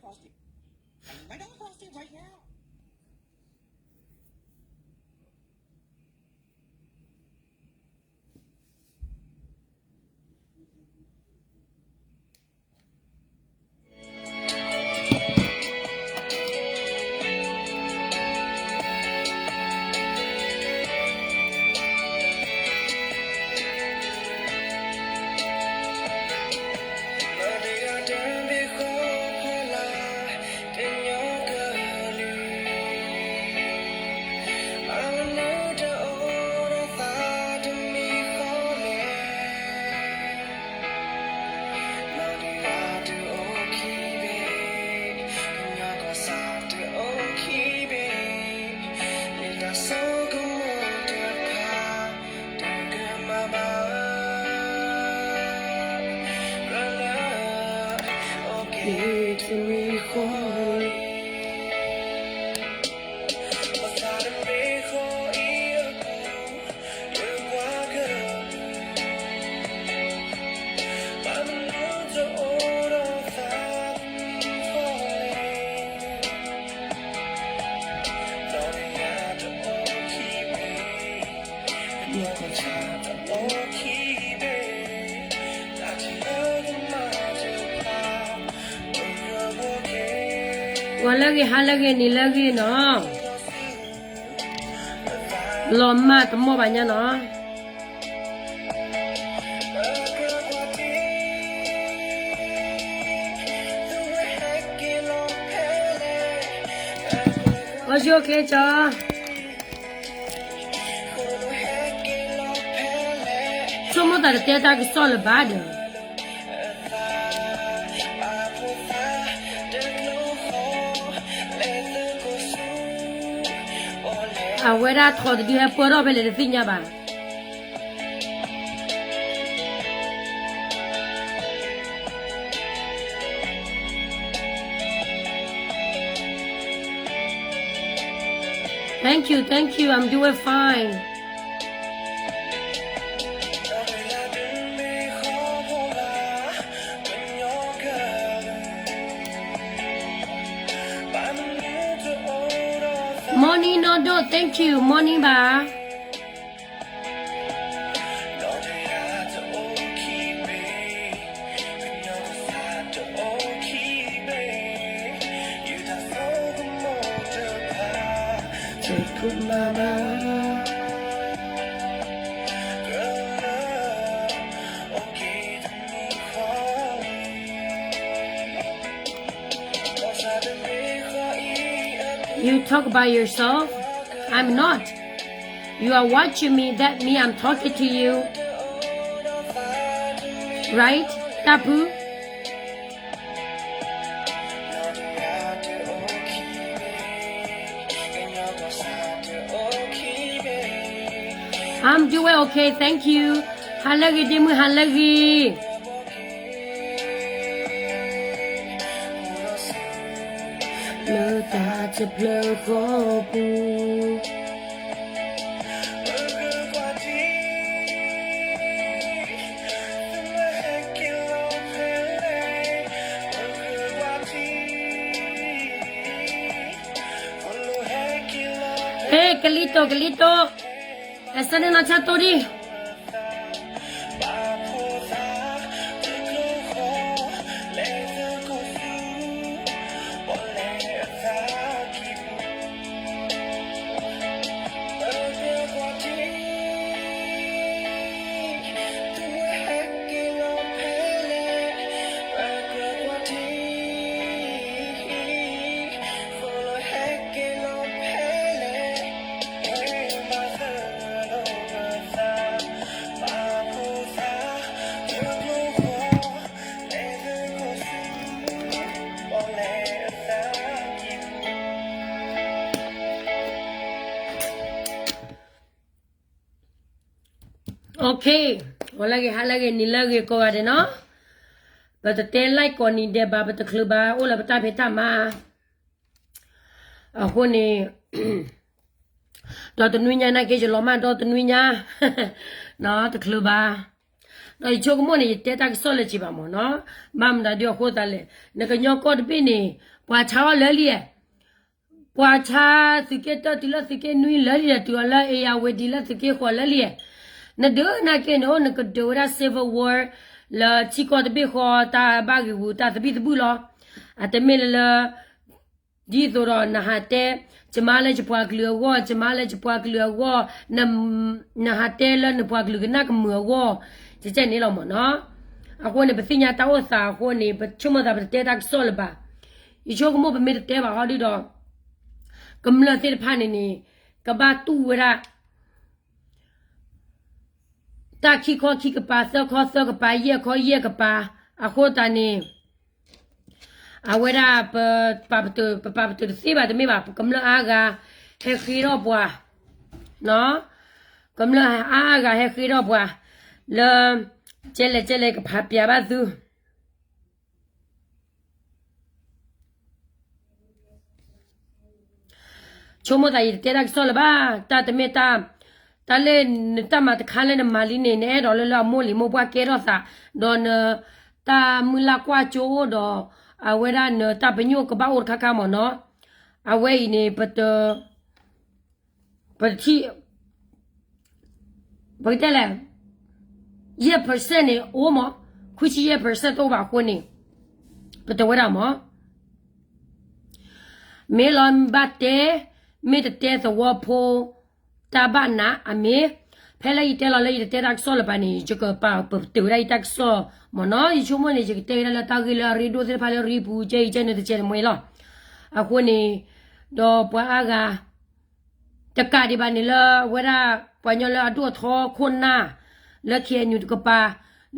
ဂီၤလၢအဂ့ၤ ဟါလၢအဂ့ၤ နံၤလၢအဂ့ၤနီၤ, လီၤမၢ်တမီၢ်ဘၣ်ညါနီၤ. အီၣ်ယိၣ်ချ့ကၠီ, ဆိကမိၣ်သးတတဲတၢ်ကစီၣ်လၢၤဘၣ်ဒီး အဝဲဒၣ်ထီၣ်တဒုဟဲပၢၢ်ထီၣ်ဖဲလဲၣ်တသ့ၣ်ညါဘၣ်. Thank you, thank you, I'm doing fine. Morning, no, no, thank you, morning ဘၣ်. You talk about yourself? I'm not. You are watching me, that mean I'm talking to you. Right? Tapu? I'm doing okay, thank you. ဟါလၢအဂ့ၤ ဒ့မုၣ် ဟါလၢအဂ့ၤ. လၢတၢ်တဖျၢၣ်ဃီပူၤ ဟ့ၣ် ကလံၤတိၢ် ကလံၤတိၢ်, အစၢန့ၣ်နီၢ်ဆၢတိၢ်ဒံး. Okay, ဂီၤလၢအဂ့ၤ ဟါလၢအဂ့ၤ နံၤလၢအဂ့ၤ ကိးဂၤဒဲးနီၤ. ပတတဲ like ကိးနံၤဒဲးဘၣ် ပတချုးဘၣ် အိၣ်လၢပတၢ်ဖံးတၢ်မၤ အဃိန့ၣ် ဒီးတနွံညါနာ်က့ ယလီၤမၢ်ဒီတနွံညါ တချုးဘၣ်. ဒီးယဆိကမိၣ်န့ၣ် ယတဲတၢ်ကစီၣ်လၢာ်က့ၤဘၣ်မ့ၢ်နီၤ, ဘၣ်မနုၤဒုအဃိသတးလဲၣ်, နကညီကီၢ်တဘ့ၣ်န့ၣ် ပှၤဆါအီၣ်လၢလံဧါ, ပှၤဆါသုးက့တၢတုၤလၢသုးက့နွံလၢလံဧါ, တုၤအီၤလၢ အ့ယၤဝဲဒံလၢသုးက့ဃီၤလၢလံဧါ, နဒုးနာ်က့န့ၣ် အိၣ်နကဒုးဝဲဒၣ် civil war လၢထံကီၢ်တဘ့ၣ်ဃီ တၢ်ဘၣ်ဂ့ၢ်ဂူာ်တၢ်သဘံၣ်သဘုၣ်လီၤ, အတမ့ၢ်လၢလၢ ဒ်သိးဒီးနဟးတဲ ယမါလၢယပှၤကလုာ်အဂီၢ်, ယမါလၢယပှၤကလုာ်အဂီၢ်, နဟးတဲလၢနပှၤကလုာ်ကနၣ်ကမုာ်အဂီၢ်, ကကဲန့ၣ်လီၤမ့ၢ်နီၤ. အဃိန့ၣ် ပသ့ၣ်ညါတၢ်အိၣ်သးအဃိန့ၣ် ပဆိကမိၣ်သးပတတဲတၢ်ကစီၣ်လၢၤဘၣ်. ယဆိကမိၣ်ပမ့ၢ်တတဲဘၣ်ဟီဒုဒီး ကမျၢၢ်သ့ၣ်တဖၣ်န့ၣ်န့ၣ် ကဘၣ်တူၢ်ဝဲဒၣ် တၢ်ခံခီခံကပၤ, သၢခီသၢကပၤ, ယဲၢ်ခီယဲၢ်ကပၤ, အဃိသတးန့ၣ် အဝဲဒၣ် ပပာ်ပတုာ်, ပပာ်ပတုာ်တသ့ဘၣ်တမ့ၢ်ဘၣ်, ကမျၢၢ်အါဂၤ ဟဲဃ့ထီၣ်ပှၤ, ကမျၢၢ်အါဂၤဟဲဃ့ထီၣ်ပှၤ လၢ ကဲလဲၣ်ကဲလဲၣ် ကဖးပျးဘၣ်သု ဆိကမိၣ်သးယတတဲတၢ်ကစီၣ်လၢၤဘၣ်, တၢ်တမ့ၢ်တၢ်, တၢ်လၢနတၢ်မၤတခါလၢနမၤလံန့ၣ် နအဲၣ်ဒိးလၢလၢအမိၢ်လံၤမိၢ်ပှၢ်ကဲထီၣ်သး, ဒီးနတၢ်မုၢ်လၢ်ကွၢ်ကၠိအိၣ်ဒီး အဝဲဒၣ်နတၢ်ပညိၣ်ကဘၣ်အိၣ်တခါခါမ့ၢ်နီၤ, အဝဲအံၤန့ၣ် ပတ ပထံၣ် ပကတဲလဲၣ်, ယဲၢ် percent န့ၣ် အိၣ်မး, ခွံဆံယဲၢ် percent တအိၣ်ဘၣ်အဃိန့ၣ် ပတဲဝဲဒၣ်မး, မ့ၢ်လီၤဘၣ်တဲ, မ့ၢ်တတဲသဝီဖိ တၢ်ဘၣ်နးအမ့ၢ်, ဖဲလၢယတဲလီၤလၢယတတဲတၢ်ကစီၣ်လၢၤဘၣ်န့ၣ် ယကပာ်ပတုာ်ဝဲဒၣ်ယတၢ်ကစီၣ်မ့ၢ်နီၤ, ယဆိကမိၣ်န့ၣ် ယကတဲဝဲဒၣ်လၢတၢ်ဂ့ၢ်လၢအရ့ဒိၣ်သ့ၣ်တဖၣ်လၢရံပူၤ ကဲအံၤကဲနုၤတကဲနမှဲလီၤ, အဃိန့ၣ် ဒီးပှၤအါဂၤ တကးဒံးဘၣ်န့ၣ်လၢ အဝဲဒၣ် ပှၤကညီလၢအဒိၣ်အထီခိၣ်နၢ် လၢ KNU တကပၤ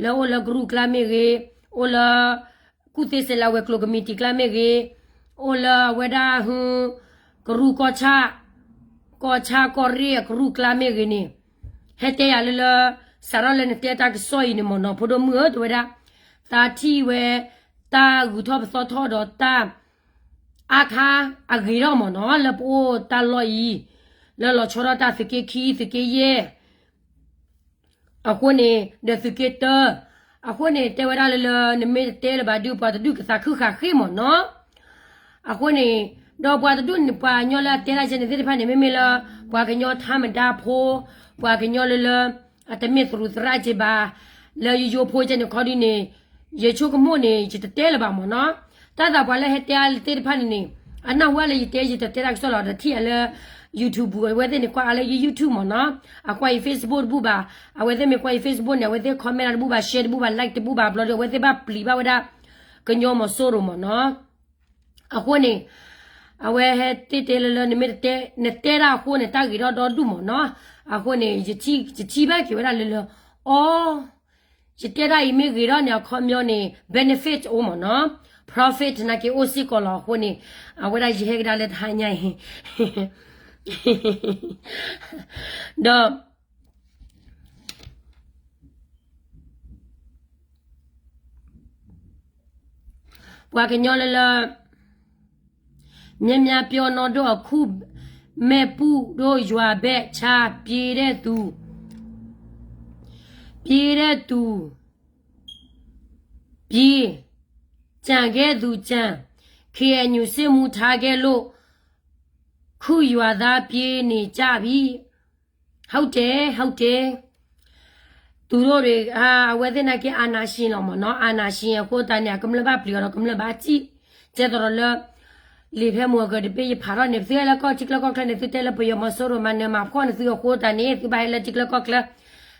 လၢအိၣ်လၢကရူၢ်ကျါမ့ၢ်ဂ့ၤ, အိၣ်လၢ ကူၣ်သ့စဲးလၤဝဲၤကျိၤကမံးတံာ်ကျါမ့ၢ်ဂ့ၤ, အိၣ်လၢအဝဲဒၣ်ဟု ကရူၢ်ကီၢ်ဆၣ်, ကီၢ်ဆၣ်ကီၢ်ရ့ၣ်အကရူၢ်ကျါမ့ၢ်ဂ့ၤန့ၣ်, ဟဲတဲယၤလၢလၢ စးထီၣ်လၢနတဲတၢ်ကစီၣ်အံၤန့ၣ်မ့ၢ်နီၤ ဖိဒိၣ်မုၣ်ဧၢ တဲဝဲဒၣ်, သးထံၣ်ဝဲ တၢ်ဂုၤထီၣ်ပသီထီၣ်ဒီးတၢ် အါခါအဂ့ၤထီၣ်မ့ၢ်နီၤ လၢပအိၣ်တၢ်လီၢ်အံၤ, လၢလီၤဆီဒၣ်တၢ်သုးက့ခံ သုးက့ယဲၢ် အဃိန့ၣ် ဒီးသုးက့တၢ, အဃိန့ၣ် တဲဝဲဒၣ်လၢလၢ နမ့ၢ်တတဲလၢၤဘၣ်ဒုး ပှၤတဒူၣ်ကသးခုဃာ်ဃ့မ့ၢ်နီၤ, အဃိန့ၣ် ဒီးပှၤတဒူၣ်န့ၣ် ပှၤကညီလၢအတဲတၢ်ယဲန့ၣ်သ့ၣ်တဖၣ်န့ၣ် မ့မ့ၢ်လၢ ပှၤကညီထါမဒါဖိ, ပှၤကညီလၢလၢ အတမ့ၢ်သရူးသရၣ်က့ဘၣ်, လၢယိယိဖိကဲန့ၣ်ခီဒုးန့ၣ် ယဆိကမိၣ်န့ၣ် ယတတဲလၢၤဘၣ်မ့ၢ်နီၤ, တၢ်သးပှၤလၢဟဲတဲအါလၢသ့ၣ်တဖၣ်န့ၣ်န့ၣ် အနၢ်ဟူအါလၢယတဲ ယတတဲတၢ်ကစီၣ်လီၤ ဒီးထံၣ်အါလၢ YouTube ပူၤ အဝဲသ့ၣ်န့ၣ်ကွၢ်အါလၢယ YouTube မ့ၢ်နီၤ, အကွၢ်ယ Facebook တဘူၣ်ဘၣ်, အဝဲသ့ၣ်မ့ၢ်ကွၢ်ယ Facebook န့ၣ် အဝဲသ့ၣ် comment တဘူၣ်ဘၣ် share တဘူၣ်ဘၣ် like တဘူၣ်ဘၣ် ဘျီဒီး အဝဲသ့ၣ်ဘၣ်ပျံၤဘၣ်ဝဲဒၣ် ကညီမီၤစိရိၤမ့ၢ်နီၤ, အဃိန့ၣ် အဝဲဟဲတဲတဲလၢလၢ နမ့ၢ်တတဲ နတဲတၢ်အဃိန့ၣ် တၢ်ဂ့ၤထီၣ်ဒီဒူၣ်မ့ၢ်နီၤ, အဃိန့ၣ် ယထံၣ်ဘၣ်က့ၤဝဲဒၣ်လၢလၢ အီ ယတဲတၢ်အံၤမ့ၢ်ဂ့ၤထီၣ်န့ၣ် အခီပညီန့ၣ် benefit အိၣ်မ့ၢ်နီၤ, profit နာ်က့အိၣ်စ့ၢ်ကီးလီၤအဃိန့ၣ်, အဝဲဒၣ်ယဟဲကဒါလၢတဟါညါအံၤ ဒီး ပှၤကညီလၢလၢ များများပြော နီၢ်ဒိၣ်အခု မ့ၣ်ပူၣ်ဒိၣ်ယွၤဘဲၣ်ဆါ ပြေးတဲ့သူ ပြေးတဲ့သူ ပြေး ကျန်ခဲ့သူ ကျန် KNU စစ်မှုထမ်းခဲ့လို့ ခုရွာသားပြေးနေကြပြီ ဟုတ်တယ် ဟုတ်တယ် သူတို့တွေ အဝဲသ့ၣ်နာ်က့ အာဏာရှင် လီၤမ့ၢ်နီၤ, အာဏာရှင် အဃိသတးန့ၣ် အကမျၢၢ်ဘၣ်ပျံၤအီၤဒီး ကမျၢၢ်ဘၣ်စံၣ်, ကဲသိးဒီးလၢ လံာ်ဖဲမုၢ်အကတပ့ၢ်ယဖးထီၣ်န့ၣ် သုဟဲလၢကီၢ်ထံချၢကီၢ်ချၢန့ၣ် သုတဲလၢပယီၤမီၤစိရိၤမၤနၢၤမၤဖှီၣ်န့ၣ် သုအဃိသတးန့ၣ် သုဘၣ်ဟဲလၢထံချၢကီၢ်ချၢ,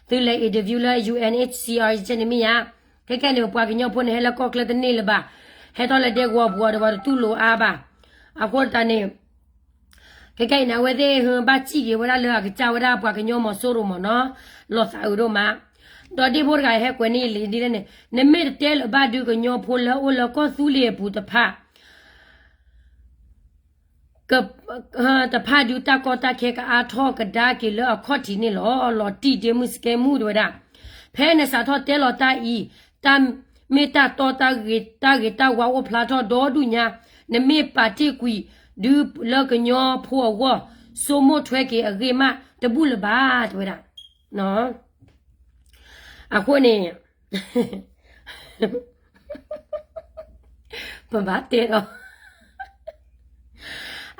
သုလဲၤ interview လၢ UNHCR ကဲန့ၣ်မ့ၢ်ဧါ, ခဲကဲန့ၣ် ပှၤကညီဖိန့ၣ် ဟဲလၢကီၢ်ချၢတန့ၢ်လၢၤဘၣ်, ဟဲထီၣ်လၢဒဲကဝီၤပူၤအီၤဒီး ပှၤတတူၢ်လိာ်အါဘၣ်, အဃိသတးန့ၣ် ခဲကဲအံၤန့ၣ် အဝဲသ့ၣ်ဘၣ်စံၣ်က့ၤဝဲဒၣ်လၢအကစၢ်ဝဲဒၣ်ပှၤကညီမီၤစိရိၤမ့ၢ်နီၤ, လီၤသးအုးဒိၣ်မး, ဒီးဒ့ၣ်ဖိတဂၤဟဲကွဲးန့ၢ်လံဒ်လဲၣ်န့ၣ်, နမ့ၢ်တတဲလၢၤဘၣ်ဒုးကညီဖိလၢအိၣ်လၢကီၢ်သူလ့ၤအပူၤတဖၣ် တဖၣ်ဒုးတၢ်ကီတၢ်ခဲကအါထီၣ်ကဒါက့ၤလၢအခီၣ်ထံးန့ၣ်လီၤ. လီၤတံၢ်ဒ့မုၣ်စကဲမုၣ်တဲဝဲဒၣ်, ဖဲနစးထီၣ်တဲလီၤတၢ်အံၤ, တၢ်မ့ၢ်တၢ်တီတၢ်ဂ့ၤ တၢ်ဂ့ၤတၢ်ဝါအိၣ်ဖျါထီၣ်ဒီဒူၣ်ညါ, နမ့ၢ်ပာ်တ့ၢ်ကွံာ်ဒုးလၢကညီဖိအဂီၢ်, ဆိကမိၣ်ထွဲက့ၤအဂ့ၢ်မးတဘူၣ်လၢၤဘၣ် တဲဝဲဒၣ်. အဃိန့ၣ် ပဘၣ်တဲဒီး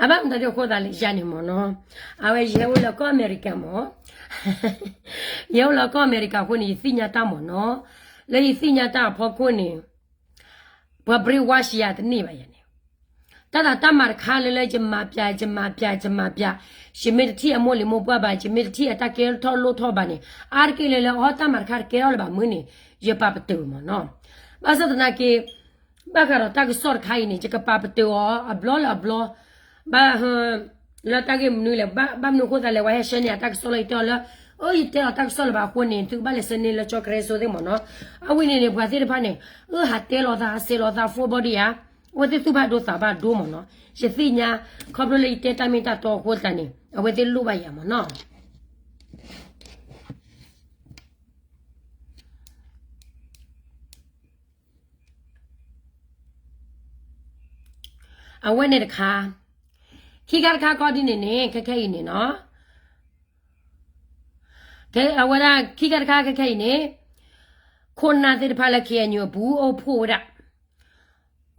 အဘၣ်မတၤဒ်အဃိသတးလၢယၤန့ၣ်မ့ၢ်နီၤ, အဝဲယဟဲအိၣ်လၢကီၢ်အမဲရကၤမ့ၢ်, ယဟဲအိၣ်လၢကီၢ်အမဲရကၤအဃိန့ၣ် ယသ့ၣ်ညါတၢ်မ့ၢ်နီၤ, လၢယသ့ၣ်ညါတၢ်အဖီခိၣ်န့ၣ် ပှၤ brainwash ယၤတန့ၢ်ဘၣ်ယၤန့ၣ်, တၢ်သးတၢ်မၤတခါလၢလၢယမၤပျး ယမၤပျး ယမၤပျး, ယမ့ၢ်တထံၣ်အမိၢ်လံၤမိၢ်ပှၢ်ဘၣ်, ယမ့ၢ်တထံၣ်အတၢ်ကဲထီၣ်လိၣ်ထီၣ်ဘၣ်န့ၣ်, အါတက့ၢ်လၢလၢအီတၢ်မၤတခါတကဲထီၣ်လၢၤဘၣ် မုၢ်န့ၣ် ယပာ်ပတုာ်မ့ၢ်နီၤ, ဘၣ်ဆၣ်သနာ်က့ ဘၣ်ဃးဒီးတၢ်ကစီၣ်တခါအံၤန့ၣ် ယကပာ်ပတုာ်အီၤအဘျီလၢအဘျီ, ဘၣ် လၢတၢ်ဂ့ၢ်မနုၤလဲၣ်, ဘၣ်မနုၤအဃိသတးလဲၣ် ဝဲဟဲဆှၢန့ၢ်အတၢ်ကစီၣ်လၢယတဲအီၤလၢ, အၢ ယတဲလီၤတၢ်ကစီၣ်လၢၤဘၣ်အဃိန့ၣ် သုကဘၣ်လဲၤဆှၢန့ၢ်လၢကၠီကရၢစိသ့ၣ်မ့ၢ်နီၤ, အဝဲန့ၣ်န့ၣ် ပှၤသ့ၣ်တဖၣ်န့ၣ် အၢ ဟးတဲလီၤသး ဟးစဲးလီၤသး full body ဧါ, အဝဲသ့ၣ်သူၣ်ဘၣ်ဒိသးဘၣ်ဒိမ့ၢ်နီၤ, ယသ့ၣ်ညါ, ခီဖျိလၢယတဲတၢ်မ့ၢ်တၢ်တီအဃိသတးန့ၣ် အဝဲသ့ၣ်လိၣ်ဘၣ်ယၤမ့ၢ်နီၤ အဝဲန့ၣ်တခါ, ခံခါတခါခီဒ်န့ၣ်န့ၣ် ခဲခဲအံၤန့ၣ်နီၤ, အဝဲဒၣ်ခံခါတခါခဲခဲအံၤန့ၣ်, ခိၣ်နၢ်သ့ၣ်တဖၣ်လၢ KNU အပူၤ အိၣ်ဖှိၣ်ဝဲဒၣ်,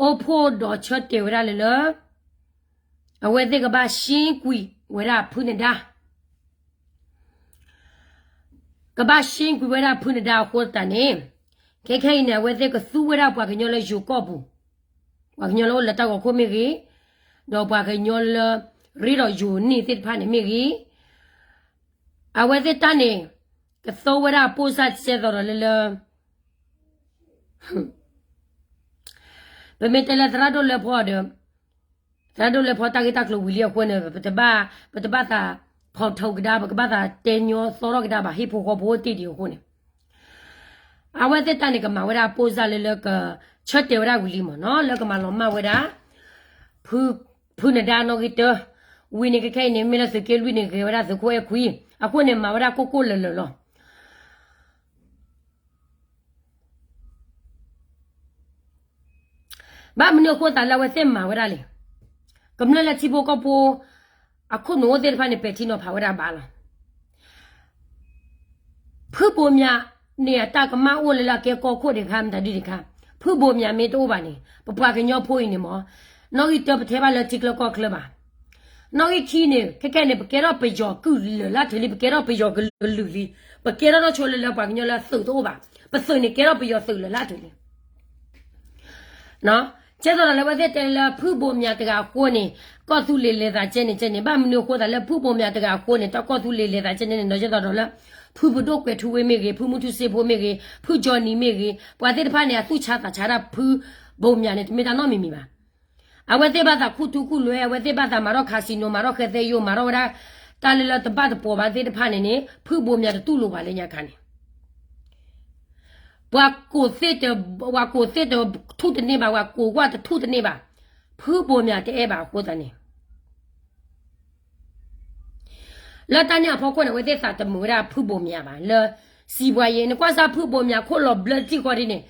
အိၣ်ဖှိၣ်ဒီးဆၢတဲာ်ဝဲဒၣ်လၢလၢ အဝဲသ့ၣ်ကဘၣ်ရှ့ကွံာ်ဝဲဒၣ်ဖုနဒါ ကဘၣ်ရှ့ကွံာ်ဝဲဒၣ်ဖုနဒါအဃိသတးန့ၣ်, ခဲခဲအံၤန့ၣ် အဝဲသ့ၣ်ကသူဝဲဒၣ်ပှၤကညီလၢယိၤကီၢ်ပူၤ, ပှၤကညီလၢအိၣ်လၢတၢ်ဂီၤခိၣ်မ့ၢ်ဂ့ၤ, ဒီးပှၤကညီလၢ ရ့ဒီးယိၤန့ၣ်သ့ၣ်တဖၣ်န့ၣ်မ့ၢ်ဂ့ၤ, အဝဲသ့ၣ်တၢ်န့ၣ် ကသိဝဲဒၣ်ပိၢ်စၢ်စဲသိးဒီးလၢလၢ ပမ့ၢ်တဲလၢသရၣ်ဒိၣ်လၢဖီဒီး, သရၣ်ဒိၣ်လၢဖီတၢ်ဂ့ၢ်တၢ်ကျိၤဝံၤလံအဃိန့ၣ် ပတဘၣ်, ပတဘၣ်သးဖီထီကဒါ, ပကဘၣ်သးတဲညီသီထီၣ်ကဒါဘၣ် ဟ့ၣ်ဖိဃီဖိတ့ၢ်ဒံးအဃိန့ၣ်, အဝဲသ့ၣ်တၢ်န့ၣ် ကမၤဝဲဒၣ်ပိၢ်စၢ်လၢလၢကဆၢတဲာ်ဝဲဒၣ်ဝံၤလံမ့ၢ်နီၤ, လၢကမၤလီၤမၢ်ဝဲဒၣ် ဖုနဒါနီၣ်ဂံၢ်တၢ, ဝံၤန့ၣ်ခဲခဲအံၤန့ၣ် မ့ၢ်လၢသုးက့လွံၢ်န့ၣ် ဂဲၤဝဲဒၣ်သုးခိၣ်အဲၣ်ခွံ, အဃိန့ၣ် မၤဝဲဒၣ်ကိၢ်ကိၢ်လၢၤလၢၤလီၤ. ဘၣ်မနုၤအဃိသတးလၢအဝဲသ့ၣ်မၤဝဲဒၣ်လဲၣ်. ကမျၢၢ်လၢထံဖိကီၢ်ဖိ အခိၣ်နူာ်အိၣ်သ့ၣ်တဖၣ်န့ၣ် ပဲာ်ထံနီၤဖးဝဲဒၣ်ဘၣ်လီၤ. ဖုဘိးမၠးန့ၣ် အတၢ်ကမၣ်အိၣ်လၢလၢအကဲကီၢ်ခိၣ်ဒံးခါ မတၤဒုဒံးခါ, ဖုဘိးမၠးမ့ၢ်တအိၣ်ဘၣ်န့ၣ် ပပှၤကညီဖိအံၤန့ၣ်မ့ၢ် နီၣ်ဂံၢ်တၢ ပထဲဘၣ်လၢထံချၢကီၢ်ချၢဘၣ်. နီၣ်ဂံၢ်ခံန့ၣ် ခဲခဲန့ၣ် ပကဲထီၣ်ပယီၤကုၢ်လၢာ်လၢအထုးလံ, ပကဲထီၣ်ပယီၤကလုာ်လံ, ပကဲထီၣ်နီၢ်ဆိလၢလၢပှၤကညီလၢသုးတအိၣ်ဘၣ်, ပသုးန့ၣ်ကဲထီၣ်ပယီၤသုးလၢာ်လၢအထုးလံ. ကဲသိးဒီးလၢအဝဲသ့ၣ်တဲလၢ ဖုဘိးမၠးတဂၤအဃိန့ၣ် ကီၢ်သူလ့ၤလဲၤသးကဲန့ၣ်ကဲန့ၣ်, ဘၣ်မနုၤအဃိသတးလၢ ဖုဘိးမၠးတဂၤအဃိန့ၣ် တၢ်ကီၢ်သူလ့ၤလဲၤသးကဲန့ၣ်န့ၣ် ဒီးကဲသိးဒီးလၢ ဖုပဒိၣ်ကွဲးထူဝ့မ့ၢ်ဂ့ၤ, ဖုမူထူစ့ဖိမ့ၢ်ဂ့ၤ, ဖုကၠီနံၤမ့ၢ်ဂ့ၤ, ပှၤသ့ၣ်တဖၣ်န့ၣ် အသူၣ်ဆါသးဆါဒၣ်ဖုဘိးမၠးန့ၣ် တမ့ၢ်တၢ်နီတမံၤမံၤဘၣ်. အဝဲသ့ၣ်ဘၣ်သးခူၣ်ထူခူၣ်လွဲ, အဝဲသ့ၣ်ဘၣ်သးမၤထီၣ် casino, မၤထီၣ်ဃဲသဲယိာ်, မၤထီၣ်ဝဲဒၣ် တၢ်လၢလၢတဘၣ်တပိာ်ဘၣ်သ့ၣ်တဖၣ်န့ၣ်န့ၣ် ဖုဘိးမၠးတတူၢ်လိာ်ဘၣ်လၢညါခါန့ၣ် ပှၤကိးသ့ၣ်တ, ပှၤကိးသ့ၣ်တထူၣ်တန့ၢ်ဘၣ်, ပှၤကိးကွၢ်တထူၣ်တန့ၢ်ဘၣ်, ဖုဘိးမၠးတအဲၣ်ဘၣ်အဃိသတးန့ၣ် လၢတၢ်န့ၣ်အဖီခိၣ်န့ၣ် အဝဲသ့ၣ်သးတမုာ်ဝဲဒၣ်ဖုဘိးမၠးဘၣ်. လၢ စံးဘှါယ့ နကွၢ်စၢ်ဖုဘိးမၠးခိၣ်လီၤဘျၢတံၢ်ဃီဒ်န့ၣ်,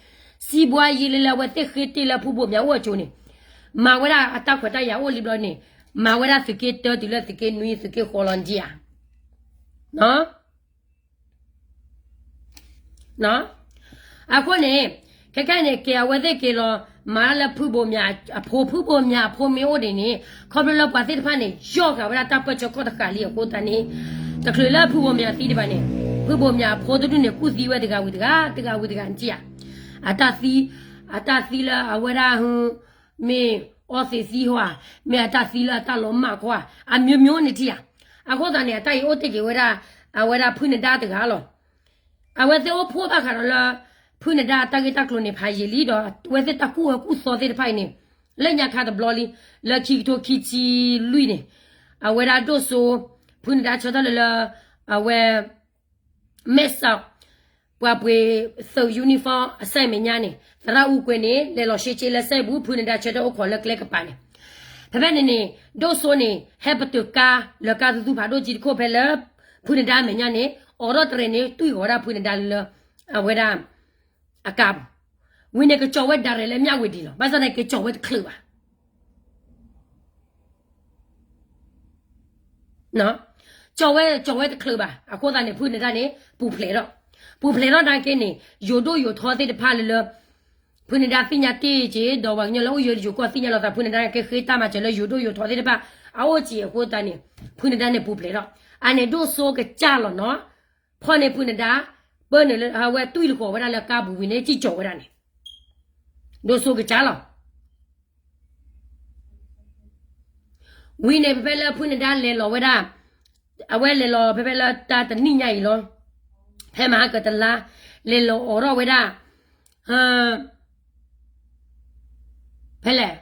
စံးဘှါယ့လၢလၢအဝဲသ့ၣ်ဃ့တ့ၢ်လၢဖုဘိးမၠးအိၣ်အကၠိန့ၣ် မၤဝဲဒၣ်အတၢ်ခွဲးတၢ်ယာ်အိၣ်လံဘျီန့ၣ်, မၤဝဲဒၣ်သုးက့တၢတုၤလၢသုးက့နွံ သုးက့ဃီလီၤဒံးဧါ. အဃိန့ၣ် ခဲခဲန့ၣ် ကဲအဝဲသ့ၣ်က့ၤလီၤ မၤလၢဖုဘိးမၠးအဖိ, ဖုဘိးမၠးအဖိမ့ၢ်အိၣ်ဒံးန့ၣ် ခီဖျိလၢပှၤသ့ၣ်တဖၣ်န့ၣ် ယီၢ်ဃာ်ဝဲဒၣ်တၢ်ပၢၢ်ဆၢကီၢ်တဃာ်လံအဃိသတးန့ၣ် တချုးလၢဖုဘိးမၠးသံဒံးဘၣ်န့ၣ် ဖုဘိးမၠးအဖိတဒူၣ်န့ၣ် ကူၣ်သံဝဲတဂၤဝံၤတဂၤ, တဂၤဝံၤတဂၤနထံၣ်ဧါ. အတၢ်သံ, အတၢ်သံလၢအဝဲဒၣ် မ့ၢ်အီသံးသံဟီဧါ, မ့ၢ်အတၢ်သံလၢအတၢ်လီၤမၢ်ခီဧါ, အမျိုးမျိုးန့ၣ်ထံၣ်ဧါ. အဃိသတးန့ၣ် အတၢ်အံၤအိၣ်တ့ၢ်က့ၤဝဲဒၣ် အဝဲဒၣ်ဖုနဒါတဂၤလီၤ. အဝဲသ့ၣ်အိၣ်ဖှိၣ်ဘၣ်ဃးဒီးလၢ ဖုနဒါအတၢ်ဂ့ၢ်တၢ်ကျိၤန့ၣ် ဖးယံာ်လံဒီး အဝဲသ့ၣ်တၢ်ကူၣ်အၢကူၣ်သီသ့ၣ်တဖၣ်အံၤန့ၣ် လၢညါခါတဘျီလံ, လၢခံကထိခံဆံလွံၢ်န့ၣ် အဝဲဒၣ်ဒိၣ်စိ ဖုနဒါဆၢထၢၣ်လၢလၢ အဝဲ မဲၢ်စီး ပှၤပှ့ၤသုး uniform အစဲးမဲာ်ညါန့ၣ် သရၣ်အူကွဲန့ၣ် လဲၤလီၤရှဲက့လၢစဲးပူၤ ဖုနဒါဆၢထၢၣ်အိၣ်ခိးလၢကျဲကပၤန့ၣ်, ဖဲဖဲန့ၣ်န့ၣ် ဒိၣ်စိန့ၣ် ဟဲပတုာ်ကါ လၢကါသူသူဖးဒိၣ်ကံတခိၣ်ဖဲလၢ ဖုနဒါမဲာ်ညါန့ၣ် အိးထီၣ်တရဲၣ်န့ၣ် တွံၢ်ဂီၤဝဲဒၣ်ဖုနဒါလၢ အဝဲဒၣ် အကါပူၤ, ဝံၤန့ၣ် ကကၠီၤဝဲဒၣ်ရဲၣ်လၢမၠၣ်ဝတံၤလီၤ. ဘၣ်ဆၣ်န့ၣ် ကကၠီၤဝဲတချုးဘၣ် ကၠီၤဝဲ ကၠီၤဝဲတချုးဘၣ်. အဃိသတးန့ၣ် ဖုနဒါန့ၣ် ပူၤဖျဲးထီၣ်. ပူၤဖျဲးထီၣ်နာ်က့န့ၣ် ယိၤဒိၣ်ယိၤထီသ့ၣ်တဖၣ်လၢလၢ ဖုနဒါသ့ၣ်ညါတ့ၢ်က့ၤ ဒီးပှၤကညီလၢအိၣ်ယိၤကီၢ်သ့ၣ်ညါလိာ်သး ဖုနဒါက့ၤဃ့တၢ်မၤစၢၤလၢယိၤဒိၣ်ယိၤထီသ့ၣ်တဖၣ် အအိၣ်စ့ၢ်အဃိသတးန့ၣ် ဖုနဒါန့ၣ်ပူၤဖျဲးထီၣ် အန့ၣ်ဒိၣ်စိကစၢ်လီၤနီၤ. ဖီၣ်န့ၢ်ဖုနဒါ ပၢၢ်န့ၣ်လၢအဝဲတွံၢ်တဃီၤဝဲဒၣ်လၢကါပူၤဝံၤန့ၣ် စံၣ်ကၠီၤဝဲဒၣ်န့ၣ် ဒိၣ်စိကစၢ်လီၤ. ဝံၤန့ၣ် ဖဲဖဲလၢဖုနဒါလဲၤလီၤဝဲဒၣ် အဝဲလဲၤလီၤဖဲဖဲလၢတၢ်တနံၣ်ညါအံၤလီၤ. ဖဲမဟါကတလါ လဲၤလီၤအိးထီၣ်ဝဲဒၣ် ဖဲလဲၣ်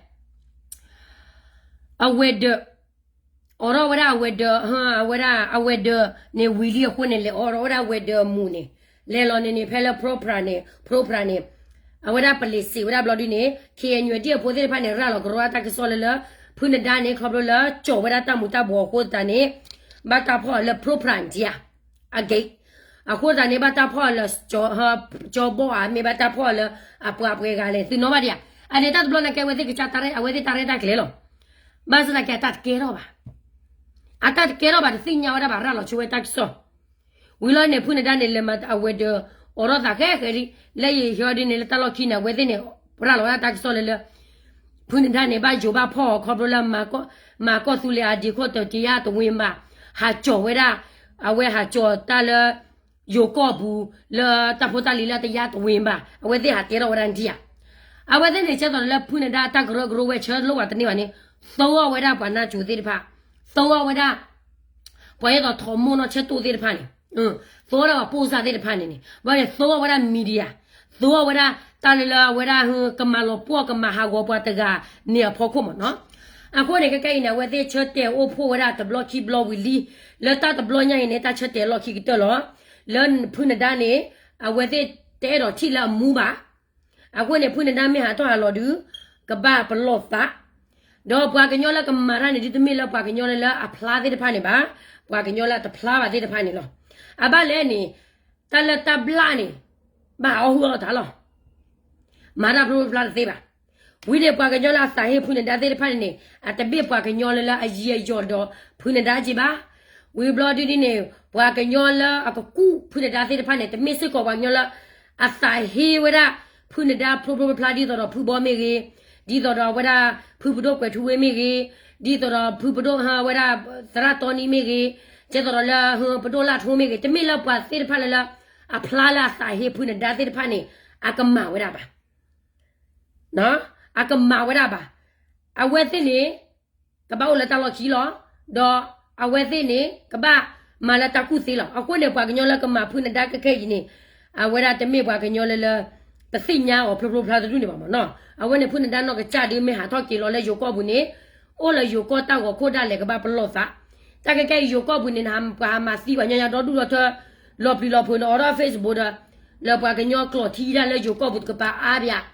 အဝဲၤဒၢး အိးထီၣ်ဝဲဒၣ်အဝဲၤဒၢး အဝဲဒၣ်အဝဲၤဒၢးန့ၣ်ဝံၤလံအဃိန့ၣ် လဲၤအိးထီၣ်ဝဲဒၣ်အဝဲၤဒၢးအမူးန့ၣ် လဲၤလီၤန့ၣ်န့ၣ် ဖဲလၢ program န့ၣ် program န့ၣ် အဝဲဒၣ်ပလံးစံးဝဲဒၣ်ဘျီဒုန့ၣ် ခ့ၣ်အဲၣ်ယူၣ် ဒ်အဖိသ့ၣ်တဖၣ်န့ၣ် ရၤလီၤကရီတၢ်ကစီၣ်လၢလၢ ဖုနဒါန့ၣ် ခီဖျိလၢကၠီၤဝဲဒၣ်တၢ်မူၤတၢ်ဘှီးအဃိသတးန့ၣ် ဘၣ်တၢ်ဖီၣ်အီၤလၢ program ဒံးဧါ အဂ့ၢ် အဃိသတးန့ၣ် ဘၣ်တၢ်ဖီၣ်အီၤလၢ ကၠီဘီၣ်ဧါ မ့ၢ်ဘၣ်တၢ်ဖီၣ်အီၤလၢအပှၤပှဲၤဂၤလဲၣ် သုနီၣ်ဘၣ်ဒံးဧါ. အန့ၣ်တၢ်တဘျီနာ်က့ အဝဲသ့ၣ်ကစၢ်တၢ်ရဲၣ် အဝဲသ့ၣ်တၢ်ရဲၣ်တၢ်ကျဲၤလီၤ. ဘၣ်ဆၣ်သနာ်က့ အတၢ်တကဲထီၣ်ဘၣ်. အတၢ်တကဲထီၣ်ဘၣ် တသ့ၣ်ညါဝဲဒၣ်ဘၣ် ရၤလီၤဆိဝဲတၢ်ကစီၣ် ဝံၤလီၤန့ၣ် ဖုနဒါန့ၣ် လဲၤမၤအဝဲၤဒၢး အိးထီၣ်သးဃဲဃဲလံ လၢယဟီဒ်န့ၣ် လၢတၢ်လီၢ်ခံန့ၣ် အဝဲသ့ၣ်န့ၣ် ရၤလီၤဝဲဒၣ်တၢ်ကစီၣ်လၢလၢ ဖုနဒါန့ၣ် ဘၣ်ယိၤဘၣ်ဖီၣ်အီၤခီဖျိလၢ မၤကီၢ်သူလ့ၤအဒ့ခိၣ်တၢၢ်တယါတဝ့ၤဘၣ် ဟးကၠီၤဝဲဒၣ် အဝဲဟးကၠီၤတၢ်လၢ ယိၤကီၢ်ပူၤ လၢတၢ်ဖိတၢ်လံၤလၢတယါတဝ့ၤဘၣ် အဝဲသ့ၣ်ဟးတဲထီၣ်ဝဲဒၣ်ဒံးဧါ. အဝဲသ့ၣ်န့ၣ် ကဲသိးလၢဖုနဒါတၢ်ကရၢကရိဝဲဆၢလိၣ်ဝဲတန့ၢ်ဘၣ်န့ၣ် သိအီၣ်ဝဲဒၣ်ပှၤနါစိၤသ့ၣ်တဖၣ် သိအီၣ်ဝဲဒၣ် ပှၤအဲၣ်ဒိးထီၣ်မိၢ်နီၢ်ဆဲးတိၢ်သ့ၣ်တဖၣ်န့ၣ် သိအီၣ်ဝဲဒၣ်ပှၤပိၢ်စၢ်သ့ၣ်တဖၣ်န့ၣ်န့ၣ် ဘၣ်န့ၣ် သိအီၣ်ဝဲဒၣ် media သိအီၣ်ဝဲဒၣ် တၢ်လၢလၢအဝဲဒၣ် ကမၤလီၤပှီၢ်ကမၤဟးဂီၤပှၤတဂၤန့ၣ်အဖီခိၣ်မ့ၢ်နီၤ. အဃိန့ၣ် ခဲကဲအံၤန့ၣ် အဝဲသ့ၣ်ဆၢတဲာ်အိၣ်ဖှိၣ်ဝဲဒၣ်တဘျီခံဘျီဝံၤလံ လၢတၢ်တဘျီညါအံၤန့ၣ် တၢ်ဆၢတဲာ်လီၢ်ခံကတၢၢ်လီၤ. လၢဖုနဒါန့ၣ် အဝဲသ့ၣ်တအဲၣ်ဒိးထံၣ်လၢအမူဘၣ် အဃိန့ၣ် ဖုနဒါမ့ၢ်ဟးထီၣ်ဟးလီၤဒုး ကဘၣ်ပလီၢ်သး ဒီးပှၤကညီလၢကမၤတၢ်န့ၣ် ဒ်တမ့ၢ်လၢပှၤကညီလၢလၢအဖျါသ့ၣ်တဖၣ်န့ၣ်ဘၣ်, ပှၤကညီလၢအတဖျါဘၣ်သ့ၣ်တဖၣ်န့ၣ်လီၤ. အဘၣ်လဲၣ်န့ၣ် တၢ်လၢတၢ်ဘျၣ်န့ၣ် ဘၣ်ဟးအီၣ်ဟုၣ်အီၣ်တၢ်လီၤ. မၤတၢ်ဖျိဖျါတသ့ဘၣ်. ဝံၤန့ၣ် ပှၤကညီလၢအသးဟ့ဖုနဒါသ့ၣ်တဖၣ်န့ၣ်န့ၣ် အတမ့ၢ်ပှၤကညီလၢလၢအယံၤအယီၤဒီးဖုနဒါက့ဘၣ်. ဝံၤဘျီဒုဒ်န့ၣ် ပှၤကညီလၢအကကူၣ်ဖုနဒါသ့ၣ်တဖၣ်န့ၣ် တမ့ၢ်စ့ၢ်ကီးပှၤကညီလၢ အသးဟ့ဝဲဒၣ် ဖုနဒါဖျိဖျိဖျါဖျါ ဒ်သိးဒီးဖုဘီမ့ၢ်ဂ့ၤ, ဒ်သိးဒီးအဝဲဒၣ် ဖုပဒိၣ်ကွဲးထူဝ့မ့ၢ်ဂ့ၤ, ဒ်သိးဒီးဖုပဒိၣ်ဝဲဒၣ် သရၣ်တီနံမ့ၢ်ဂ့ၤ, ကဲသိးဒီးလၢ ပဒိၣ်လၢ်ထိမ့ၢ်ဂ့ၤ, တမ့ၢ်လၢပှၤသ့ၣ်တဖၣ်လၢလၢ အဖျါလၢအသးဟ့ဖုနဒါသ့ၣ်တဖၣ်န့ၣ် အကမၤဝဲဒၣ်ဘၣ် အကမၤဝဲဒၣ်ဘၣ်. အဝဲသ့ၣ်န့ၣ် ကဘၣ်အိၣ်လၢတၢ်လီၢ်ခံလီၤ. ဒီးအဝဲသ့ၣ်န့ၣ် ကဘၣ်မၤလၢတၢ်ကူၣ်သ့လီၤ. အဃိန့ၣ် ပှၤကညီလၢကမၤဖုနဒါခဲခဲအံၤန့ၣ် အဝဲဒၣ်တမ့ၢ်ပှၤကညီလၢလၢ ပသ့ၣ်ညါအီၤဖျိဖျိဖျါတဒူၣ်န့ၣ်ဘၣ်မ့ၢ်နီၤ. အဝဲန့ၣ် ဖုနဒါနီၢ်ကစၢ်ဒုးမ့ၢ်ဟးထီၣ်က့ၤလီၤလၢယိၤကီၢ်ပူၤန့ၣ် အိၣ်လၢယိၤကီၢ်တၢ်ဂီၤခိၣ်ဒၣ်လဲာ်ကဘၣ်ပလီၢ်သး. တၢ်ခဲခဲအံၤယိၤကီၢ်ပူၤန့ၣ် ပှၤဟးမၤသံပှၤညီညီဒီဒူၣ်ဒီထၢ လီၤပျံၤလီၤဖုးန့ၣ် အိးထီၣ် Facebook ဒီး လၢပှၤကညီကျိာ်ထံတၢ်လၢယိၤကီၢ်ပူၤတကပၤအါဘၣ်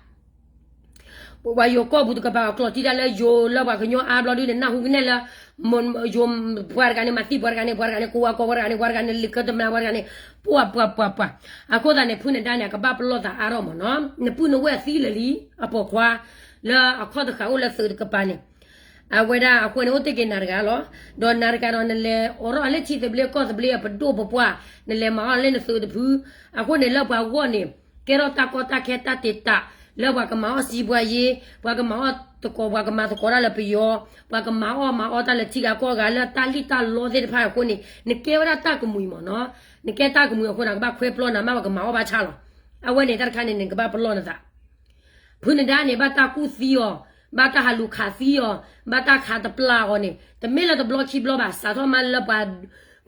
ပှၤယိၤကီၢ်ပူၤတကပၤအကျိာ်ထံတၢ်လၢယိၤလၢပှၤကညီအါဘျီဒုန့ၣ် နၢ်ဟူကနဲၣ်လၢ ယိၤပှၤတဂၤန့ၣ် မၤသံပှၤတဂၤန့ၣ် ပှၤတဂၤန့ၣ် ကိးဝါကီပှၤတဂၤန့ၣ် ပှၤတဂၤန့ၣ် လံာ်ကၢတမျၢ်ပှၤတဂၤန့ၣ် ပှၤပှၤပှၤပှၤ. အဃိသတးန့ၣ် ဖုနဒါန့ၣ် အကဘၣ်ပလီၢ်သးအါထီၣ်မ့ၢ်နီၤ. နပုၢ်နဝဲၢ်သံလၢာ်လံ အပိာ်ခွါ လၢအခီၣ်တဃာ်အိၣ်လၢသုးတကပၤန့ၣ် အဝဲဒၣ်အဃိန့ၣ် အိၣ်တ့ၢ်က့ၤနၤတဂၤလီၤ. ဒီးနၤတဂၤဒီးနလဲၤအိးထီၣ်လၢထံသဘျ့ကီၢ်သဘျ့အပဒိၣ်ပပှၢ် နလဲၤမၤအီၣ်လၢနသုးတဖု အဃိန့ၣ် လၢပှၤဂီၢ်န့ၣ် ကဲထီၣ်တၢ်ကီတၢ်ခဲတၢ်တ့ၢ်တၢ် လၢပှၤကမၤအီၣ်စံးပှၤယ့ ပှၤကမၤအီၣ်သကိး ပှၤကမၤသကိးတၢ်လၢပယီၤ ပှၤကမၤအီၣ်မၤအီတၢ်လၢထံဂၤကီၢ်ဂၤလၢတၢ်လံၣ်တၢ်လီသ့ၣ်တဖၣ်အဃိန့ၣ် နကဲဝဲဒၣ်တၢ်ကမှံၤမ့ၢ်နီၤ. နကဲတၢ်ကမှံၤအဃိန့ၣ် ကဘၣ်ခွဲပျီနၤမး ပှၤကမၤအီၣ်ဘၣ်ဆၣ်လီၤ. အဝဲန့ၣ်တၢ်တခါန့ၣ် နကဘၣ်ပလီၢ်နသး ဖုနဒါန့ၣ် ဘၣ်တၢ်ကူၣ်သံအီၤ, ဘၣ်တၢ်ဟးလူၤခးသံအီၤ, ဘၣ်တၢ်ခးတပျၢ်အီၤန့ၣ် တမ့ၢ်လၢတဘျီခံဘျီဘၣ်. စးထီၣ်မးလၢ ပှ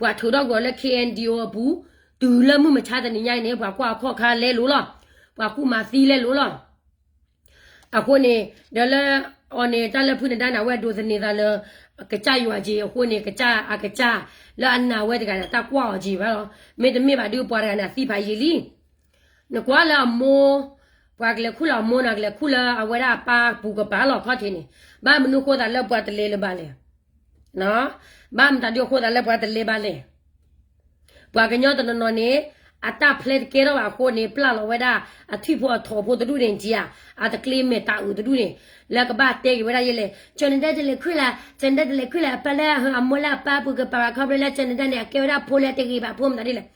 ၤထုးထီၣ်ကွံာ်အီၤလၢ ခ့ၣ်အဲၣ်ယူၣ် အပူၤ တုၤလၢမုၢ်မဆါတနံၤညါအံၤန့ၣ် ပှၤကွၢ်အခီၣ်ခါလဲလိာ်လီၤ. ပှၤကူၣ်မၤသံလဲလိာ်လီၤ. အဃိန့ၣ် ဒီးလၢအီၤန့ၣ် တၢ်လၢဖုနဒါန့ၣ် အဝဲဒိးသန့ၤသးလၢ ကစၢ်ယွၤက့ၤအဃိန့ၣ် ကစၢ်အကစၢ် လၢအနာ်ဝဲတဂၤန့ၣ် တၢ်ကွၢ်အီၤက့ၤဘၣ်လီၤ. မ့တမ့ၢ်ဘၣ်ဒုး ပှၤတဂၤန့ၣ် အသံဖးယံာ်လံ နကွၢ်လၢအမိၢ်, ပှၤကလဲၤခူၣ်လၢအမိၢ်န့ၣ် ကလဲၤခူၣ်လၢအဝဲဒၣ်အပၢ်ပူၤကပၤလီၤခီၣ်ထံးန့ၣ်, ဘၣ်မနုၤဃိသးလၢပှၤတလဲၤလၢၤဘၣ်လဲၣ်. ဘၣ်မတၤဒုးအဃိသးလၢပှၤတလဲၤဘၣ်လဲၣ်. ပှၤကညီတနီၤနီၤန့ၣ် အတၢ်ဖျဲတကဲထီၣ်ဘၣ်အဃိန့ၣ် ပျၢ်လီၤဝဲဒၣ် အထံၣ်ဖိအထီၣ်ဖိတဒူၣ်န့ၣ် က့ဧါ, အတကျ့မဲာ်တၢ်အုးတဒူၣ်န့ၣ်, လၢကဘၣ်တဲက့ၤဝဲဒၣ်ယဲလဲၣ်, ကၠီၤနဒါတလဲၤခူၣ်လၢ, ကၠီၤနဒါတလဲၤခူၣ်လၢအပၢ်လၢအမိၢ်လၢအပၢ်ပူၤကပၤဘၣ်ခီဖျိလၢ ကၠီၤနဒါန့ၣ် အကဲဝဲဒၣ်ဖိလၢတဂ့ၤဘၣ်ဖိမတၤဒ်လဲၣ်.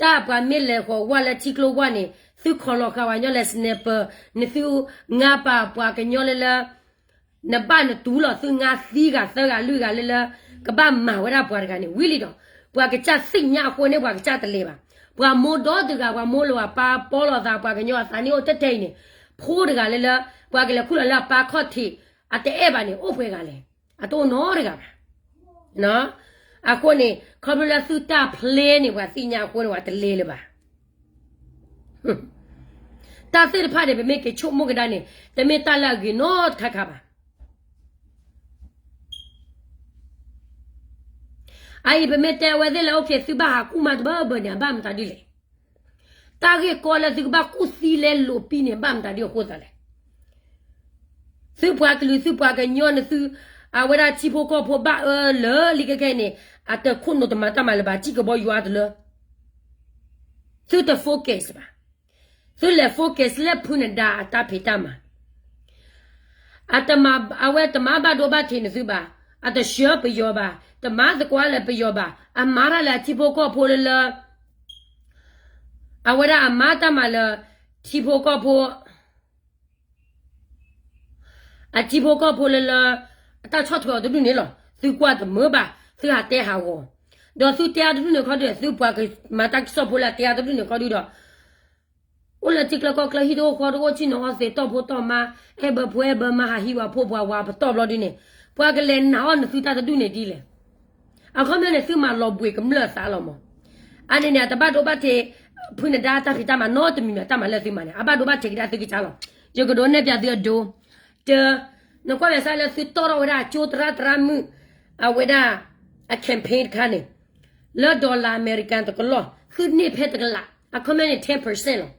တၢ်ပှၤမ့ၢ်လဲၤဃီၤဝဲလၢထံကျိဝဲန့ၣ် သုခိးလီၤဃာ်ပှၤကညီလဲၤ sniper, နသုငါပာ်ပှၤကညီလၢလၢ နဘၣ်နတူၢ်လီၤ သုငါသံဂၤသၢဂၤလွံၢ်ဂၤလၢလၢ ကဘၣ်မၤဝဲဒၣ်ပှၤတဂၤန့ၣ် ဝံၤလံဒီး ပှၤကစၢ်သ့ၣ်ညါအဃိန့ၣ် ပှၤကစၢ်တလဲၤဘၣ်. ပှၤမိၢ်ဒီတဂၤ ပှၤမိၢ်လၢပှၤပာ်ပီလိာ်သး ပှၤကညီအသးန့ၣ်အိၣ်တဲတဲအံၤန့ၣ် ဖိတဂၤလၢလၢ ပှၤကလဲၤခူၣ်လီၤလၢအပၢ်ခီၣ်ထံး အတအဲၣ်ဘၣ်န့ၣ် အိၣ်ပှဲၤဂၤလဲၣ်. အတအိၣ်နီတဂၤဘၣ်. အဃိန့ၣ် ခီဖျိလၢသုတၢ်ဖျ့န့ၣ် ပှၤသ့ၣ်ညါအဃိန့ၣ် ပှၤတလဲၤလၢၤဘၣ်. တၢ်သ့ၣ်တဖၣ်န့ၣ် ပမ့ၢ်က့ၤဆိကမိၣ်ကဒါန့ၣ် တမ့ၢ်တၢ်လၢအဂ့ၤနီတခါခါဘၣ်. အအံၤပမ့ၢ်တဲအဝဲသ့ၣ်လၢ အိၣ်ခ့ သုဘၣ်ဟးကူၣ်မၤတဘၢဘၢန့ၣ် အဘၣ်မတၤဒ်လဲၣ်. တၢ်ဂ့ၢ်ကီလၢသုကဘၣ်ကူၣ်သံလဲလိာ်ပံၤန့ၣ် ဘၣ်မတၤဒ်အဃိသးလဲၣ်. သုပှၤကလုာ်သုပှၤကညီန့ၣ်သု အဝဲဒၣ်ထံဖိကီၢ်ဖိဘၣ်အၢလၢာ်လံခဲခဲအံၤန့ၣ် အတခိၣ်နူာ်တမၤတၢ်မၤလၢၤဘၣ် ထံၣ်ကဘီယူၤအါတလၢ သုတ focus ဘၣ်. သုလဲၤ focus လၢဖုနဒါအတၢ်ဖံးတၢ်မၤ အဝဲတမၤဘၣ်ဒိဘၣ်ထံးနသုဘၣ်, အတဆှၢပယီၤဘၣ်, တမၤသကိးလၢပယီၤဘၣ်, အမၤတၢ်လၢအထံဖိကီၢ်ဖိလၢလၢ အဝဲဒၣ်အမၤတၢ်မၤလၢ ထံဖိကီၢ်ဖိ အထံဖိကီၢ်ဖိလၢလၢ အတၢ်ဆီၣ်ထွဲအီၤတဒူၣ်န့ၣ်လီၤ. သုကွၢ်တမုာ်ဘၣ်, သုဟးတဲဟးဂီၤ, ဒီးသုတဲအီၤတဒူၣ်န့ၣ်ခီဒုး သုပှၤကမၤတၢ်ကစီၣ်ဖိလၢအတဲအီၤတဒူၣ်န့ၣ်ခီဒုးဒီး အိၣ်လၢထံကျါကီၢ်ကျါ ဟံၣ်တအိၣ်ဃီတအိၣ် ဆ့ၣ်နီၤအီၣ်သ့း တီၢ်ဖိတီၢ်မါ အဲၣ်ဘၢဖိအဲၣ်ဘၢမါ ဟးဟံးဝဲဖိပှၤဝၤပတီၢ်ဘျီဒုန့ၣ် ပှၤကလဲၤနာ်အီၤနသုတၢ်တဒူၣ်န့ၣ်ဒ်လဲၣ်. အခီပညီန့ၣ် သုမၤလီၤဘှံးကမျၢၢ်သးလီၤမး. အန့ၣ်န့ၣ် အတဘၣ်ဒိဘၣ်ထံး ဖုနဒါတၢ်ဖံးတၢ်မၤနီတမံၤမး တၢ်မၤလၢသုမၤန့ၣ် အဘၣ်ဒိဘၣ်ထံးကဒါသုကစၢ်လီၤ. ယကဒိးနဲၣ်ပၠးသုအဒိ တၢ နကွၢ်မဲာ်ဆှးလၢသုတီၢ်ထီၣ်ဝဲဒၣ်အကၠိသရၣ်သရၣ်မုၣ် အဝဲဒၣ် အ campaign တခါန့ၣ် လၢ dollar American တကလီၢ် သုန့ၢ်ဖဲတကလး အခီပညီန့ၣ် ten percent လီၤ.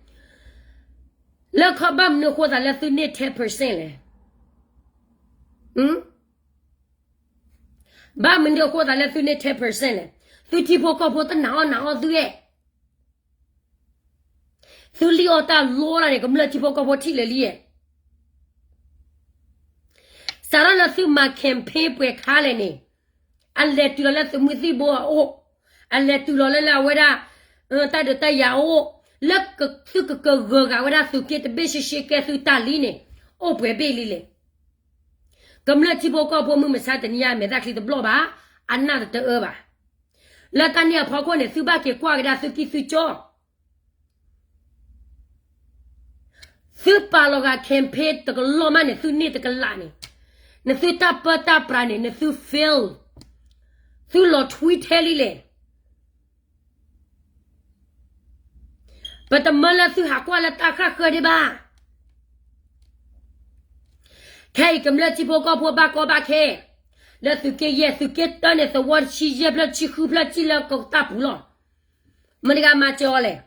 လၢခီဘၣ်မနုၤအဃိသးလၢသုန့ၢ် ten percent လဲၣ်. ဘၣ်မနုၤအဃိသးလၢသုန့ၢ် ten percent လဲၣ်. သုထံဖိကီၢ်ဖိတနာ်အီၣ်နာ်အီၣ်သုဧဲၣ်. သုလံၣ်အီၣ်တၢ်လီတၢ်န့ၣ် ကမျၢၢ်ထံဖိကီၢ်ဖိထံၣ်လၢာ်လံဧဲၣ်. စးထီၣ်လၢသုမၤ campaign ပှဲၤခါလဲၣ်န့ၣ် အလဲၤတုၤလီၤလၢသုးမုၢ်သံၣ်ဘိအအိၣ်, အလဲၤတုၤလီၤလၢလၢအဝဲဒၣ် တၢ်ဒုးတၢ်ယၤအအိၣ်, လၢသုကကဂၢၤဂၤဝဲဒၣ်သုးက့တဘ့ၣ်ရှဲရှဲကဲသုတၢ်လံန့ၣ် အိၣ်ပှဲၤဘ့ၣ်လံလဲၣ်. ကမျၢၢ်ထံဖိကီၢ်ဖိမုၢ်မဆါတနံၤအံၤ မဲာ်သၣ်ချံတဘျီၣ်ဘၣ်, အနၢ်တတအၢဘၣ်. လၢတၢ်န့ၣ်အဖီခိၣ်န့ၣ် သုဘၣ်က့ၤကွၢ်ကဒါသုကံၢ်သုကၠီ သုပာ်လီၤဂာ် campaign တကလီၢ်မးန့ၣ် သုန့ၢ်တကလးန့ၣ်, နသုတၢ်ပၢတၢ်ပြးန့ၣ် နသု fail, သုလီၤထွံထဲလံလဲၣ်. ပတမၢလၢသုဟးကွၢ်လၢတၢ်ဃၣ်ဃၢၤဒံးဘၣ်. ခဲအံၤကမျၢၢ်ထံဖိကီၢ်ဖိဘၣ်ကီဘၣ်ခဲ, လၢသုးက့ယဲၢ်သုးက့တၢန့ၣ် သဝီတဆံယဲၢ်ဖျၢၣ်တဆံဃုဖျၢၣ်စံၣ်လၢကတၢ်ပူၤလီၤ. မတၤတဂၤမၤစၢၤအီၤလဲၣ်.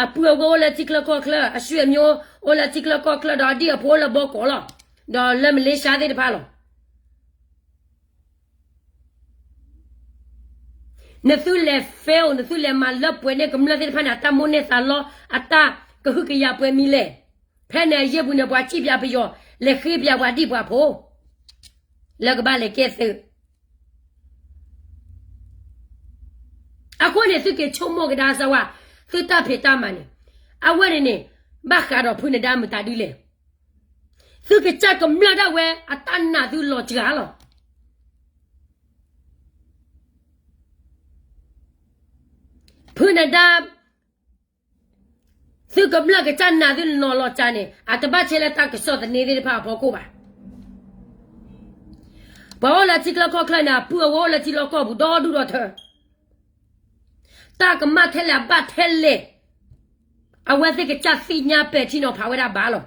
အပုၢ်အဝဲၢ်အိၣ်လၢထံချၢကီၢ်ချၢ, အဆွေမျိုးအိၣ်လၢထံချၢကီၢ်ချၢ ဒီးအဒံၣ်အဖိအိၣ်လၢဘီကီးလီၤ. ဒီးလၢမလ့ၡါသ့ၣ်တဖၣ်လီၤ. နသုလဲၤ fail, နသုလဲၤမၤလၢပှဲၤန့ၢ်ကမျၢၢ်သ့ၣ်တဖၣ်န့ၣ် အတၢ်မိၣ်န့ၢ်သးလီ, အတၢ်ကဟုကယာ်ပှဲၤမံၤလဲၣ်. ဖဲန့ၣ်အယဲၢ်ပူၤန့ၣ် ပှၤစံၣ်ပၠးပယီၤ, လဲၤဃ့ပၠးပှၤဒံၣ်ပှၤဖိ လၢကဘၣ်လဲၤကဲသုး အဃိန့ၣ် သုက့ၤဆိကမိၣ်ကဒါစၢဝါ, သုတၢ်ဖံးတၢ်မၤန့ၣ်, အဝဲန့ၣ်န့ၣ် ဘၣ်ဃးဒီးဖုနဒါမတၤဒ်လဲၣ်. သုကစၢ်ကမျၢၢ်ဒၣ်ဝဲ အတၢ်နာ်သုလီၤစှၤလီၤ. ဖုနဒါ သုကမျၢၢ်ကစၢ်နာ်သုနီၤလီၤစှၤန့ၣ် အတဘၣ်ဆဲးလၢတၢ်ကစီၣ်သန့သ့ၣ်တဖၣ်အဖီခိၣ်ဘၣ်. ပှၤအိၣ်လၢထံချၢကီၢ်ချၢန့ၣ် အပုၢ်အဝဲၢ်အိၣ်လၢထံလီၢ်ကီၢ်ပူၤဒီဒူၣ်ဒီထၢ တၢ်ကမၣ်ထဲလဲၣ်အဘၣ်ထဲလဲၣ်, အဝဲသ့ၣ်ကစၢ်သ့ၣ်ညါပဲာ်ထံနီၤဖးဝဲဒၣ်ဘၣ်လီၤ.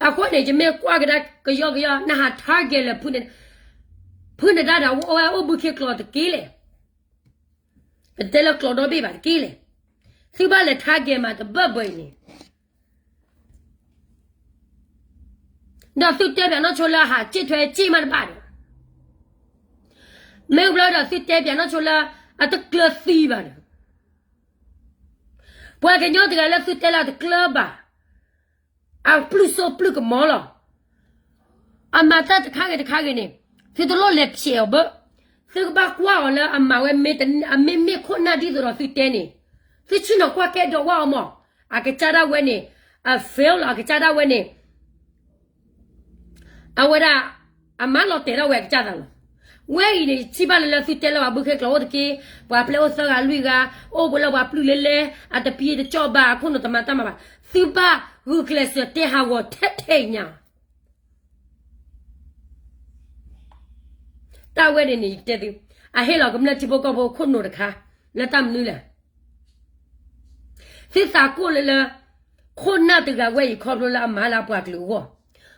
အဃိန့ၣ် ယမ့ၢ်ကွၢ်ကဒါကယီကယီ နဟး target လၢ ဖုနဒါဒီး အဝဲအိၣ်ဘုခ့ကျိာ်တက့ၢ်လဲၣ်. ပတဲလၢကျိာ်ဒီဘ့ၣ်ဘၣ်တက့ၢ်လဲၣ်. သုဘၣ်လဲၤ target မးတဘၢဘၢအံၤန့ၣ် ဒီးသုတဲပၠးနီၢ်ဆိလၢအဟးစ့ၣ်ထွဲစ့ၣ်မးတဘၣ်ဒီး, မ့ၢ်ဘျီဒီးသုတဲပၠးနီၢ်ဆိလၢ အတကျၢၤသံဘၣ်ဒီး, ပှၤကညီတဂၤလၢသုတဲလၢအတကျၢၤဘၣ်, အပျုၢ်စိပျုၢ်ကမီၤလီၤ. အမၤတၢ်တခါဂ့ၤတခါဂ့ၤန့ၣ်, သုတလိၣ်လဲၤဖျဲးအီၤဘၣ်, သုကဘၣ်ကွၢ်အီၤလၢအမၤဝဲမ့ၢ်တ, အမ့ၢ်မ့ၢ်ခိၣ်နၢ်ဒ်သိးဒီးသုတဲန့ၣ်, သုဆ့ၣ်နီၤကွၢ်ကဲဒီးဝဲအီၤမး, အကစၢ်ဒၣ်ဝဲန့ၣ်, အ fail လီၤ အကစၢ်ဒၣ်ဝဲန့ၣ် အဝဲဒၣ်, အမၤလီၤတဲာ်ထီၣ်ဝဲအကစၢ်သးလီၤ. ဝဲအံၤန့ၣ် ယထံၣ်ဘၣ်လၢလၢသုတဲလၢပှၤဘုခ့ကျိာ်အိၣ်တက့ၢ်, ပှၤပျဲၢ်အိၣ်သၢဂၤလွံၢ်ဂၤ, အိၣ်ဝဲလၢပှၤပျုၢ်လဲလဲ, အတပံတကၠီၣ်ဘၣ် အခိၣ်နူာ်တမၤတၢ်မၤဘၣ်, သုဘၣ်ဂုာ်ကျဲးစၢးတဲဟးဂီၤထဲထဲအံၤညါ တၢ်ဝဲန့ၣ်န့ၣ် ယတဲသု, အဟ့ၣ်လီၤကမျၢၢ်ထံဖိကီၢ်ဖိခိၣ်နူာ်တခါ, လၢတၢ်မနုၤလဲၣ်. သုသးကိၢ်လၢလၢ, ခိၣ်နၢ်တဂၤဝဲအံၤခီဖျိလၢအမၤလၢအပှၤကလုာ်အဂီၢ်,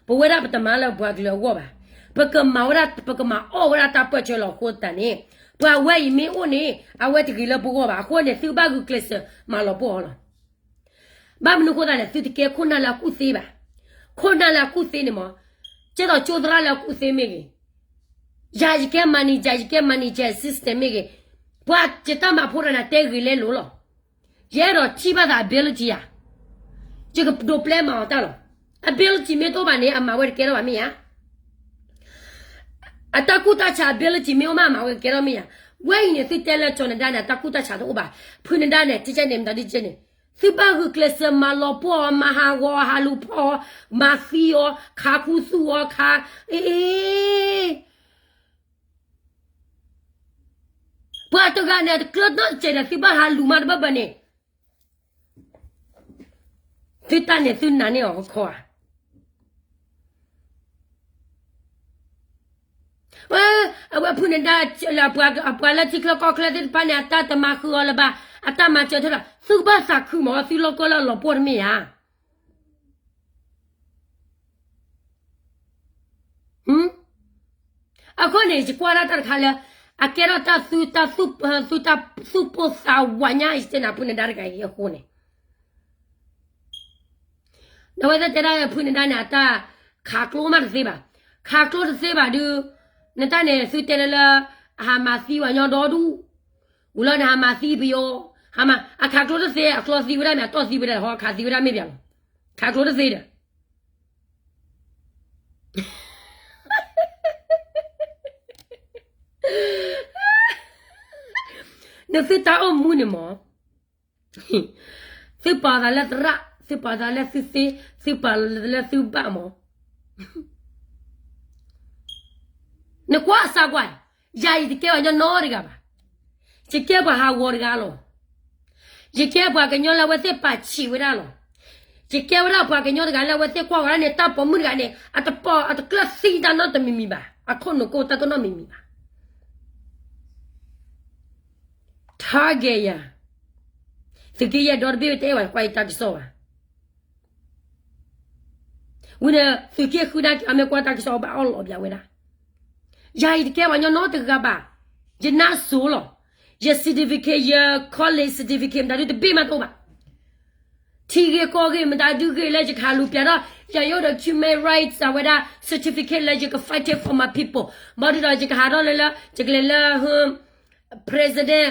ပဝဲဒၣ်ပတမၤလၢပှၤကလုာ်အဂီၢ်ဘၣ်, ပကမၤဝဲဒၣ် ပကမၤအီၣ်ဝဲဒၣ်တၢ်ပၢၢ်ဆၢလီၤအဃိသတးန့ၣ်, ပှၤဝဲအံၤမ့ၢ်အိၣ်န့ၣ် အဝဲတဂ့ၤလၢပဂီၢ်ဘၣ်, အဃိန့ၣ် သုဘၣ်ဂုာ်ကျဲးစၢးမၤလီၤပှီၢ်အီၤလီၤ. ဘၣ်မနုၤအဃိသတးန့ၣ် သုတကဲခိၣ်နၢ်လၢအကူၣ်သ့ဘၣ်. ခိၣ်နၢ်လၢအကူၣ်သ့န့ၣ်မ့ၢ်, ကဲသိးကၠိသရၣ်လၢအကူၣ်သ့မ့ၢ်ဂ့ၤ, ယၤယကဲ manager ယကဲ manager assistant မ့ၢ်ဂ့ၤ, ပှၤယတၢ်မၤဖိတဂၤန့ၣ် တဲဂ့ၤလဲလိာ်လီၤ. ယအဲၣ်ဒိးထံၣ်ဘၣ်သး ability ယၤ, ယကဒိးပျဲမၤအီၤတၢ်လီၤ. ability မ့ၢ်တအိၣ်ဘၣ်န့ၣ် အမၤဝဲတကဲထီၣ်ဘၣ်မ့ၢ်ဧါ. အတၢ်ကူၣ်တၢ်ဆး ability မ့ၢ်အိၣ်မး အမၤဝဲတကဲထီၣ်မ့ၢ်ဧါ. ဝဲအံၤန့ၣ် သုတဲလၢကၠီၤနဒါန့ၣ် အတၢ်ကူၣ်တၢ်ဆးတအိၣ်ဘၣ်, ဖုနဒါန့ၣ် ကကဲန့ၣ် မတၤဒ်ကဲန့ၣ်, သုဘၣ်ဂုာ်ကျဲးစၢးမၤလီၤပှီၢ်အီၤ မၤဟးဂီၤအီၤ ဟးလူၤဖီၣ်အီၤ မၤသံအီၤ ခးခူသူၣ်အီၤခး, အ့ ပှၤတဂၤန့ၣ် တကျၢၤနီတစဲးဒီး သုဘၣ်ဟးလူၤမးတဘၣ်ဘၣ်န့ၣ်, သုတၢ်န့ၣ်သုနာ်န့ၢ်အီၤခီဧါ. အဝဲဖုနဒါ, ပှၤလၢထံချၢကီၢ်ချၢသ့ၣ်တဖၣ်န့ၣ် အတၢ်တမၤဃုာ်အီၤလၢၤဘၣ်, အတၢ်မၤစၢၤထဲလီၤ, သုကဘၣ်သးခုမး သုလီၢ်ကီၢ်လၢအလီၤပှီၢ်တမ့ၢ်ဧါ. အဃိန့ၣ် ယကွၢ်ဒၣ်တၢ်တခါလၢ အကဲထီၣ်တၢ်သု, တၢ်သူၣ်ပိၢ်သးဝးညါ ယတဲနၤဖုနဒါတဂၤအံၤအဃိန့ၣ်, ဒီးအဝဲသ့ၣ်တဲဒၣ်ဖုနဒါန့ၣ် အတၢ်ခးကျိမးတသ့ဘၣ်, ခးကျိတသ့ဘၣ်ဒုး, နတၢ်န့ၣ်သုတဲလၢလၢ, အဟးမၤသံဝဲညီဒီဒူၣ်, ဝံၤလီၤန့ၣ်ဟးမၤသံပယီၤ, ဟးမၤ, အခးကျိတသ့, အကျိသံဝဲဒၣ်မ့ၢ် အတီၢ်သံဝဲဒၣ်ဟီ အခးသံဝဲဒၣ်မ့ၢ်ပၠးလီၤ, ခးကျိတသ့ဒီး နသုတၢ်အိၣ်မူန့ၣ်မး, သုပာ်သးလၢသရၣ်, သုပာ်သးလၢသုသ့, သုပာ်သးလၢသုဘၣ်မး, နကွၢ်စၢ်ကွၢ်, ယၤယတကဲပှၤကညီနီတဂၤဘၣ်, ယကဲပှၤဟးဂီၤတဂၤလီၤ. ယကဲပှၤကညီလၢအဝဲသ့ၣ်ပာ်ဆံးဝဲဒၣ်လီၤ. ယကဲဝဲဒၣ်ပှၤကညီတဂၤလၢအဝဲသ့ၣ်ကွၢ်ဝဲဒၣ်န့ၣ် တၢ်ပိာ်မုၣ်တဂၤန့ၣ် အတပိာ် အတကျၢၢ်သံတၢ်နီတမံၤမံၤဘၣ်, အခိၣ်နူာ်ကိၢ်တၢ်တနီတမံၤမံၤဘၣ်. target ယၤ, သုးက့ယဲၢ်ဒီတဘ့ၣ်တအဲၣ်ဘၣ်ကွၢ်ယတၢ်ကစီၣ်ဘၣ်. ဝံၤဒီး သုးက့ဃုဒၣ်က့ၤအီၤမ့ၢ်ကွၢ်တၢ်ကစီၣ်ဘၣ်အီၣ်လီၤဘၣ်ဝဲဒၣ်. ယၤအံၤတကဲပှၤကညီနီတဂၤဘၣ်, ယနါစိၤလီၤ. ယ certificate, ယ college certificate မတၤဒုတဘ့ၣ်မးတအိၣ်ဘၣ်. ထံဂ့ၢ်ကီၢ်ဂ့ၢ်မတၤဒုဂ့ၢ်လၢယကဟးလူၤပျးထီၣ် ယၤယအိၣ်ဒီး human rights အဝဲဒၣ် certificate လၢယက fight it for my people. ဘၣ်ဒုဒီးယကဟးထီၣ်လၢလၢ ယကလဲၤလၢ president,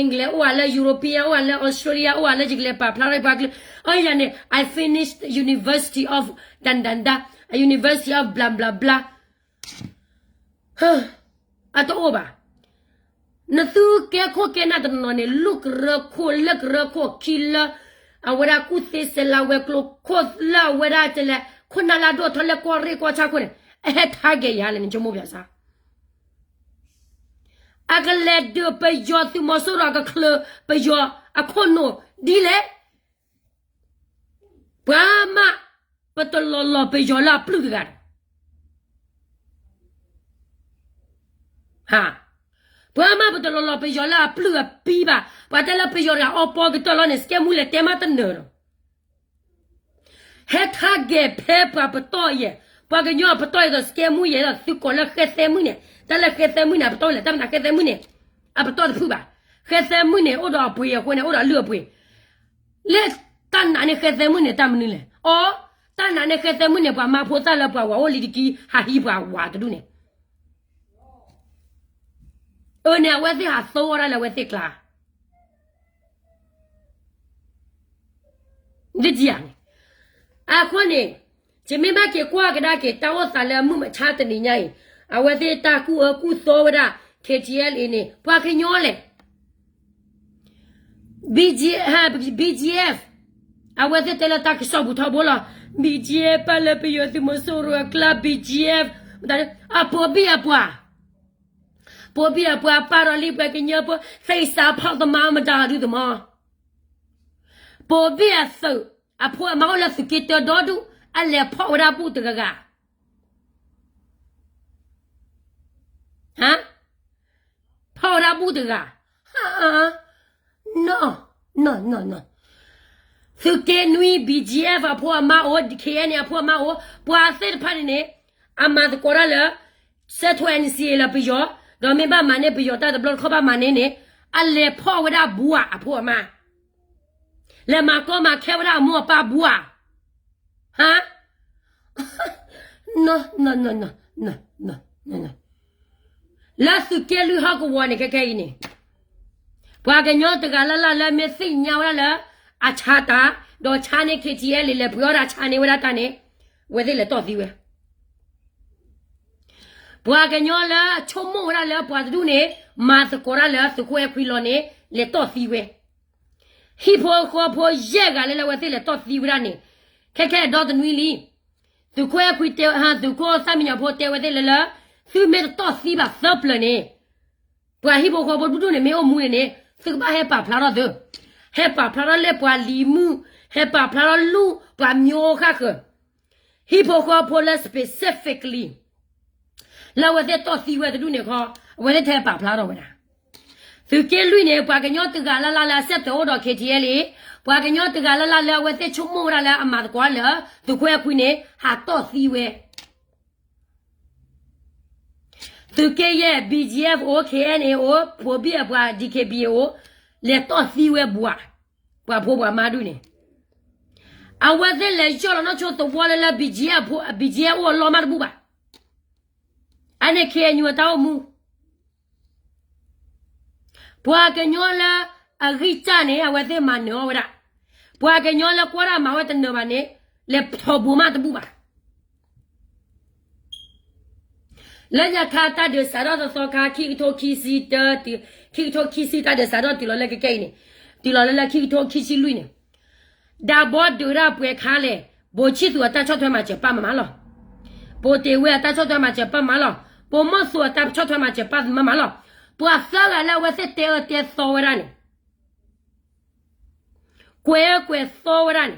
England အိၣ်ဧါလၢ European အိၣ်ဧါလၢ Australia အိၣ်ဧါလၢ ယကလဲၤပာ်ဖျါထီၣ်ယပှၤကလုာ်, အယၤန့ၣ် I finished University of ဒၣ်ဒၣ်ဒၣ်, University of blah blah blah. အတအိၣ်ဘၣ်. နသုကဲခိၣ်ကဲနၢ်တနီၤနီၤန့ၣ် လူၣ်ကရၢခိၣ်လၢကရၢခိၣ်ခံလၢ အဝဲဒၣ်ကူၣ်သ့စဲးလၢဝဲၤကျိၤခိၣ်လၢအဝဲဒၣ်တဲလဲၣ် ခိၣ်နၢ်လၢအဒိၣ်ထီၣ်လၢကီၢ်ရ့ၣ်ကီၢ်ဆၣ်ခိၣ်န့ၣ် အဟဲ target ယၤလဲၣ် နဆိကမိၣ်ပျးစၢ် အကလဲၤဒုးပယီၤသုးမီၤစိရိၤအကချုးပယီၤအခိၣ်နူာ်ဒ်လဲၣ် ပှၤမး ပတလီၤလီၤပယီၤလၢအပျုၢ်တဂၤဒီး ပှၤမးပတလီၤလီၤပယီၤလၢအပျုၢ်အပံဘၣ်. ပှၤတဲလၢပယီၤတဂၤအီပီကတၢၢ်လီၤန့ၣ် စကဲမူလဲၤတဲမးတနၢၤဒီး ဟဲ target ဖဲပှၤပတီၢ်ယဲၢ်, ပှၤကညီအပတီၢ်ယဲၢ်ဒီး စကဲမူယဲၢ်ဒီး သုကိးလၢဃဲသဲမုၣ်န့ၣ်, တၢ်လၢဃဲသဲမုၣ်န့ၣ် အပတီၢ်လဲၣ်, တၢ်မနုၤဃဲသဲမုၣ်န့ၣ် အပတီၢ်တဖုဘၣ်. ဃဲသဲမုၣ်န့ၣ် အိၣ်ဒီးအပှ့ၤအဃိန့ၣ် အိၣ်ဒီးအလုၢ်အပှ့ၤ လၢတၢ်နာ်န့ၢ်ဃဲသဲမုၣ်န့ၣ် တၢ်မနုၤလဲၣ်. အီ, တၢ်နာ်န့ၢ်ဃဲသဲမုၣ်န့ၣ် ပှၤမၤဖိသၣ်လၢပှၤဝၤအိၣ်လံတကံ ဟးဟံးပှၤဝၤတဒူၣ်န့ၣ် အၢန့ၣ် အဝဲသ့ၣ်ဟးသီဝဲဒၣ်လၢအဝဲသ့ၣ်ကျါ ဒ်ယၤန့ၣ်, အဃိန့ၣ်, ယမ့ၢ်ဘၣ်က့ၤကွၢ်ကဒါက့ၤ တၢ်အိၣ်သးလၢအမုၢ်မဆါတနံၤညါအံၤ, အဝဲသ့ၣ်တၢ်ကူၣ်အၢကူၣ်သီဝဲဒၣ် KTLA န့ၣ် ပှၤကညီလဲၣ်. BGF, BGF, အဝဲသ့ၣ်တဲလၢတၢ်ကစီၣ်ပူၤထီဘိလီၤ. BGF ပာ်လၢပယီၤသုးမီၤစိရိၤအကျါ BGF, အပိာ်ဘံၣ်အပှၤ, ပိာ်ဘံၣ်အပှၤပာ်ဒီးလံပှၤကညီဖိ သ့ၣ်စးဖီၣ်သမါမတၤဒုသမီ ပိာ်ဘံၣ်အသုး, အဖိအမါအိၣ်လၢသုးက့တၢဒီဒူၣ်, အလဲၤဖီၣ်ဝဲဒၣ်ဘူၣ်တဂၤဂၤ, ဟါ, ဖီၣ်ဝဲဒၣ်ဘူၣ်တဂၤ, ဟါ, နီၢ်, နီၢ်, နီၢ်, နီၢ်, သုးက့နွံ BGF အဖိအမါအိၣ်, KNA အဖိအမါအိၣ်, ပှၤသ့ၣ်တဖၣ်န့ၣ်န့ၣ်, အမၤသကိးတၢ်လၢ စဲးထိ NCA လၢပယီၤ, ဒီးမ့ၢ်ဘၣ်မၤန့ၢ်ပယီၤတၢ်တဘျီတခီၣ်ဘၣ်မၤန့ၢ်န့ၣ်, အလဲၤဖီၣ်ဝဲဒၣ်ဘူၣ်ဧါ အဖိအမါ, လဲၤမၤကီမၤခဲဝဲဒၣ်အမိၢ်အပၢ်ဘူၣ်ဧါ, ဟါ, နီၢ်, နီၢ်, နီၢ်, နီၢ်, နီၢ်, နီၢ်, နီၢ်, လၢသုးက့လွံၢ်ဟီၣ်ကဝီၤန့ၣ် ခဲခဲအံၤန့ၣ်, ပှၤကညီတဂၤလၢ်လၢ်လၢမ့ၢ်သ့ၣ်ညါဝဲဒၣ်လၢ အဆါတၢ်, ဒီးဆါန့ၢ် KTLA လဲၤပှ့ၤအီၣ်တၢ်ဆါန့ၢ်ဝဲဒၣ်တၢ်န့ၣ်, အဝဲသ့ၣ်လဲၤတီၢ်သံဝဲ ပှၤကညီလၢအဆိကမိၣ်ဝဲဒၣ်လၢပှၤတဒူၣ်န့ၣ် မၤသကိးတၢ်လၢသုးခိၣ်အဲၣ်ခွံလီၤန့ၣ် လဲၤတီၢ်သံဝဲ, ဟံၣ်ဖိဃီဖိယဲၢ်ဂၤလၢလၢအဝဲသ့ၣ်လဲၤတီၢ်သံဝဲဒၣ်န့ၣ်, ခဲခဲဒီတနွံလံ, သုးခိၣ်အဲၣ်ခွံတဲ, သုးခိၣ်သၣ်မံညီၤဖိတဲဝဲသ့ၣ်လၢလၢ, သုမ့ၢ်တတီၢ်သံဘၣ်သၢပျၢၤန့ၣ်, ပှၤဟံၣ်ဖိဃီဖိတဒူၣ်န့ၣ်မ့ၢ်အိၣ်မူန့ၣ်န့ၣ် သုကဘၣ်ဟဲပာ်ဖျါထီၣ်သု, ဟဲပာ်ဖျါထီၣ်လၢပှၤလံၤမုၣ်, ဟဲပာ်ဖျါထီၣ်လူၢ်ပှၤမၠိဃၣ်ဃၢၤ, ဟံၣ်ဖိဃီဖိလၢ specifically လၢအဝဲသ့ၣ်တီၢ်သံဝဲတဒူၣ်န့ၣ်ခီ, အဝဲသ့ၣ်ထဲပာ်ဖျါထီၣ်ဝဲဒၣ်, သုးက့လွံၢ်န့ၣ် ပှၤကညီတဂၤလၢ်လၢ်လၢအစဲးတဲအိၣ်ဒီး KTLA, ပှၤကညီတဂၤလၢ်လၢ်လၢအဝဲသ့ၣ်ဆိကမိၣ်ဝဲဒၣ်လၢအမၤသကိးလၢ သုးခိၣ်အဲၣ်ခွံန့ၣ် ဟးတီၢ်သံဝဲ သုးက့ယဲၢ် BGF အိၣ် KNA အိၣ် ပိာ်ဘံၣ်အပှၤ DKBA အိၣ်, လဲၤတီၢ်သံဝဲဘူးဧါ, ပှၤဖိပှၤမါဒူၣ်န့ၣ်, အဝဲသ့ၣ်လဲၤယီၢ်လီၤနီၢ်ဆိသဝီလၢလၢ BGF အဖိ BGF အိၣ်အလီၢ်မးတဘူၣ်ဘၣ်, အန့ၣ် KNU အတၢ်အိၣ်မူ ပှၤကညီလၢအဂံၢ်စၢ်န့ၣ် အဝဲသ့ၣ်မၤနၢၤအီၣ်ဝဲဒၣ်, ပှၤကညီလၢကွၢ်တၢ်မၤဝဲတနၢၤဘၣ်န့ၣ်, လဲၤထီၣ်ဘိးမးတဘူၣ်ဘၣ်. လၢညါခါတၢ်ဒုးစးထီၣ်သီသီခါ ခံကထိခံဆံတၢ, ခံကထိခံဆံတၢ်ဒုးစးထီၣ်တုၤလီၤလၢကကဲအံၤန့ၣ်, တုၤလီၤလၢလၢခံကထိခံဆံလွံၢ်န့ၣ်, ဒၣ်ဘီဒုးဒၣ်ပှဲၤခါလဲၣ်, ဘိးဆံၣ်သူးအတၢ်ဆီၣ်ထွဲမၤစၢၤပာ်မးမးလီၤ. ဘိးတ့ၢ်ဝဲအတၢ်ဆီၣ်ထွဲမၤစၢၤပာ်မးလီၤ. ဘိးမီၢ်သူးအတၢ်ဆီၣ်ထွဲမၤစၢၤပာ်မးမးလီၤ. ပှၤသၢဂၤလၢအဝဲသ့ၣ်တဲအၢတဲသီဝဲဒၣ်န့ၣ်, ကွဲးအၢကွဲးသီဝဲဒၣ်န့ၣ်,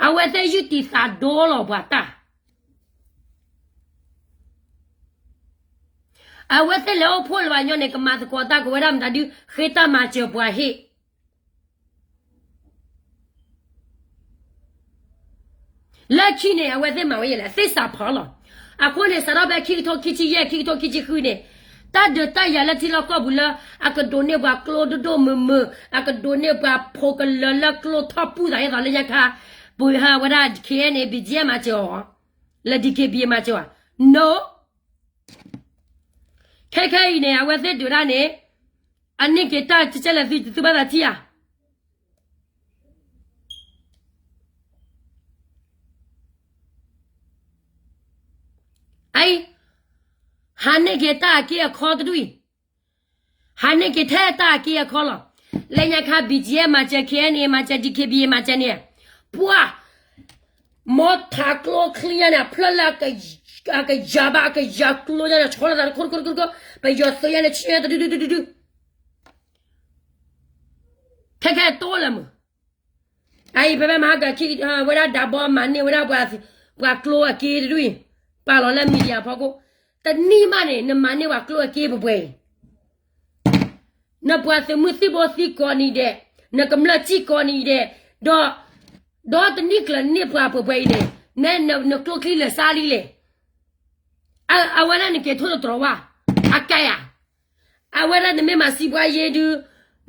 အဝဲသ့ၣ်ယုၢ်တံာ်သးဒိလီၤပှၤတၢ် အဝဲသ့ၣ်လဲၤအိၣ်ဖှိၣ်လၢၤဘၣ်ညီန့ၣ် ကမၤသကိးတၢ်ကဝဲဒၣ်မတၤဒု ဃ့တၢ်မၤစၢၤပှၤဟ့ၣ် လၢခံန့ၣ် အဝဲသ့ၣ်မၤဝဲယဲလဲၣ် သ့ၣ်စးဖီလီၤ. အဃိန့ၣ် စးထီၣ်ဖဲခံကထိခံဆံယဲၢ် ခံကထိခံဆံဃုန့ၣ်, တၢ်ဒုးတၢ်ယၤလၢထံလီၢ်ကီၢ်ပူၤလၢ အကဒိးန့ၢ်ပှၤကျိဒိၣ်ဒိၣ်မုၢ်မုၢ်, အကဒိးန့ၢ်ပှၤဖိကလၢၤလၢကျိထီၣ်ပူၣ်သးဒ်သိးလၢညါခါ, ပှၤဟးဝဲဒၣ် KNA BGF မၤစၢၤအီၤ, လၢ DKBA မၤစၢၤအီၤ, no. ခဲခဲအံၤန့ၣ် အဝဲသ့ၣ်ဒုးတၢ်န့ၣ်, အန့ၢ်က့ၤတၢ်ကဲလဲၣ်သုသုဘၣ်သးထံၣ်ဧါ. အံၤ, ဟးန့ၢ်က့ၤတၢ်အက့အခီတဒူၣ်အံၤ, ဟးန့ၢ်က့ၤထဲတၢ်အက့အခီလီၤ. လၢညါခါ BGF မၤစၢၤ KNA မၤစၢၤ DKBA မၤစၢၤန့ၣ်, ပှၤ မီထးကျိချံညါန့ၣ် အဖျၢၣ်လၢ အကယၤဘၣ် အကယၤကျိညါန့ၣ် ဆီလီၤသးတခိၣ်တခိၣ်တခိၣ်တခိၣ်, ပယီၤသုးညါန့ၣ် ဆံတဒုဒုဒုဒုဒု, ခဲခဲတိလၢမုၢ် အအံၤ ဖဲဖဲမဟါက ဝဲဒၣ်ဒးဘီမၤန့ၢ်ဝဲဒၣ် ပှၤကျိအက့တဒူၣ်အံၤ, ပာ်လီၤလၢ media ဖီခိၣ်, တနံၣ်မးန့ၣ် နမၤန့ၢ်ပှၤကျိအက့ပှဲၤပှဲၤအံၤ, နပှၤသုးမုၢ်သံၣ်ဘိသံကိးနံၤဒဲး, နကမျၢၢ်စံၣ်ကိးနံၤဒဲး, ဒီး ဒီးတနံၣ်ကျၢၤန့ၢ်ပှၤပှဲၤပှဲၤအံၤန့ၣ်, နကျိချံလၢာ်စါလံလဲၣ်. အဝဲဒၣ်နက့ၤထိၣ်သတြီၤဝဲ, အကါယၤ, အဝဲဒၣ်နမ့ၢ်မၤစံးပှၤယ့ဒု,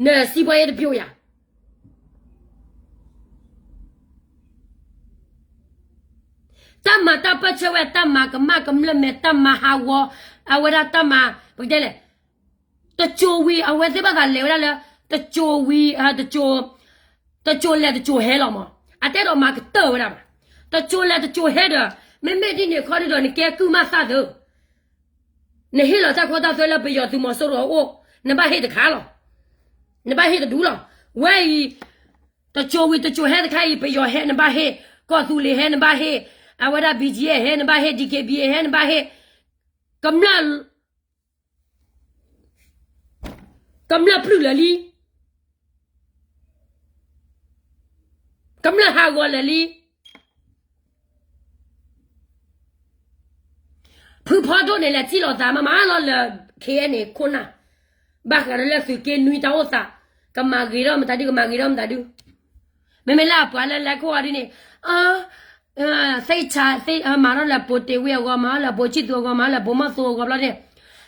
နစံးပှၤယ့တပျိယၤ. တၢ်မၤတၢ်ပၢၢ်ဆၢဝဲ တၢ်မၤကမၣ်ကမျၢၢ်မဲာ် တၢ်မၤဟးဂီၤ, အဝဲဒၣ်တၢ်မၤ, ပကတဲလဲၣ်, တစိၤဝံၤ အဝဲသ့ၣ်ဘၣ်သးလဲၤဝဲဒၣ်လၢ တစိၤဝံၤ, တစိၤလဲၤတစိၤဟဲလီၤမး, အတအဲၣ်ဒိးမၤကတၢၢ်ဝဲဒၣ်ဘၣ်. တစိၤလဲၤတစိၤဟဲဒီး မ့မ့ၢ်ဒ်န့ၣ်ခီဒုဒီး နကဲကုၢ်မးသၣ်သၢ နဟ့ၣ်လီၤတၢ်ခိတၢ်သွဲလၢပယီၤသုးမီၤစိရိၤအအိၣ် နဘၣ်ဟ့ၣ်တခါလီၤ. နဘၣ်ဟ့ၣ်တဒူလီၤ. ဝဲအံၤ တစိၤဝံၤတစိၤဟဲတခါအံၤ ပယီၤဟဲနဘၣ်ဟ့ၣ်, ကီၢ်သူလ့ၤဟဲနဘၣ်ဟ့ၣ်, အဝဲဒၣ် ဘံကၠံအဲၣ် ဟဲနဘၣ်ဟ့ၣ်, ဒံက့ဘံဟဲနဘၣ်ဟ့ၣ်, ကမျၢၢ် ကမျၢၢ်ပျုၢ်လၢာ်လံ, ကမျၢၢ်ဟးဂီၤလၢာ်လံ. ဖုဖီဒိၣ်န့ၣ် လဲၤထံၣ်လိာ်သးမးမးလီၤလၢ ခဲအံၤန့ၣ် ခိၣ်နၢ်, ဘၣ်ဃးဒီးလၢသုးက့နွံတၢ်အိၣ်သး, ကမၤဂ့ၤထီၣ်မတၤဒု ကမၤဂ့ၤထီၣ်မတၤဒု. မ့မ့ၢ်လၢအပှၤလၢလဲၤခိၣ်အီၤဒ်န့ၣ်, သ့ၣ်ဆါ, မၤထီၣ်လၢပိာ်တ့ၢ်ဝ့ၢ်အဂီၢ်, မၤထီၣ်လၢပိာ်ခၠံၣ်သူးအဂီၢ်, မၤထီၣ်လၢပိာ်မီၢ်သိအဂီၢ်ဘျီန့ၣ်,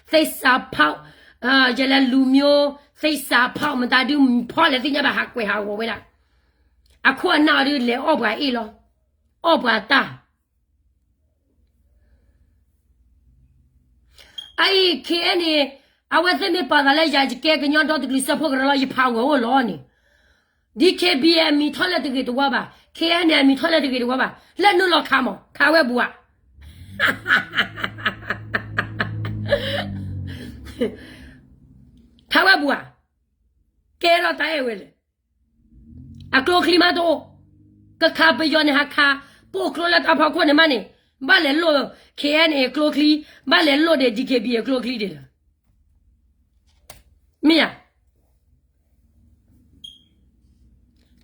သ့ၣ်စးဖီၣ်, ယဲလၢလူမျိုး, သ့ၣ်စးဖီၣ်မတၤဒု ဖီၣ်လဲၣ်သ့ၣ်ညါဘၣ် ဟးကွဲးဟးဂီၤဝဲဒၣ်. အခိၣ်အနၢ်အီၤဒု လဲၤအီၣ်ပှၤအ့ၣ်လီၤ, အီၣ်ပှၤတၢ် အအံၤ ခဲအံၤန့ၣ်, အဝဲသ့ၣ်မ့ၢ်ပာ်သးလၢယၤ ယကဲကညီဒီတကလုာ်စၢဖှိၣ်ကရၢလီၤ ယဖးဂီၤအိၣ်လီၤန့ၣ်, ဒ် ဒံက့ဘံ အမံၤထီၣ်လၢတဂ့ၤတဝါဘၣ်, ခဲအံၤန့ၣ် အမံၤထီၣ်လၢတဂ့ၤတဝါဘၣ်, လၢနုာ်လီၤခးမး ခးဝဲဘူးဧါ, ခးဝဲဘူးဧါ, ကဲထီၣ်တၢ်အဲၣ်ဝဲလဲၣ်. အကျိချံမးတအိၣ်, ကခးပယီၤန့ၣ်ဟးခး, ပိာ်ကျိလၢတၢ်ဖီခိၣ်န့ၣ်မးန့ၣ်, ဘၣ်လဲၤလိၣ် ခဲအံၤန့ၣ် အကျိချံ, ဘၣ်လဲၤလိၣ်ဒီး ဒံက့ဘံ အကျိချံဒ်လဲၣ်. မ့ၢ်ဧါ,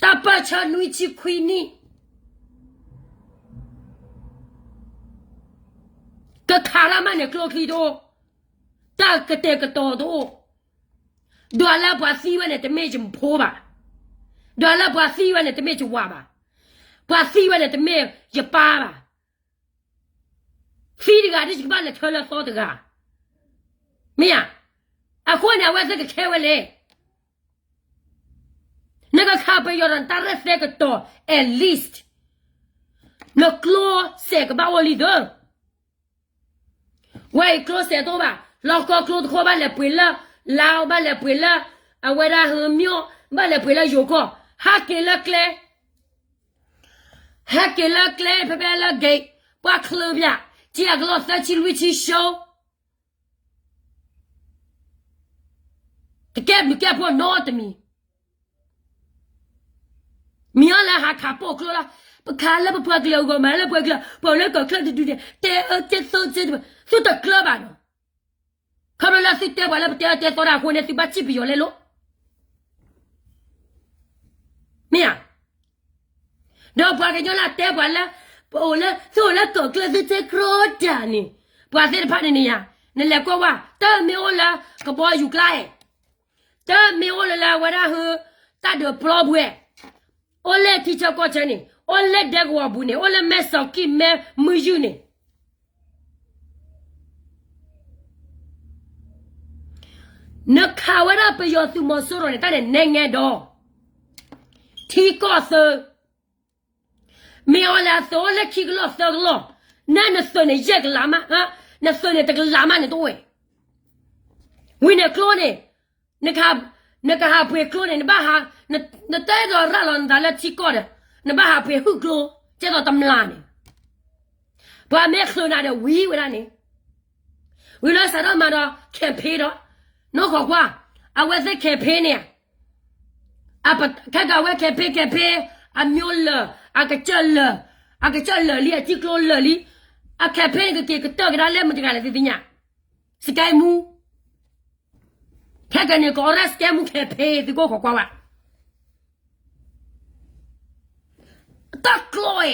တၢ်ပၢၢ်ဆၢနွံဆံခွံနံၣ်, ကခးတၢ်မးန့ၣ် ကျိချံတအိၣ်, တၢ်ကတဲာ်ကတီၤတအိၣ်. ဒွးလၢပှၤသံဝဲန့ၣ် တမ့ၢ်ယဖိဘၣ်, ဒွးလၢပှၤသံဝဲန့ၣ် တမ့ၢ်ယဝၤဘၣ်, ပှၤသံဝဲန့ၣ် တမ့ၢ်ယပၢ်ဘၣ်. သံတဂၤဒ်ယကဘၣ်လဲၤထၢလၢသီတဂၤ, မ့ၢ်ဧါ, အဃိန့ၣ် အဝဲသ့ၣ်ကခဲဝဲလဲၣ်. နကခးပယီၤဒီးနတၢ်ရဲၣ်သဲကတီၤ at least နကျိစဲးကဘၣ်အိၣ်လံသၢ. ဝဲအံၤကျိစဲးတအိၣ်ဘၣ်, လီၢ်ကီၢ်ကျိတခီ ဘၣ်လဲၤပှ့ၤလၢ လါ, ဘၣ်လဲၤပှ့ၤလၢ အဝဲဒၣ်ဟၢမၠိၣ်, ဘၣ်လဲၤပှ့ၤလၢယိၤကီၢ်, ဟဲက့ၤလၢကျဲ, ဟဲက့ၤလၢကျဲ ဖဲဖဲလၢ gate ပှၢ်ချၢပၠး, က့ၤအကလီၢ်သၢဆံလွံၢ်ဆံ show တကဲဘျုးကဲဖှိၣ်နီတမံၤ. မ့ၢ်အီၤလၢဟးခးပိာ်ကျိလီၤ, ပခးလၢပပှၤကလုာ်အဂီၢ် မၤလၢပှၤကလုာ်, ပှၤလၢကီၢ်ချၢတဒုန့ၣ် တဲအၢတဲသီတဲတဘၣ်, သုတကျၢၤဘၣ်နီၤ. ခီဖျိလၢသုတဲပှၤလၢပတဲအၢတဲသီတၢ်အဃိန့ၣ် သုဘၣ်စံၣ်ပယီၤလဲလိာ် မ့ၢ်ဧါ. ဒီးပှၤကညီလၢတဲပှၤလၢ ပအိၣ်လၢ သုအိၣ်လၢကီၢ်ချၢသုတဲကြီတၢ်န့ၣ်, ပှၤသ့ၣ်တဖၣ်န့ၣ်န့ၣ်ယါ, နလဲၤကွၢ်ဝဲ, တမ့ၢ်အိၣ်လၢကဘီယူၤကျါအဲၣ်, တမ့ၢ်အိၣ်လၢလၢဝဲဒၣ်ဟၢ တၢ်ဒုးပျီပူၤအဲၣ်, အိၣ်လၢထံဆၢကီၢ်ဆၢန့ၣ်, အိၣ်လၢဒဲကဝီၤပူၤန့ၣ်, အိၣ်လၢမဲၢ်စီၤကံၣ်မဲၢ်မုၢ်ယုၢ်န့ၣ် နခးဝဲဒၣ်ပယီၤသုးမီၤစိရိၤန့ၣ် တၢ်န့ၣ်နဲငဲဒီး ထံကီၢ်သၢ, မ့ၢ်အီၤလဲၤအသုးအိၣ်လၢခံကလီၢ်သၢကလီၢ်, နဲနသုးန့ၣ်ယဲၢ်ကလးမး, နသုးန့ၣ်တကလးမးန့ၣ်တအိၣ်ဝဲ, ဝံၤန့ၣ်ကျိန့ၣ်, နကဟးပှ့ၤကျိန့ၣ် နဘၣ်ဟး, နတဲဒီးရၤလီၤနသးလၢထံကီၢ်ဒီး, နဘၣ်ဟးပှ့ၤဟုၣ်ကျိ, ကဲသိးတမျၢ်န့ၣ် ပှၤမ့ၢ်ချုးနၤဒီးဝံၤဝဲဒၣ်န့ၣ်, ဝံၤလီၤစးထီၣ်မၤဒီး campaign ဒီး, နီၢ်ခိးကွၢ်, အဝဲသ့ၣ် campaign န့ၣ်, ခဲကဝဲ campaign campaign, အမျိုးလၢာ်, အကစၢၢ်လၢာ်, အကစၢၢ်လၢာ်လံ, အထံကျိလၢာ်လံ, အ campaign န့ၣ် ကက့ၤကတၢၢ်ကဒါလၢမတၤတဂၤလဲၣ်သုသ့ၣ်ညါ, စကဲမူ ခဲကနံၣ်ကီးရၣ်စကဲမူ campaign သုကိးခိးကွၢ်ဝဲ, တၢ်ကျိဝဲ,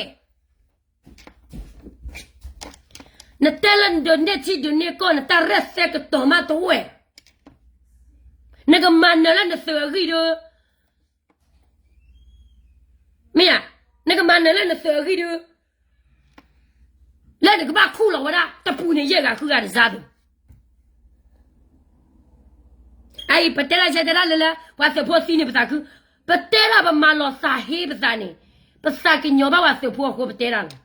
နတဲလၢနဒုးနဲၣ်ထံဒုးနဲၣ်ကီၢ် နတၢ်ရဲၣ်သဲကတီၤမးတအိၣ်ဝဲ, နကမၤနၢၤလၢနသုးအဂံၢ်ဒီး မ့ၢ်ဧါ, နကမၤနၢၤလၢနသုးအဂံၢ်ဒီး လၢနကဘၣ်ခူၣ်လီၤဝဲဒၣ် တပူၤန့ၣ်ယဲၢ်ဂၤဃုဂၤတစၢ်သုး, အအံၤ ပတဲဒၣ်ယဲတဲဒၣ်လၢလၢ ပှၤသုးဖိသံန့ၣ်ပသးခု, ပတဲဒၣ်ပမၤလီၤသးဟ့ပသးန့ၣ်, ပသးကညီၤဘၣ်ပှၤသုးဖိအဃိပတဲဒၣ်လီၤ.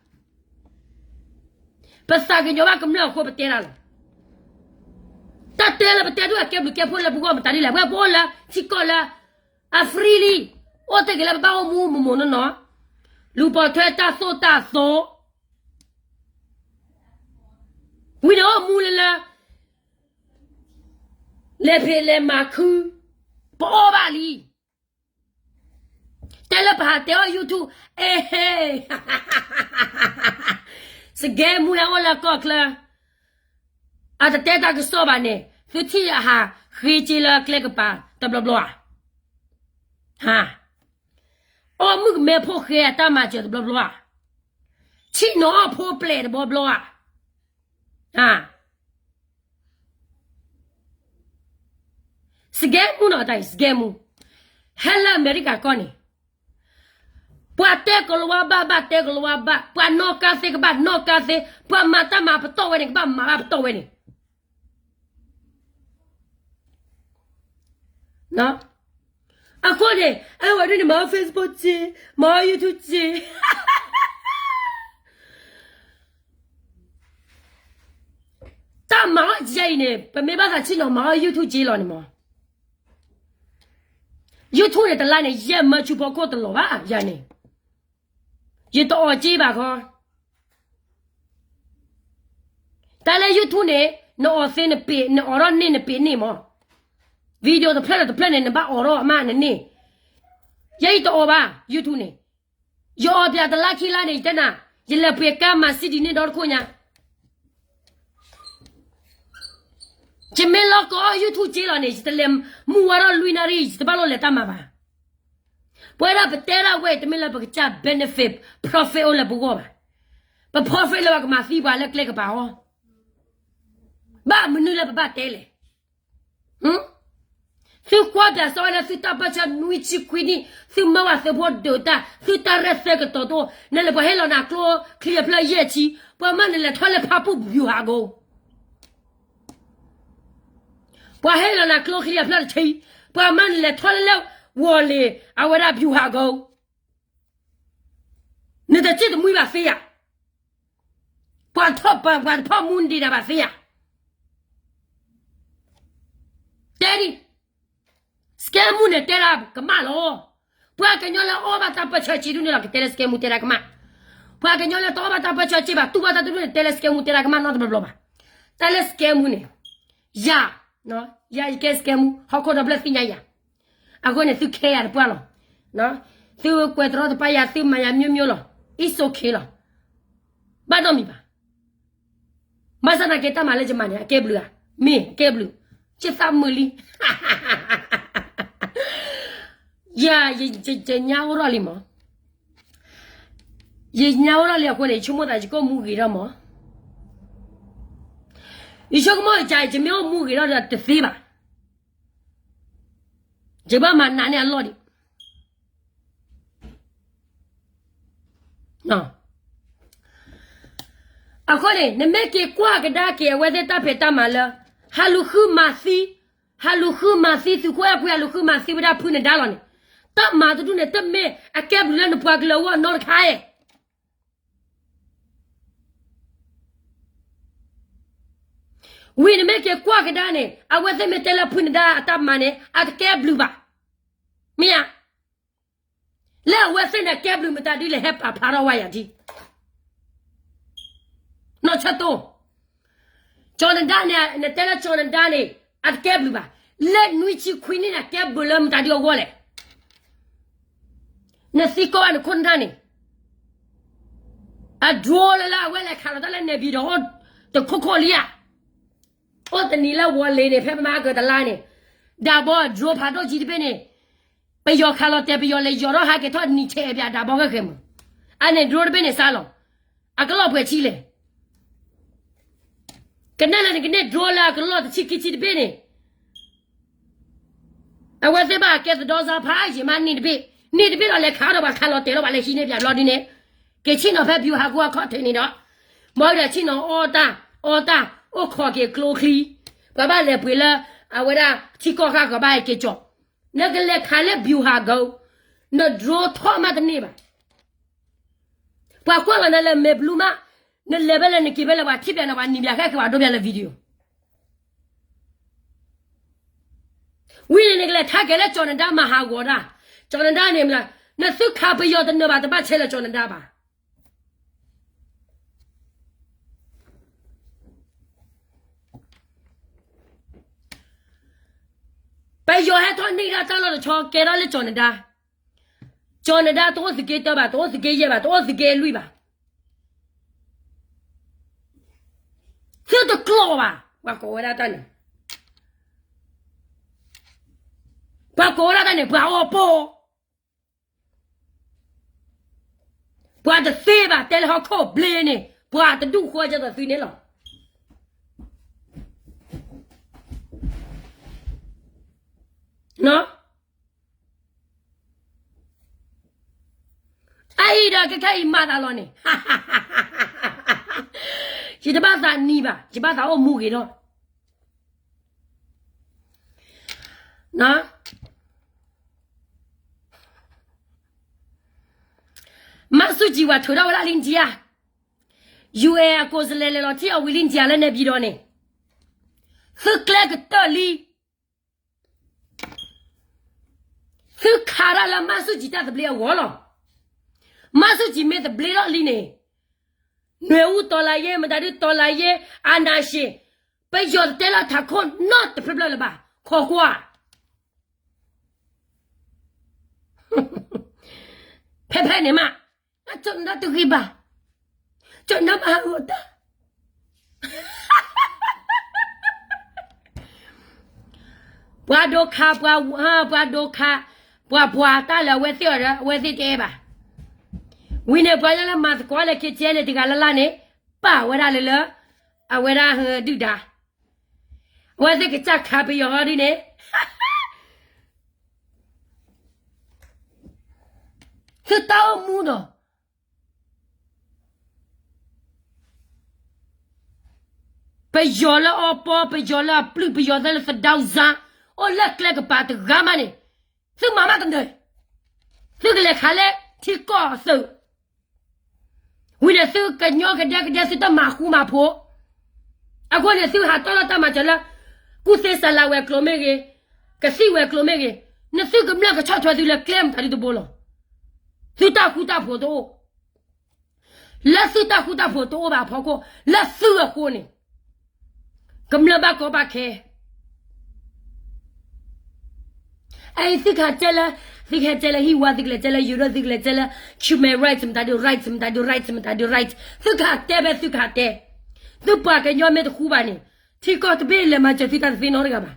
ပသးကညီၤဘၣ်ကမျၢၢ်အဃိပတဲဒၣ်လီၤ. တၢ်တဲလၢပတဲဒၣ်အကဲဘျုးကဲဖှိၣ်လၢပဂီၢ်မတၤဒ်လဲၣ်, ပဝဲပအိၣ်လၢထံကီၢ်လၢ အ free လံ, အိၣ်တ့ၢ်က့ၤလၢပဘၣ်အိၣ်မူမိၢ်မိၢ်နီၢ်နီၢ်, လူၤပိာ်ထွဲတၢ်သိၣ်တၢ်သီ, ဝံၤန့ၣ်အိၣ်မူလၢလၢ လဲၤဖံးလဲၤမၤခု, ပအီၣ်ဘၣ်လံ. တဲလၢပဟးတဲအီၣ် YouTube, အဲ, စကဲမူဟဲအိၣ်လၢကီၢ်ချၢ, အတတဲတၢ်ကစီၣ်ဘၣ်န့ၣ် သုထံၣ်အဟးဃ့က့လၢကျဲကပၤတဘျီဘျီဧါ. ဟါ, အီၣ်မုၣ်ကမဲဖိဃဲအတၢ်မၤစၢၤတဘျီဘျီဧါ, ဆ့ၣ်နီၤအီၣ်ဖိပျဲၢ်တဘျီဘျီဧါ. ဟါ, စကဲမူနီၤ တၢ်အံၤ စကဲမူ, ဟဲလၢအမဲရကၤကီၢ်န့ၣ်, ပှၤတဲကလၤဝါဘၣ် ဘၣ်တဲကလၤဝါဘၣ်, ပှၤနီၣ်ကါသ့ကဘၣ်နီၣ်ကါသ့, ပှၤမၤတၢ်မၤပတီၢ်ဝဲန့ၣ် ကဘၣ်မၤဘၣ်ပတီၢ်ဝဲန့ၣ်. အဃိန့ၣ် အဝဲဒၣ်န့ၣ် မၤအီၣ် Facebook စ့, မၤအီၣ် YouTube စ့ တၢ်မၤအီၣ်ယဲအံၤန့ၣ် ပမ့ၢ်ဘၣ်သးဆ့ၣ်နီၤမၤအီၣ် YouTube က့လီၤန့ၣ်မး, YouTube န့ၣ် တလါန့ၣ် ယဲၢ်မၢဆူဖီခိၣ်တလီၤဘၣ်ယၤန့ၣ်, ယတအီၣ်က့ဘၣ်ခီ. တၢ်လၢ YouTube န့ၣ် နအီၣ်သ့နပ့ၤ, နအီၣ်ထီၣ်န့ၢ်နပ့ၤန့ၢ်မး, video တဖျၢၣ်ဒီးတဖျၢၣ်န့ၣ် နဘၣ်အီၣ်ထီၣ်အမးနန့ၢ်. ယဲအံၤတအီၣ်ဘၣ် YouTube န့ၣ်, ယအီၣ်ပၠးတလါခံလါန့ၣ် ယတဲနၤ, ယလဲၤပှ့ၤကါမၤ CD န့ၣ်ဒီတခိၣ်ညါ. ယမ့ၢ်လီၤကီအီၣ် YouTube က့လီၤန့ၣ် ယတလဲၤမူဝါထီၣ်လွံၢ်နၣ်ရံၣ် ယတဘၣ်လိၣ်လဲၤတၢ်မၤဘၣ်. ပဝဲဒၣ်ပတဲဒၣ်ဝဲ တမ့ၢ်လၢပကစၢ် benefit profit အိၣ်လၢပဂီၢ်ဘၣ်. ပ profit လၢပကမၤသံပှၤလၢကျဲကပၤအီၤ, ဘၣ်မနုၤလၢပဘၣ်တဲလဲၣ်. သုကွၢ်ပၠးစီဝဲလၢသုတၢ်ပၢၢ်ဆၢနွံဆံခွံနံၣ်, သုမၢဝဲသုးဖိဒုးတၢ်, သုတၢ်ရဲၣ်သဲကတီၤတအိၣ်, နလဲၤပှၤဟ့ၣ်လီၤနၤကျိချံအဖျၢၣ်ယဲၢ်ဆံ, ပှၤမၢနလဲၤထီၣ်လၢဖၣ်ပူၣ် ဗျူဟာကုန်း, ပှၤဟ့ၣ်လီၤနၤကျိချံအဖျၢၣ်တဆံ, ပှၤမၢနလဲၤထီၣ်လၢလၢ ဝီၤလ့ၤ အဝဲဒၣ် ဗျူဟာကုန်း, နတစံၣ်တမှံဘၣ်သ့ဧါ. ပှၤထီၣ်ပှၤ ပှၤတဖီၣ်မူနဒံးနၤဘၣ်သ့ဧါ. တဲဒ်, စကဲမူန့ၣ်တဲဒၣ်ကမၣ်လီၤ. ပှၤကညီလၢအီၣ်ဘၣ်တၢ်ပၢၢ်ဆၢစ့ဒ်န့ၣ်လီၤ ကတဲလၢစကဲမူတဲဒၣ်ကမၣ်. ပှၤကညီလၢတအီၣ်ဘၣ်တၢ်ပၢၢ်ဆၢစ့ဘၣ် တူၢ်ဘၣ်တၢ်တဒူၣ်န့ၣ် တဲလၢစကဲမူတဲဒၣ်ကမၣ်နီတဘျီဘျီဘၣ်. တၢ်လၢစကဲမူန့ၣ်, ယၤ, ယၤယကဲစကဲမူ ဟီၣ်ခိၣ်ဒီဖျၢၣ်သ့ၣ်ညါယၤ. အဃိန့ၣ် သုခဲယၤတပှၢ်လီၤ. သုကွဲးတရီတပါယၤ သုမၤယၤ မျိုးမျိုး လီၤ. It's okay လီၤ. ဘၣ်နီတမံၤဘၣ်. ဘၣ်ဆၣ်သနာ်က့ တၢ်မၤလၢယမၤန့ၣ် အကဲဘျုးဧါ. မ့ၢ်အကဲဘျုး, ယသးမုာ်လံ. ယၤ, ယညါအိၣ်ထီၣ်လံမး. ယညါအိၣ်ထီၣ်လံအဃိန့ၣ် ယဆိကမိၣ်သး ယကအိၣ်မူဂ့ၤထီၣ်မး. ယဆိကမိၣ်ယက ယမ့ၢ်အိၣ်မူဂ့ၤထီၣ်ဒီးတသ့ဘၣ်. ယဘၣ်မၤနးန့ၢ်အလီၢ်ဒံး. အဃိန့ၣ် နမ့ၢ်က့ၤကွၢ်ကဒါက့ၤအဝဲသ့ၣ်တၢ်ဖံးတၢ်မၤလၢ ဟးလူၤဃုမၤသံ, ဟးလူၤဃုမၤသံ သုးခိၣ်အဲၣ်ခွံ ဟးလူၤဃုမၤသံဝဲဒၣ်ဖုနဒါလီၤန့ၣ်, တၢ်မၤတဒူၣ်န့ၣ် တမ့ၢ်အကဲဘျုးလၢနပှၤကလုာ်အဂီၢ်နီတခါဧါ. ဝံၤနမ့ၢ်က့ၤကွၢ်ကဒါန့ၣ် အဝဲသ့ၣ်မ့ၢ်တဲလၢဖုနဒါအတၢ်မၤန့ၣ် အတကဲဘျုးဘၣ်. မ့ၢ်ဧါ. လၢအဝဲသ့ၣ်န့ၣ်ကဲဘျုးမတၤဒ်လဲၣ် ဟဲပာ်ဖျါထီၣ်ဝဲယၤဒ် နီၢ်ဆၢတိၢ်, ကၠီၤနဒါန့ၣ် နတဲလၢကၠီၤနဒါန့ၣ် အတကဲဘျုးဘၣ်. လၢနွံဆံခွံနံၣ်န့ၣ် အကဲဘျုးလၢမတၤဒ်အဂီၢ်လဲၣ်. နသံကွၢ်ဘၣ်နခိၣ်နဒါန့ၣ် အ drone လၢလၢအဝဲလဲၤခးလီၤတၢ်လၢနဲၣ်ဘံၣ်ဒီး အိၣ်တခိၣ်ခိၣ်လံဧါ. အိၣ်တနံၤလၢဝီၤလ့ၤန့ၣ် ဖဲပမၤကတလါန့ၣ် ဒၣ်ဘီ drone ဖးဒိၣ်ကံတဘ့ၣ်န့ၣ် ပယီၤခးလီၤတဲာ် ပယီၤလဲၤယီၤထီၣ်ဟးက့ၤထီၣ်နံၤဆဲးဘၣ် ဒၣ်ဘီဂဲၢ်ဃဲၤမး. အန့ၣ် drone တဘ့ၣ်န့ၣ်စးလီၤ. အကလီၢ်ပှဲၤဆံလဲၣ်. ကနဲၣ်လၢနကန့ၢ် drone လၢအကလီၢ်တဆံခံဆံတဘ့ၣ်န့ၣ် အဝဲသ့ၣ်ဘၣ်ကဲသဒီစါဖးယံာ်မးနံၤတဘ့ၣ်, နံၤတဘ့ၣ်ဒီးလဲၤခးဒီးပှၤခးလီၤတဲာ်လီၤ ပှၤလဲၤဟံးန့ၢ်ပၠးဘျီဒ်န့ၣ်, က့ၤဆ့ၣ်နီၤဖဲ ဗျူဟာကုန်း အခီၣ်ထံးန့ၣ်ဒီး, မ်ဒီးဆ့ၣ်နီၤအီၣ်တၢ်, အီတၢ်, အိၣ်ခိးက့ၤကျိချံ, ပှၤဘၣ်လဲၤပှ့ၤလၢ အဝဲဒၣ်ထံကီၢ်ဃၣ်ဃၢၤဘၣ်ဟဲက့ၤကၠီၣ်, နကလဲၤခးလၢ ဗျူဟာကုန်း, န drone ထီၣ်မးတန့ၢ်ဘၣ်. ပှၤကွၢ်လီၤနၤလၢမဲာ်ဘျူးမး, နလဲၤဖဲလဲၣ်နက့ၤဖဲလဲၣ် ပှၤထံၣ်ပၠးနၤ ပှၤနံၤပၠးဃဲဃဲ ပှၤဒိပၠးလၢ video ဝံၤန့ၣ် နကလဲၤထါကဲၤလၢကၠီၤနဒါမၤဟးဂီၤတၢ်, ကၠီၤနဒါန့ၣ်မ့ၢ် ပသုခးပယီၤတနၢၤဘၣ် တဘၣ်ဆဲးလၢကၠီၤနဒါဘၣ်. ပယီၤဟဲထီၣ်န့ၢ်ဒၣ်တၢ်လီၢ်တဆီ ကဲထီၣ်လၢကၠီၤနဒါ, ကၠီၤနဒါတအိၣ်သုးက့တၢဘၣ်, တအိၣ်သုးက့ယဲၢ်ဘၣ်, တအိၣ်သုးက့လွံၢ်ဘၣ်. သုတကျိာ်ဘၣ်, ပှၤကိးဝဲဒၣ်တၢ်န့ၣ်, ပှၤကိးဝဲဒၣ်တၢ်န့ၣ် ပှၤအီပီ, ပှၤတသ့ဘၣ်, တဲလၢဟီၣ်ခိၣ်ဘျ့န့ၣ် ပှၤတဒူၣ်ဃီကဲသိးသုန့ၣ်လီၤ. အအံၤဒီးကခဲအံၤမၤသးလီၤန့ၣ်, ယတဘၣ်သးနံၤဘၣ်, ယဘၣ်သးအိၣ်မူဂ့ၤဒီး မၤဆူၣ်ကံၤဝဲထုးထီၣ်ဝဲဒၣ်လၢ India, UN အကိးစလဲလဲၤလီၤထံၣ်အီၤဝံၤလၢ India လၢ နေပြည်တော် န့ၣ်, သုကျဲကတၢၢ်လံ, သုခးတၢ်လၢမၤဆူၣ်ကံၤတၢ်သဘျ့အဂီၢ်လီၤ. မၤဆူၣ်ကံၤမ့ၢ်သဘျ့ထီၣ်လံန့ၣ်, နွေဦးတော်လှန်ရေး, မတၤဒုး တော်လှန်ရေး, အာဏာရှင်, ပယီၤတတဲလၢထးခိၣ်နီတဖျၢၣ်ဖျၢၣ်လၢၤဘၣ်, ခိးကွၢ် ဖဲဖဲန့ၣ်မး, ကၠီၤနဒါတဂ့ၤဘၣ်, ကၠီၤနဒါမၤဟးဂီၤတၢ်, ပှၤဒိခး, ပှၤဒိခး, ပှၤပှၤတၢ်လၢအဝဲသ့ၣ်အီၤဒီး အဝဲသ့ၣ်တအဲၣ်ဘၣ်. ဝံၤန့ၣ် ပှၤလၢမၤသကိးလၢ KTLA န့ၣ် တဂၤလၢ်လၢ်န့ၣ် ပာ်ဝဲဒၣ်လၢလၢ အဝဲဒၣ်ဒုၣ်ဒါ, အဝဲသ့ၣ်ကစၢ်ခးပယီၤဟီဒ်န့ၣ် သုတၢ်အိၣ်မူဒီး ပယီၤလၢအီပီ, ပယီၤလၢအပျုၢ်, ပယီၤလၢသဒၢစါ, အိၣ်လၢကျဲကပၤတဂၤမးန့ၣ်, သုမၤမးတနၢၤ, သုကလဲၤခးလၢထံကီၢ်အသုး, ဝံၤန့ၣ် သုကညီကဒဲကဒဲ သုတမၤဃူမၤဖိး, အဃိန့ၣ် သုဟးတီလီၤတၢ်မၤစၢၤလၢ ကူၣ်သ့စးလၤဝဲၤကျိၤမ့ၢ်ဂ့ၤ, ကသံၣ်ဝဲၤကျိၤမ့ၢ်ဂ့ၤ, နသုကမျၢၢ်ကဆီၣ်ထွဲသုလၢကျဲမတၤဒုတဘိလီၤ. သုတၢ်ဃူတၢ်ဖိးတအိၣ် လၢသုတၢ်ဃူတၢ်ဖိးတအိၣ်ဘၣ်အဖီခိၣ် လၢသုအဃိန့ၣ် ကမျၢၢ်ဘၣ်ကီဘၣ်ခဲ, အအံၤသုကဟးတဲလၢ, သုကဟဲတဲလၢဟံၣ်ဝါ, သုကလဲၤတဲလၢ Europe, သုကလဲၤတဲလၢ human rights မတၤဒု rights မတၤဒု rights မတၤဒု rights, သုကဟးတဲဖဲသုကဟးတဲ, သုပှၤကညီမ့ၢ်တဃူဘၣ်န့ၣ် ထံကီၢ်တဘ့ၣ်လဲၤမၤစၢၤသုတၢ်တသ့နီတဂၤဘၣ်.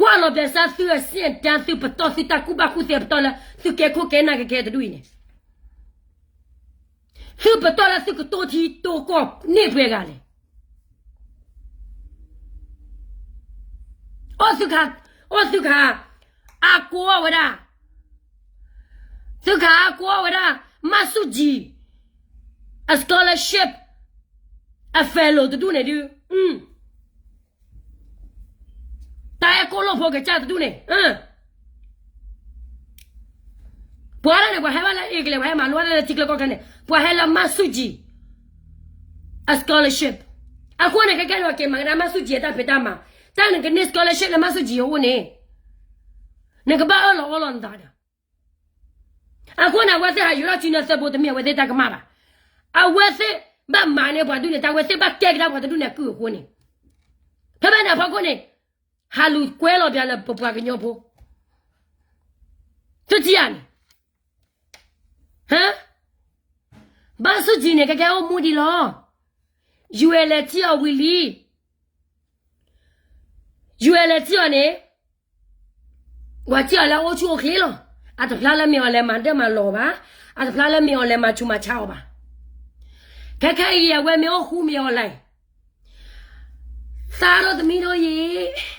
ကွၢ်လီၤဘျဲးစးသုအဆင့်အတန်း သုပတီၢ်သုတၢ်ကူၣ်ဘၣ်ကူၣ်သ့အပတီၢ်လၢ သုကဲခိၣ်ကဲနၢ်ကကဲတဒူၣ်အံၤန့ၣ်, သုပတီၢ်လၢသုကတိၢ်ထံတိၢ်ကီၢ်န့ၢ်ပှဲၤဂၤလဲၣ်. အိၣ်သုခး, အိၣ်သုခး, အါကိးဝဲဒၣ်, သုခးအါကိးဝဲဒၣ်, မၤဆူၣ်ကံၤ အ scholarship အ fellow တဒူၣ်န့ၣ်ဒုး, တၢ်အဲၣ်ကိၣ်လိၣ်ဖိကစၢ်တဒူၣ်န့ၣ်, ပှၤဒၣ်န့ၣ် ပှၤဟဲဘၣ်လၢအ့ကလဲာ် ပှၤဟဲမၤလိဝဲဒၣ်လၢထံချၢကီၢ်ချၢန့ၣ် ပှၤဟဲလၢမၤဆူၣ်ကံၤ အ scholarship. အဃိန့ၣ် ခဲကဲန့ၣ် ပက့ၤမၤကဒါမၤဆူၣ်ကံၤအတၢ်ဖံးတၢ်မၤ, တၢ်နကန့ၢ် scholarship လၢမၤဆူၣ်ကံၤအအိၣ်န့ၣ်, နကဘၣ်အၢၣ်လီၤအီလီၤနသးဒီး အဃိန့ၣ် အဝဲသ့ၣ်ဟးယူၤထီၣ်စုနၢသၢဘိ တမ့ၢ်အဝဲသ့ၣ်တၢ်ကမၣ်ဘၣ်. အဝဲသ့ၣ်ဘၣ်မၤန့ၢ်ပှၤဒူၣ်န့ၣ် တၢ်အဝဲသ့ၣ်ဘၣ်ကဲကဒါပှၤတဒူၣ်န့ၣ်အကုၢ်အဃိန့ၣ်, ဖဲဖဲန့ၣ်အဖီခိၣ်န့ၣ် ဟးလူၤကွဲလီၤပှၤလၢပပှၤကညီဖိ, သုထံၣ်ဧါန့ၣ်, မၤဆူၣ်ကံၤန့ၣ် ကကဲအိၣ်မူဒံးလီၤ. ယုၢ်အဲၣ်လဲၤထံၣ်အီၤဝံၤလံ, ယုၢ်အဲၣ်လဲၤထံၣ်အီၤန့ၣ် ပှၤထံၣ်အီၤလၢအအိၣ်ဆူၣ်အိၣ်ချ့လီၤ. အတဖျါလၢမ့ၢ်အီၤလဲၤမၤဒၢၣ်မၤလီၤဘၣ်, အတဖျါလၢမ့ၢ်အီၤလဲၤမၤဆူးမၤဆါအီၤဘၣ်. ခဲခဲအံၤ အဝဲမ့ၢ်အိၣ်ဃူမ့ၢ်အီၤလဲၣ်, သးထီၣ်သမံထီၣ်ယံၤ,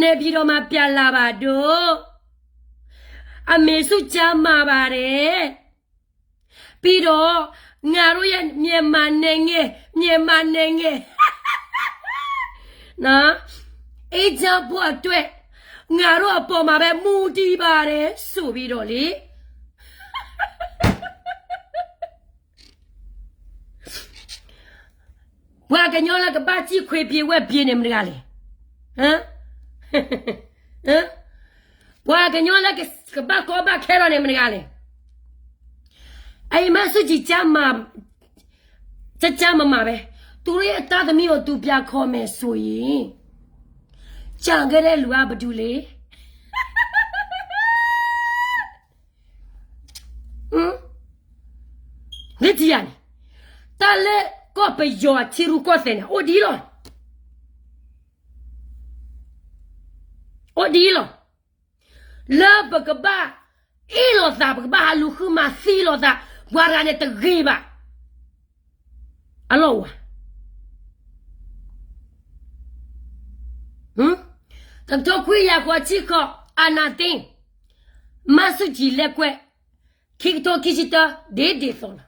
န့ၣ်ဖံးဒီးမၤပျဲလၢ်ဘၣ်ဒိၣ်, အမေစုကျန်းမာပါတယ်, ပြီးတော့ ငါတို့ရဲ့ မြန်မာနိုင်ငံ, မြန်မာနိုင်ငံ, နော်, အေးချမ်းဖို့အတွက် ငါတို့အပေါ်မှာပဲ မူတည်ပါတယ် ဆိုပြီးတော့လေ. ပှၤကညီလၢကဘၣ်စံၣ်ခွ့ပြေးဝဲၢ်ပြေးန့ၣ်မတၤတဂၤလဲၣ်. ပှၤကညီလၢကဘၣ်ကီဘၣ်ခဲလီၤန့ၣ် မတဂၤလဲၣ်. အံၤမၤဆူၣ်ကံ ကျန်းမာ ကျန်းမာ မမပဲ. သူတို့ရဲ့အသားသမီးကို သူပြန်ခေါ်မယ်ဆိုရင် ကျန်ခဲ့တဲ့လူက ဘယ်သူလဲ? လၢတယၤန့ၣ် တၢ်လၢကီၢ်ပယီၤထံရူၢ်ကီၢ်သဲးန့ၣ် အိၣ်ဒ်လီၤ. အိၣ်ဒ်လီၤ. လၢပကဘၣ်အ့ၣ်လိာ်သး ပကဘၣ်ဟးလူၤဃုမၤသံလိာ်သး ပှၤတဂၤန့ၣ်တဂ့ၤဘၣ်. အလီၢ်ဝဲ တကထိခွံကယၤဃိးဆံဃိး အာဏာသိမ်း မၤဆူၣ်ကံ လၢကွဲး ခံကထိခံဆံတၢ ဒ်ဒ်သိးလီၤ.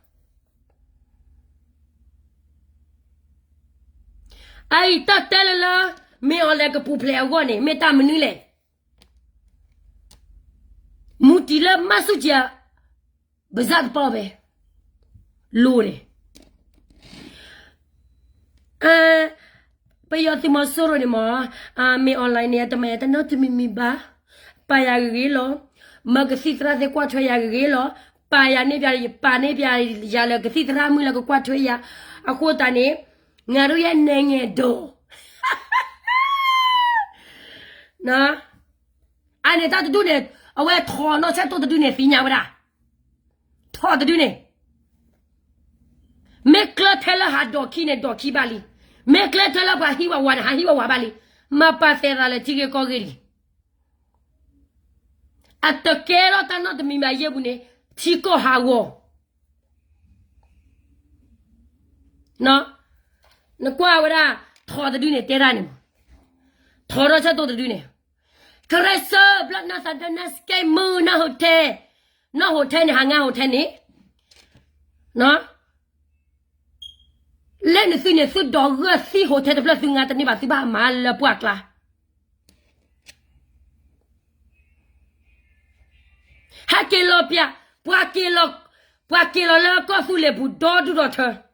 အအံၤတၢ်တဲလၢလၢ မ့ၢ်အီၤလဲၤကပူၤဖျဲးအဂီၢ်န့ၣ် မ့ၢ်တၢ်မနုၤလဲၣ်. မူတံၢ်လၢမၤဆူၣ်ကံ ပစၢ်တပီၢ်ဖဲ လိၤန့ၣ် ပယီၤသုးမီၤစိရိၤန့ၣ်မ့ၢ် မ့ၢ်အီၤလဲၤန့ၣ် တမၤယၤတနီတမံၤမံၤဘၣ်. ပာ်ယၤဂ့ၤဂ့ၤလီၤ. မၢကသံၣ်သရၣ်သ့ၣ်ကွၢ်ထွဲယၤဂ့ၤဂ့ၤလီၤ. ပာ်ယၤန့ၢ်ပၠး ပာ်န့ၢ်ပၠးယၤလၢကသံၣ်သရၣ်မုၣ်လၢကကွၢ်ထွဲယၤ. အဃိသတးန့ၣ် ငါတို့ရဲ့နိုင်ငံတော် အန့ၣ်တၢ်တဒူၣ်န့ၣ် အဝဲထီၣ်နီၢ်ဆဲးတိၢ်တဒူၣ်န့ၣ် သ့ၣ်ညါဝဲဒၣ် ထီၣ်တဒူၣ်န့ၣ် မ့ၢ်ကျၢၢ်ထဲလၢဟးဒိးခံန့ၣ် ဒိးခံဘၣ်လံ. မ့ၢ်ကျၢၢ်ထဲလၢပှၤဟံးဝးဝးန့ၣ် ဟးဟံးဝးဝးဘၣ်လံ. မၤပာ်သဲးသးလၢထံဂ့ၢ်ကီၢ်ဂ့ၢ်လံ. အတကဲထီၣ်တၢ်နီတမံၤဘၣ်ယဲၢ်ပူၤန့ၣ် ထံကီၢ်ဟးဂီၤ နကွၢ်ဝဲဒၣ် ထီၣ်တဒုန့ၣ် တဲဒၣ်န့ၣ်မး, ထီၣ်ဒီးဆၢတိၢ်တဒုန့ၣ်, ကရၢစၢဘျီနၢ်သးဒၢနၢ်စကဲမုၢ်နၢ် hotel, နၢ် hotel န့ၣ် ဟးငါ hotel န့ၣ်, လၢနသုန့ၣ် သုဒိးဂၢၢ်သံ hotel တဖျၢၣ် သုငါတန့ၢ်ဘၣ် သုဘၣ်မၤလၢပှၢ်ကျါ ဟဲက့ၤလီၤပျၢ်, ပှၤက့ၤလီၤ, ပှၤက့ၤလီၤလၢကီၢ်သူလ့ၤပူၤ ဒီဒူၣ်ဒီထၢ,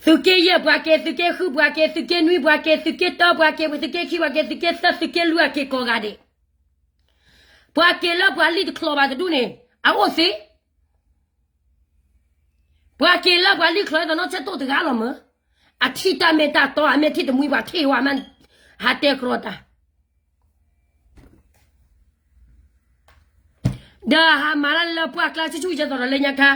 သုးက့ယဲၢ်ပှၤက့ၤ, သုးက့ဃုပှၤက့ၤ, သုးက့နွံပှၤက့ၤ, သုးက့တၢပှၤက့ၤ, သုးက့ခံပှၤက့ၤ, သုးက့သၢ, သုးက့လွံၢ်အက့ၤကိးဂၤဒဲး, ပှၤက့ၤလၢပှၤလံၣ်တချီဘၣ်တဒူၣ်န့ၣ် အအိၣ်သ့ ပှၤက့ၤလၢပှၤလံၣ်ချီ သနီၣ်ဆၢတိၢ်တဂၤလီၤမး, အထံၣ်တၢ်မ့ၢ်တၢ်တီ အမ့ၢ်ထံၣ်တမှံပှၤထံၣ်ဝဲမး, ဟးတဲကြီတၢ်, ဒီးဟးမၤတၢ်လၢပှၢ်ကျါဆူၣ်ဆူၣ်ယဲသိးဒီးလၢညါခါ,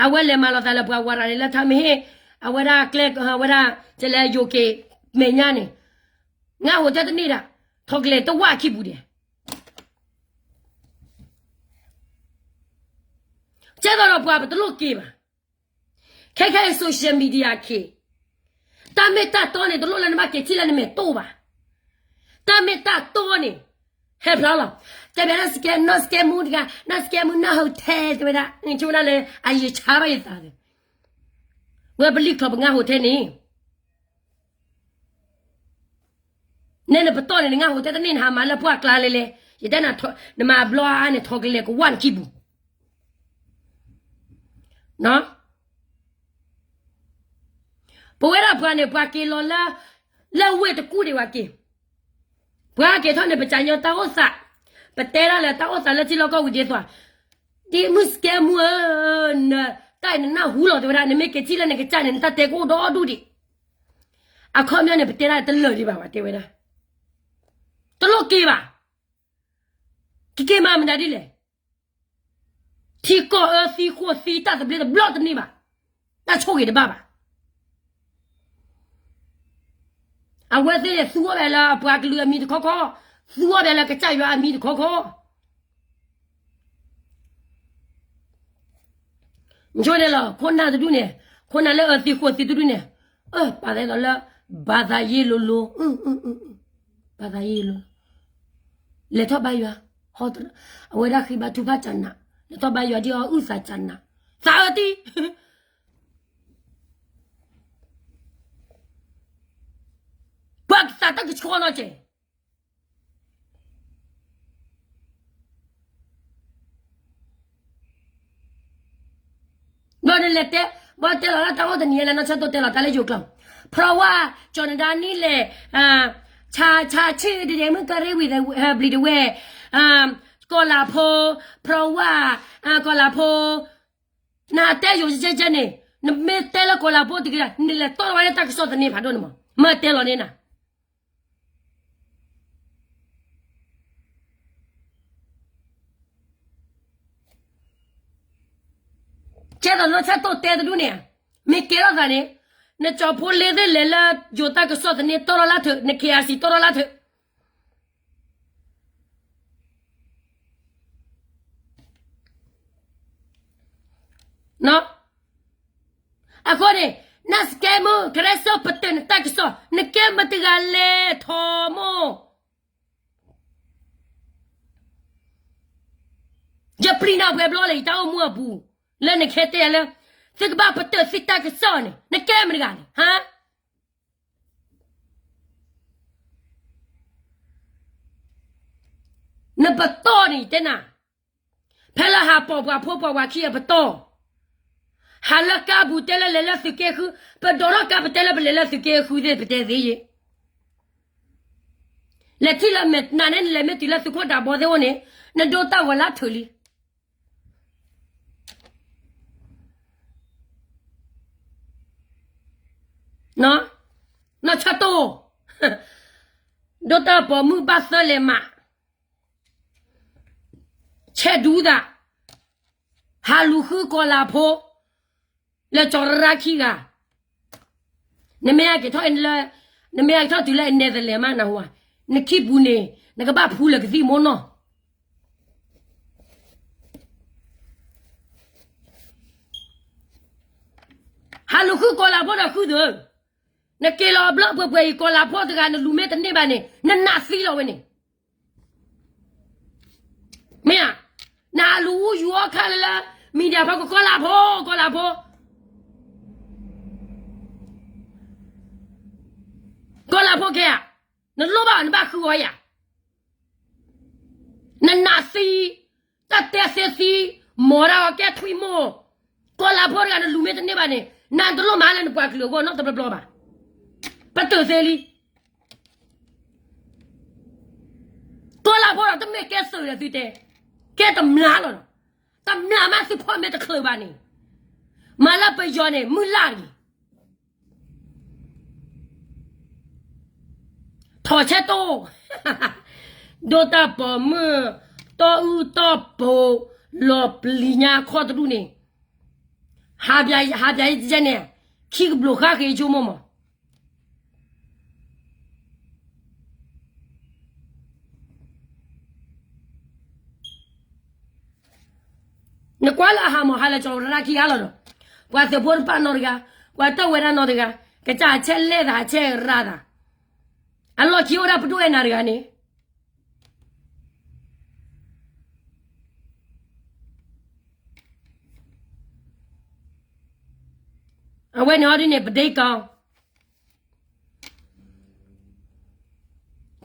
အဝဲလဲၤမၤလိာ်သးလၢပှၤဝၤရၤန့ၣ် လၢထါမ့ၢ်ဟ့ၣ်, အဝဲဒၣ်ကျဲ, အဝဲဒၣ် ကလဲၤယိၤက့ၤမဲာ်ညါန့ၣ်, ငါ hotel တန့ၢ်ဒၣ်, ထီၣ်ကလဲၤတဝၢ်ခံပူၤဒဲး ကဲသိးဒီးပှၤပတလိၣ်က့ၤဘၣ်. ခဲခဲအံၤ social media ခ့, တၢ်မ့ၢ်တၢ်တီန့ၣ် တလိၣ်လၢနဘၣ်က့ၤထံၣ်လၢနမဲာ်တိၢ်ဘၣ်. တၢ်မ့ၢ်တၢ်တီန့ၣ် ဟဲဖျါလီၤ. တဲဘၣ်နၢ်စကဲ, နၢ်စကဲမုၢ်တဂၤ, နၢ်စကဲမုၢ်နၢ် hotel တဲဝဲဒၣ်, ဆိကမိၣ်ဒၣ်လၢအယံာ်ဆါဘၣ်ယသး, ဝဲပလံၣ်ချီပငါ hotel န့ၣ် နဲနပတီၢ်န့ၣ် နငါ hotel တန့ၢ် နဟးမၤလၢပှၢ်ကျါလဲၣ်လဲၣ်, ယတဲနၤ, နမၤဘျီအါအါန့ၣ် ထီၣ်ကလဲၤကဝၢ်နခံပူၤ, ပဝဲဒၣ်ပှၤန့ၣ် ပှၤက့ၤလီၤလၢ, လၢဝ့ၢ်တကူၣ်ဒံးဝဲက့ၤ, ပှၤက့ၤထီၣ်န့ၣ် ပကညီတၢ်အိၣ်သး, ပတဲဒၣ်လၢတၢ်အိၣ်သးလၢထံလီၢ်ကီၢ်ပူၤဒ်သိး, ဒ်မုၢ်စကဲမုၢ်ဧၢ, နတၢ်အံၤနနၢ်ဟူလီၤ တဲဝဲဒၣ်, နမ့ၢ်က့ၤထံၣ်လၢနကစၢ်န့ၣ် နတၢ်တဲကအိၣ်ဒီဒူၣ်ဒံး, အခီပညီန့ၣ် ပတဲဒၣ်တလၢာ်ဒံးဘၣ်ဝဲ တဲဝဲဒၣ်, တလိၣ်က့ၤဘၣ်, ကက့ၤမၤမနုၤဒ်လဲၣ် ထံကီၢ်အၢသံဃိၣ်သံ တၢ်သဘျ့တဘျီတန့ၢ်ဘၣ်, တၢ်ဆိၣ်ဂ့ၤတဘၣ်ဘၣ်. အဝဲသ့ၣ်န့ၣ် သူအီၤဘၣ်လၢအပှၤကလုာ်အမံၤတခီခီ, သူအီၤဘၣ်လၢကစၢ်ယွၤအမံၤတခီခီ. ဆိန့ၣ်လီၤ ခိၣ်နၢ်တဒူၣ်န့ၣ်, ခိၣ်နၢ်လၢအၢသံဃိၣ်သံတဒူၣ်န့ၣ်, ပာ်သးဒ်သိးလၢ ဘာသာရေးလိုလို, ဘာသာရေးလိုလို, လဲၤထီၣ်ဘါယွၤ, အဝဲဒၣ်ဃ့ဘါထုကဖၣ်ကနး, လဲၤထီၣ်ဘါယွၤဒ်အီၤအုၣ်သးကနး, သးအၢတံၢ် ပှၤကသးတၢ်ကဆှီနီၢ်ကဲ ဘျီန့ၣ်လဲၤတဲ, ဘၣ်တဲလီၤတၢ်အိၣ်တနံၤလဲၣ် နီၢ်ဆၢတိၢ်တဲလီၤတၢ်လၢယိၤကျိာ်, เพราะว่า ကၠီၤနဒါနံၣ်လဲၣ်, ဆါဆါဆ့ၣ်ဒဲဒဲမုၣ်ကရ့ဝံၤ ဘျံၤတဝဲၢ်, ကီၤလၤဖိ, ဖရီဝါ, ကီၤလၤဖိ, နတဲယိၤကဲကဲန့ၣ်, နမ့ၢ်တဲလၢကီၤလၤဖိတဂ့ၤဒၣ် နလဲၤတီၢ်လီၤဝဲလၢတၢ်ကစီၣ်သန့ဖးဒိၣ်န့ၣ်မး မ့ၢ်တဲလီၤန့ၣ်နၤ ကဲသိးနီၢ်ဆၣ်တိၢ်တဲတဒူၣ်န့ၣ်, မ့ၢ်ကဲထီၣ်သးန့ၣ်, နကၠီဖိလ့သ့ၣ်လဲၤလၢယိၤတၢ်ကစီၣ်သန့တီၢ်လီၤလၢထုး, န ခ့အစံး တီၢ်လီၤလၢထုး အဃိန့ၣ်, နစကဲမုၣ် ကရၢစၢၣ်ပတၢၢ်နတၢ်ကစီၣ် နကဲမတဂၤလဲၤထီၣ်မိၢ် ယပျံၤနၤပှဲၤဘျီလၢယတၢ်အိၣ်မူအပူၤ, လၢနခဲတဲလၢ, သုကဘၣ်ပတၢၢ်သုတၢ်ကစီၣ်န့ၣ် နကဲမတဂၤလဲၣ်, ဟါ နပတီၢ်န့ၣ်တဲနၤ, ဖဲလၢဟးပိာ်ပှၤဖိပိာ်ပှၤခံအပတီၢ်, ဟးလၢကါပူၤတဲလၢလဲၤလၢသုးက့ဃု, ပဒိးထီၣ်ကါပတဲလၢပလဲၤလၢသုးက့ဃုသ့ၣ်ပတဲသ့ယ့ၣ်, လဲၤထံၣ်လၢမဲာ်နၤန့ၣ် နလဲၤမ့ၢ်တုၤလၢသုးခိၣ်ဒးဘီသ့ၣ်အိၣ်န့ၣ်, နဒိတၢ်ဂီၤလၢထုးလံ နီၢ်ဆၢတိၢ်, ဒိတၢ်ပိာ်မုၣ်ဘၣ်သၢလဲၤမး, ဆဲးဒူသး, ဟးလူၤဃုကီၤလၤဖိ, လၢကၠီၤရၢ်ခံဂၤ, နမ့ၢ်အက့ၤထီၣ်လၢ, နမ့ၢ်အက့ၤထီၣ်တုၤလၢအနဲသလဲၤမးနဟူဧါ, နခံပူၤန့ၣ် နကဘၣ်ဖူလၢကသံၣ်မိၢ်နီၢ် ဟးလူၤဃုကီၤလၤဖိဒီးဃုသၢ, နက့ၤလီၤဘျီပှဲၤပှဲၤအံၤ ကီၤလၤဖိတဂၤနလူၤမ့ၢ်တန့ၢ်ဘၣ်န့ၣ် နနးသံလီၤဝဲန့ၣ်, မ့ၢ်ဧါ, နလူၤအူယူၤအီၣ်ခါလၢလၢ, မံၤဒၣ်ဖီကီၤလၤဖိ, ကီၤလၤဖိ, ကီၤလၤဖိခဲဧါ, နလိၣ်ဘၣ်အီၤနဘၣ်ဃုအီၤယၤ နနးသံ, တၢ်တဲသ့သံ, မီၤဒၣ်အီၤကဲထွံၣ်မိၢ်, ကီၤလၤဖိတဂၤနလူၤမ့ၢ်တန့ၢ်ဘၣ်န့ၣ် နတလိၣ်မၤလၢနပှၤကလုာ်အဂီၢ်နီတဘျီဘျီဘၣ်, ပတုာ်သ့လံ, ကီၤလၤဖိဒီးတမ့ၢ်ကဲသုးဒီးသုတဲ, ကဲတမျၢ်လီၤဒီး, တမျၢ်မးသုဖီၣ်မ့ၢ်တချုးဘၣ်န့ၣ်, မၤလၢပယီၤန့ၣ် မုၢ်လၢ်တဂ့ၤ ထီၣ်ဆဲးတိၢ်, ဒိတၢ်ပိာ်မုၣ်, တီအုၣ်တီပိာ်, လီၤပျံၤညါခီၣ်တဒူၣ်န့ၣ်, ဟးပျးယဲန့ၣ်, ခံကဘျိးဃၣ်ဃ့ဆိကမိၣ်မး နကွၢ်လၢအဟးမး ဟးလၢကၠီၤရၢ်ခံဂၤလီၤဒီး, ပှၤသုးဖိတဖၣ်နီတဂၤ, ပှၤတၢ်ဝဲဒၣ်နီတဂၤ, ကစၢ်အဆဲးလဲၣ်သး အဆဲးရၤသး, အလီၢ်ခံအိၣ်ဒၣ်ပဒိၣ်အဲၣ်နၤတဂၤန့ၣ် အဝဲန့ၣ်အီၤဒ်န့ၣ် ပဒ့ကီ,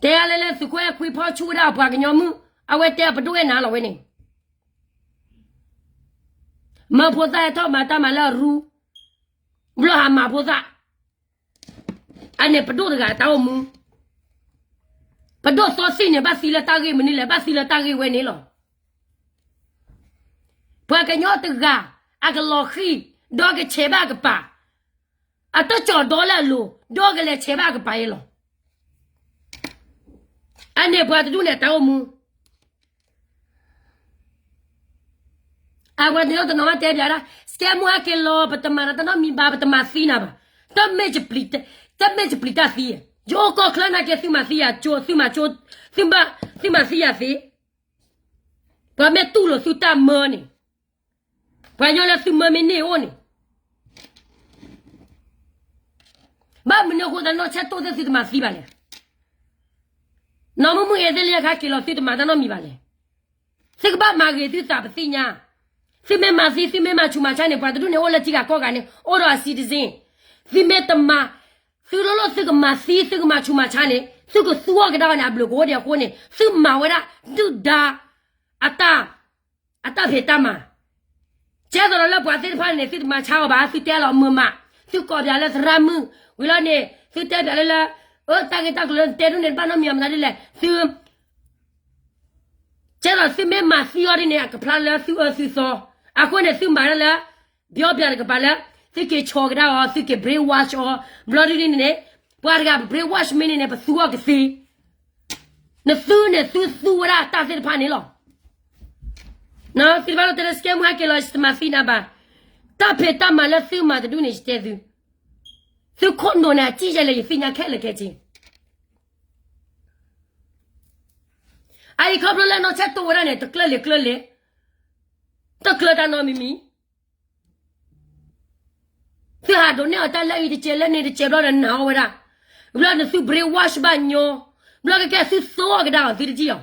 တဲအါလဲၣ်လၢသုးခိၣ်အဲၣ်ခွံဖီဆူၣ်ဝဲဒၣ်အပှၤကညီမုၣ်, အဝဲတဲအပဒိၣ်အဲၣ်နၤလီၤဝဲန့ၣ်, မၢဖိသၣ်ဟဲထီၣ်မၤတၢ်မၤလၢအရူ, ဘျီဟးမၤဖိသၣ်, အန့ၣ်ပဒိၣ်တဂၤတၢ်အိၣ်မူ, ပဒိၣ်သီသံၣ်န့ၣ် ဘၣ်သံလၢတၢ်ဂ့ၢ်မနုၤလဲၣ်, ဘၣ်သံလၢတၢ်ဂ့ၢ်ဝဲန့ၣ်လီၤ. ပှၤကညီတဂၤ အကလီၤဃံၤ ဒီးကဆဲးဘၣ်ကပၤ, အတကၠီၣ်ဒီလၢအလိၤ ဒီးကလဲၤဆဲးဘၣ်ကပၤအံၤလီၤ. အန့ၣ်ပှၤတဒူၣ်န့ၣ်တၢ်အိၣ်မူ အဝဲန့ၣ်တနီၤမးတဲပၠးဒၣ် စကဲမူဟဲက့ၤလီၤ ပတမၤနၤတၢ်နီတမံၤဘၣ် ပတမၤသံနၤဘၣ်. တမ့ၢ်ယပျံၤတၢ်သံ, ယအိၣ်ကီၢ်ချၢနာ်က့ သုမၤသံယၤကၠိ, သုမၤကၠိ, သုမၤသံယၤသ့. ပှၤမ့ၢ်တူၢ်လိာ်သုတၢ်မၢန့ၣ်, ပှၤကညီလၢသုမၢမ့ၢ်န့ၢ်အိၣ်န့ၣ်, ဘၣ်မနုၤအဃိသတးနီၢ်ဆဲးတိၢ်သ့ၣ်သုတမၤသံဘၣ်လဲၣ်. နီၢ်မုၢ်မုၢ်အ့သ့ၣ်လၢညါခါက့ၤလီၤသုတမၤတၢ်နီတမံၤဘၣ်လဲၣ်. သုကဘၣ်မၤဂ့ၤသုသးပသ့ၣ်ညါ, သုမ့ၢ်မၤသံ သုမ့ၢ်မၤဆူးမၤဆါန့ၣ် ပှၤတဒူၣ်န့ၣ်အိၣ်လၢထံဂၤကီၢ်ဂၤန့ၣ် အိၣ်ဒီးအ citizen. သုမ့ၢ်တမၤ, သုလိၣ်လိၣ်သုကမၤသံ သုကမၤဆူးမၤဆါန့ၣ် သုကသူအီၤကဒါအီၤန့ၣ် အဘျုးကအိၣ်ဒံးအဃိန့ၣ် သုမၤဝဲဒၣ်ဒုၣ်ဒါ အတၢ် အတၢ်ဖံးတၢ်မၤ, ကဲသိးဒီးလၢပှၤသ့ၣ်တဖၣ်န့ၣ် သုတမၤဆါအီၤဘၣ်, သုတဲလီၤမုာ်မး, သုကိးပၠးလၢသရၣ်မုၣ်, ဝံၤလီၤန့ၣ် သုတဲပၠးလၢလၢ အၢ တၢ်ဂ့ၢ်တၢ်ကျိၤလၢနတဲဒ်န့ၣ် တဘၣ်နီတမံၤမတၤဒ်လဲၣ်, သု ကဲသိးသုမ့ၢ်မၤသံအီၤဒ်န့ၣ် အကဖျါလၢသုအၢသုသီ, အဃိန့ၣ် သုမၤတၢ်လၢ ပျီပျါတကပၤလၢ သုက့ၤဆီကဒါအီၤ သုက့ၤ brainwash အီၤ, ဘျီဒ်န့ၣ်န့ၣ် ပှၤတဂၤပ brainwash မ့ၢ်န့ၣ်န့ၣ် ပသူအီၤကသ့, နသုန့ၣ် သုသူဝဲဒၣ်တၢ်သ့ၣ်တဖၣ်န့ၣ်လီၤ. သုတဘၣ်လီၤတဲလၢ scam ဟဲက့ၤလီၤ ယတမၤသံနၤဘၣ်, တၢ်ဖံးတၢ်မၤလၢသုမၤတဒူၣ်န့ၣ် ယတဲသု, သုခိၣ်နူာ်န့ၣ် အစံၣ်ယဲလဲၣ် ယသ့ၣ်ညါခဲလၢာ်ခဲဆ့ အအံၤခီဖျိလၢနီၢ်ဆဲးတိၢ်ဝဲဒၣ်န့ၣ် တကျၢၢ်လံၤကျၢၢ်လံၤ, တကျၢၢ်တၢ်နီတမံၤမံၤ, သုဟးဒိးန့ၢ်အီၤတၢ်လၢအံၤတစဲးလၢန့ၣ်တစဲးဘျီဒီးနာ်အီၤဝဲဒၣ်, ဘျီန့ၣ်သု brainwash ဘၣ်ညီ, ဘျီကကဲသုသိအီၤကဒါအီၤ သုတထံၣ်အီၤ,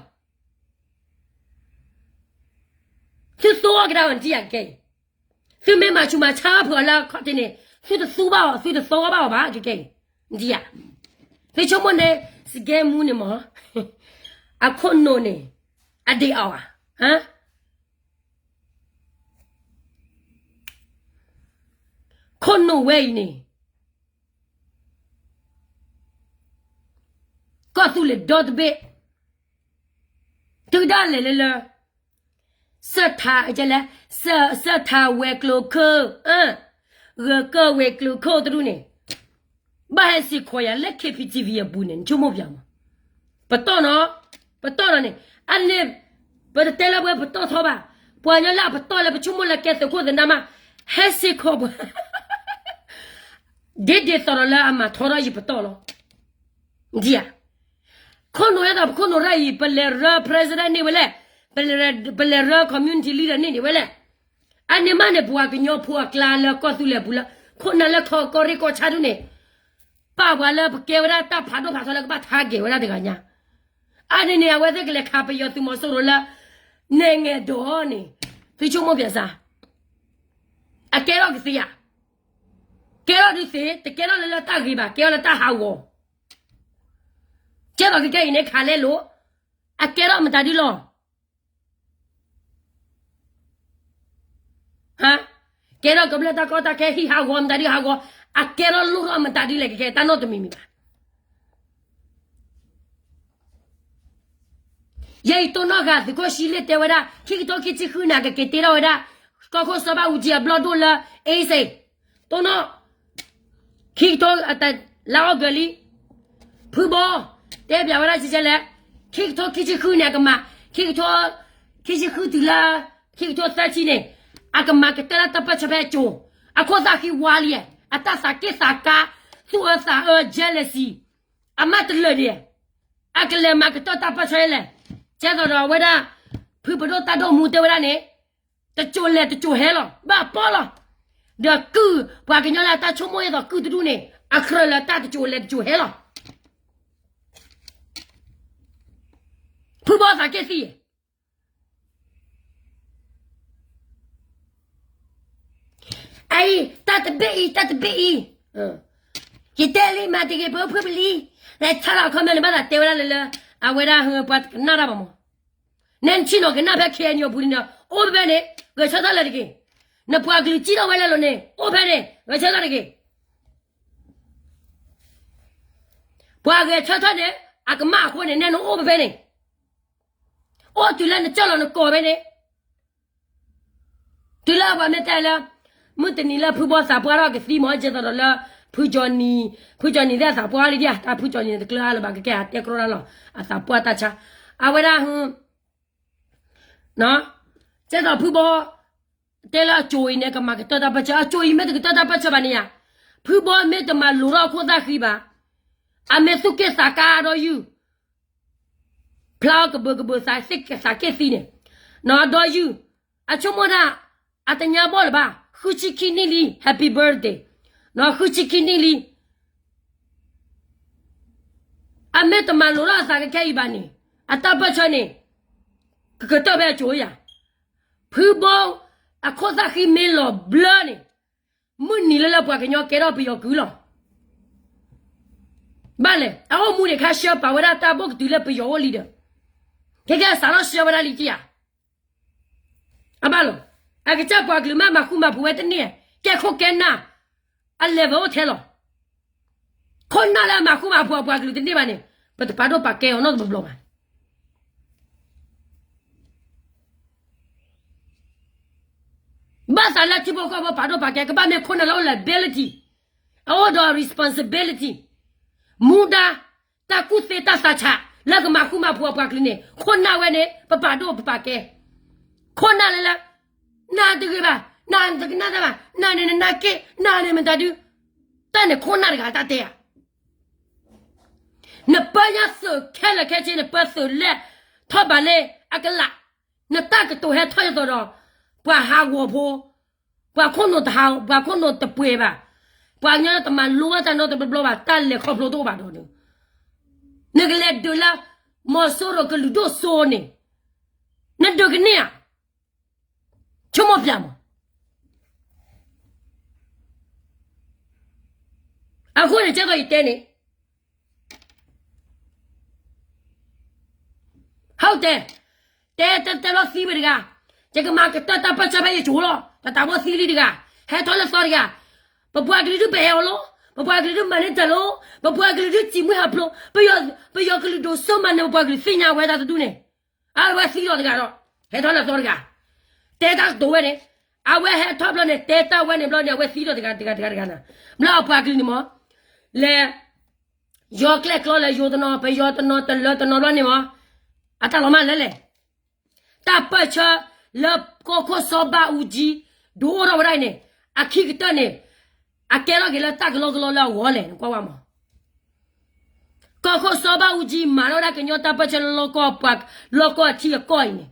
သုသိအီၤကဒါအီၤ နထံၣ်ဧါ ကကဲအံၤ, သုမ့ၢ်မၤဆူးမၤဆါဖုးအီၤလၢခီၣ်ထံးန့ၣ် သုတသူဘၣ်အီၤ သုတသိဘၣ်အီၤဘၣ် ကကဲအံၤ, နထံၣ်ဧါ, သုဆိကမိၣ်န့ၣ် scam မူန့ၣ်မ့ၢ် အခိၣ်နူာ်န့ၣ် အဒ့အီၤဧါ, ခိၣ်နူာ်ဝဲအံၤန့ၣ် ကီၢ်သူလ့ၤဒီတဘ့ၣ်, တုၤဒၣ်လဲာ်လၢလၢ စၢၣ်ထး ကဲလဲၣ်, စၢၣ်ထးဝဲၤကျိၤခိၣ်, ဂၢၤကၢၢ်ဝဲၤကျိၤခိၣ်တဒူၣ်န့ၣ် ဘၣ်ဟဲစ့ၢ်ကီးယၤလၢ K P T V အပူၤန့ၣ် နဆိကမိၣ်ပၠးမး, ပတီၢ်နီၤ, ပတီၢ်နီၤန့ၣ်, အန့ၣ် ပတတဲလၢပဝဲပတီၢ်ထီဘၣ်, ပှၤကညီလၢအပတီၢ်လၢပဆိကမိၣ်လၢကဲသုးခိၣ်သနါမး, ဟဲစ့ၢ်ကီးပှၤ ဒ်ဒ်သိးဒီးလၢအမၤထီထီၣ်ယပတီၢ်လီၤ. ဒ်ဧါ, ခိၣ်နူာ်ဝဲဒၣ် ပခိၣ်နူာ်ရၢအံၤ ပလဲၤရၢ president န့ၢ်ဝဲလဲၣ်, ပလဲၤရၢ community leader န့ၢ်ဒံးဝဲလဲၣ်. အန့ၣ်မးန့ၣ် ပှၤကညီဖိအကျါလၢကီၢ်သူလ့ၤပူၤလၢ ခိၣ်နၢ်လၢခီကီၢ်ရ့ၣ်ကီၢ်ဆၣ်ဒ်န့ၣ် ပာ်ပှၤလၢပကဲဝဲဒၣ်တၢ်ဖးဒိၣ်ဖးထီလၢကဘၣ်ထါက့ၤဝဲဒၣ်တဂၤညါ, အန့ၣ်န့ၣ် အဝဲသ့ၣ်ကလဲၤခးပယီၤသုးမီၤစိရိၤလၢ နဲၣ်ငဲၤဒိးန့ၣ်, သုဆိကမိၣ်ပၠးစၢ်, အကဲထီၣ်ကသ့ဧါ, ကဲထီၣ်ဒုးသ့, တကဲထီၣ်လၢလၢတၢ်ဂ့ၤဘၣ်, ကဲထီၣ်လၢတၢ်ဟးဂီၤ, ကဲထီၣ်ကကဲအံၤန့ၣ်ခးလဲလိာ်, အကဲထီၣ်မတၤဒုလီၤ ကဲထီၣ်ကမျၢၢ်တၢ်ကီတၢ်ခဲဟံၣ်ဟးဂီၤမတၤဒုဟးဂီၤ, အကဲထီၣ်လိၣ်ထီၣ်မတၤဒုလဲၣ် ကကဲတၢ်နီတမံၤမံၤဘၣ်. ယဲအံၤတိၢ်နီၣ်ဃာ်သုးခိၣ်ဆံလ့ၣ်တဲဝဲဒၣ် ခံကထိခံဆံဃုန့ၣ် ကက့ၤတ့ထီၣ်ဝဲဒၣ် ကီၢ်ခိၣ်စီၤဘၣ်အူကၠံအဘျီၣ်ဒိၣ်လၢ အ့စ့ၣ်, တိၢ်နီၣ် ခံကထိ လါအီကူးလံ, ဖုဘီ တဲပၠးဝဲဒၣ်ကဲလဲၣ်, ခံကထိခံဆံဃုန့ၣ် အကမၤ, ခံကထိခံဆံဃုတုၤလၢ ခံကထိသၢဆံန့ၣ် အကမၤကတၢၢ်လၢတၢ်ပၢၢ်ဆၢဖဲအကၠိၤ, အခိၣ်သၣ်ဃံဝါလံ, အတၢ်သးက့ၣ်သးကါ, သူၣ်အၢသးအၢ jealousy အမါတလၢာ်ဒံး, အကလဲၤမၤကတၢၢ်တၢ်ပၢၢ်ဆၢလဲၣ်, ကဲသိးဒီးအဝဲဒၣ် ဖုပဒိၣ်တၢ်ဒိၣ်မူတဲဝဲဒၣ်န့ၣ် တကၠိၤလဲၤတကၠိၤဟဲလီၤ ဘၣ်ပီလီၤ, ဒီးကုၢ် ပှၤကညီလၢအတၢ်ဆိကမိၣ်အသိးကုၢ်တဒူၣ်န့ၣ် အကြၢးလၢတၢ်တကၠိၤလဲၤတကၠိၤဟဲလီၤ, ဖုဘီသးက့ၣ်သံ အံၤ တၢ်တဘ့ၣ်အံၤ တၢ်တဘ့ၣ်အံၤ, ယတဲလံမၤတဂ့ၤ ပအိၣ်ဖှိၣ်ပလံၤ, လဲၤဆါလီၤအခီပညီန့ၣ် ဘၣ်သးတဲဝဲဒၣ်လၢလၢ အဝဲဒၣ်ပှၤတကနၣ်တၢ်ဘၣ်မး, နဲနထံၣ်နီၢ်ကနၣ်ဖဲ ခ့ၣ်အဲၣ်ယူၣ် အပူၤန့ၣ် အိၣ်ဖဲဖဲန့ၣ် ဂဲၤဆၢထၢၣ်လၢၤတဂ့ၤ, နပှၤကလုာ်စံၣ်ထီၣ်ဝဲလၢလိၤန့ၣ် အိၣ်ဖဲန့ၣ် ဂဲၤဆၢထၢၣ်တဂ့ၤ, ပှၤဂဲၤဆၢထၢၣ်န့ၣ် အကမၣ်အဃိန့ၣ် နဲနအိၣ်ဖဲဖဲန့ၣ် အိၣ်တုၤလၢနကၠီၢ်လီၤနကိးဖဲန့ၣ်, တုၤလၢပှၤမ့ၢ်တဲလၢ မုၢ်တနံၤလၢဖုဘီသးပှၢ်ထီၣ်ကသံမး ကဲသိးဒီးလၢ ဖုကၠီနံၤ, ဖုကၠီနံၤသ့ၣ်သးပှၢ်လံဒံး တၢ်ဖုကၠီနံၤန့ၣ် တကျၢၤအါလၢၤဘၣ် ကကဲအတဲကြီတၢ်လီၤ အသးပှၢ်တၢ်ဆါ, အဝဲဒၣ် ကဲသိးဖုဘီ တဲလၢအကၠိၤအံၤန့ၣ် ကမၤကတၢၢ်တၢ်ပၢၢ်ဆၢ အကၠိၤအံၤမ့ၢ်တကတၢၢ်တၢ်ပၢၢ်ဆၢဘၣ်န့ၣ်ဧါ, ဖုဘီမ့ၢ်တမၤလိၤထီၣ်အခိၣ်သၣ်ဃံဘၣ်, အမ့ၢ်သူၣ်က့ၣ်သးကါဒီးယုၢ် ဖျါအီၤကဘၢကဘၢ သးက့ၣ်သံန့ၣ်, ဒီးယုၢ် အဆိကမိၣ်ဒၣ် အတညါဘီၣ်လၢၤဘၣ် ဃုဆံခံနံၣ်လံ happy birthday, ဃုဆံခံနံၣ်လံ, အမ့ၢ်တမၤလိၤထီၣ်အသးကခဲအံၤဘၣ်န့ၣ် အတၢ်ပၢၢ်ဆၢန့ၣ် ကကတၢၢ်ဖဲအကၠိၤယၤ, ဖုဘီ အခိၣ်သၣ်ဃံမ့ၢ်လီၤဘျၢန့ၣ် မုၢ်နံၤလၢလၢပှၤကညီကဲထီၣ်ပယီၤကုၢ်လီၤ. ဘၣ်လဲၣ် အအိၣ်မူန့ၣ် ခါဆှၢပာ်ဝဲဒၣ်တၢ်ဘိၣ်ကတုၤလၢပယီၤအိၣ်လံဒီး ခဲကဲစးထီၣ်ဆှၢဝဲဒၣ်လံကယၤ, အဘၣ်လီၤ, အကစၢ်ပှၤကလုာ်မ့ၢ်မၤဃူမၤဖိးဝဲတန့ၢ် ကဲခိၣ်ကဲနၢ် အ level အိၣ်ထဲလီၤ. ခိၣ်နၢ်လၢအမၤဃူမၤဖိးအပှၤကလုာ်တန့ၢ်ဘၣ်န့ၣ် ပတပာ်ဒိၣ်ပာ်ကဲအီၤနီတဘျီဘၣ်. ဘၣ်သးလၢထံဖိကီၢ်ဖိပာ်ဒိၣ်ပာ်ကဲ ကဘၣ်မ့ၢ်ခိၣ်နၢ်လၢအိၣ်လၢ ability, အအိၣ်ဒီး responsibility, မူဒါ, တၢ်ကူၣ်သ့တၢ်သးဆး လၢကမၤဃူမၤဖိးအပှၤကလုာ်န့ၣ် ခိၣ်နၢ်ဝဲန့ၣ် ပပာ်ဒိၣ်ပပာ်ကဲ. ခိၣ်နၢ်လၢလၢ နတဂ့ၤဘၣ်, နတကနၣ်တၢ်ဘၣ်, နန့ၣ်နနၢ်က့ၣ်, နန့ၣ်မတၤဒု, တၢ်န့ၣ်ခိၣ်နၢ်တဂၤတၢ်တဲဧါ. နပၢညါသုးခဲလၢာ်ခဲဆ့ နပၢသုးလဲၢ်ထီၣ်ဘးလၢအကလး, နတၢ်ကတိၤဟဲထီၣ်ယသိးဒီး ပှၤဟးဂီၤဖိ, ပှၤခိၣ်နူာ်တဟး, ပှၤခိၣ်နူာ်တပှဲၤဘၣ်, ပှၤကညီတမၤလိဘၣ်တၢ်နီတဘျီဘျီဘၣ်, တၢ်လဲၤခီဖျိတအိၣ်ဘၣ်ဒီး, နကလဲၤဒုးလၢ မီၤစိရိၤကလုာ်ဒိၣ်စိန့ၣ်, နဒုးကန့ၢ်ဧါ, ဆိကမိၣ်ပျၢ်မး. အဃိန့ၣ် ကဲသိးယတဲန့ၣ် ဟီၣ်တဲ, တဲတဲတဲလီၤသံဝဲတဂၤ, ယကမၤကတၢၢ်တၢ်ပၢၢ်ဆၢဖဲယဆိလီၤ, ပတၢ်ဘီၣ်သံလံတဂၤ, ဟဲထီၣ်လၢသီတဂၤ, ပပှၤကလုာ်ဒုးပဟဲအီၤလီၤ, ပပှၤကလုာ်ဒုးမၤန့ၢ်တၢ်လီၤ, ပပှၤကလုာ်ဒုးစံးမွေးဟးဖျိး, ပယီၤကလုာ်ဒိၣ်စိမၤန့ၣ် ပပှၤကလုာ်သ့ၣ်ညါဝဲတၢ်တဒူၣ်န့ၣ်, အဝဲသံလီၤတဂၤဒီး, ဟဲထီၣ်လၢသီတဂၤ, တဲတၢ်ကတိၤဝဲန့ၣ်, အဝဲဟဲထီၣ်ဘျီန့ၣ် တဲတၢ်ဝဲန့ၣ်ဘျီန့ၣ် အဝဲသံလီၤတဂၤတဂၤတဂၤတဂၤနၤ, ဘျီအပှၤကလုာ်န့ၣ်မး, လဲၤ ယီၤကျဲၣ်ကျီလဲၤယိၤတနီၤ ပယီၤတနီၤတလၢတနီၤဘျီန့ၣ်မး, အတၢ်လီၤမၢ်လဲၣ်လဲၣ်. တၢ်ပၢၢ်ဆၢလၢကီၢ်ခိၣ်စီၤဘၣ်အူကၠံ ဒိၣ်ထီၣ်ဝဲဒၣ်အံၤန့ၣ်, အခံကတၢၢ်န့ၣ်, အကဲထီၣ်က့ၤလၢတၢ်ကလီကလီလၢအဂီၢ်လဲၣ် နကွၢ်ဝဲမး. ကီၢ်ခိၣ်စီၤဘၣ်အူကၠံ မၤထီၣ်ဝဲဒၣ်ကညီတၢ်ပၢၢ်ဆၢလၢလီၢ်ကီၢ်ပှၤ, လီၢ်ကီၢ်အထံအကီၢ်အံၤန့ၣ်,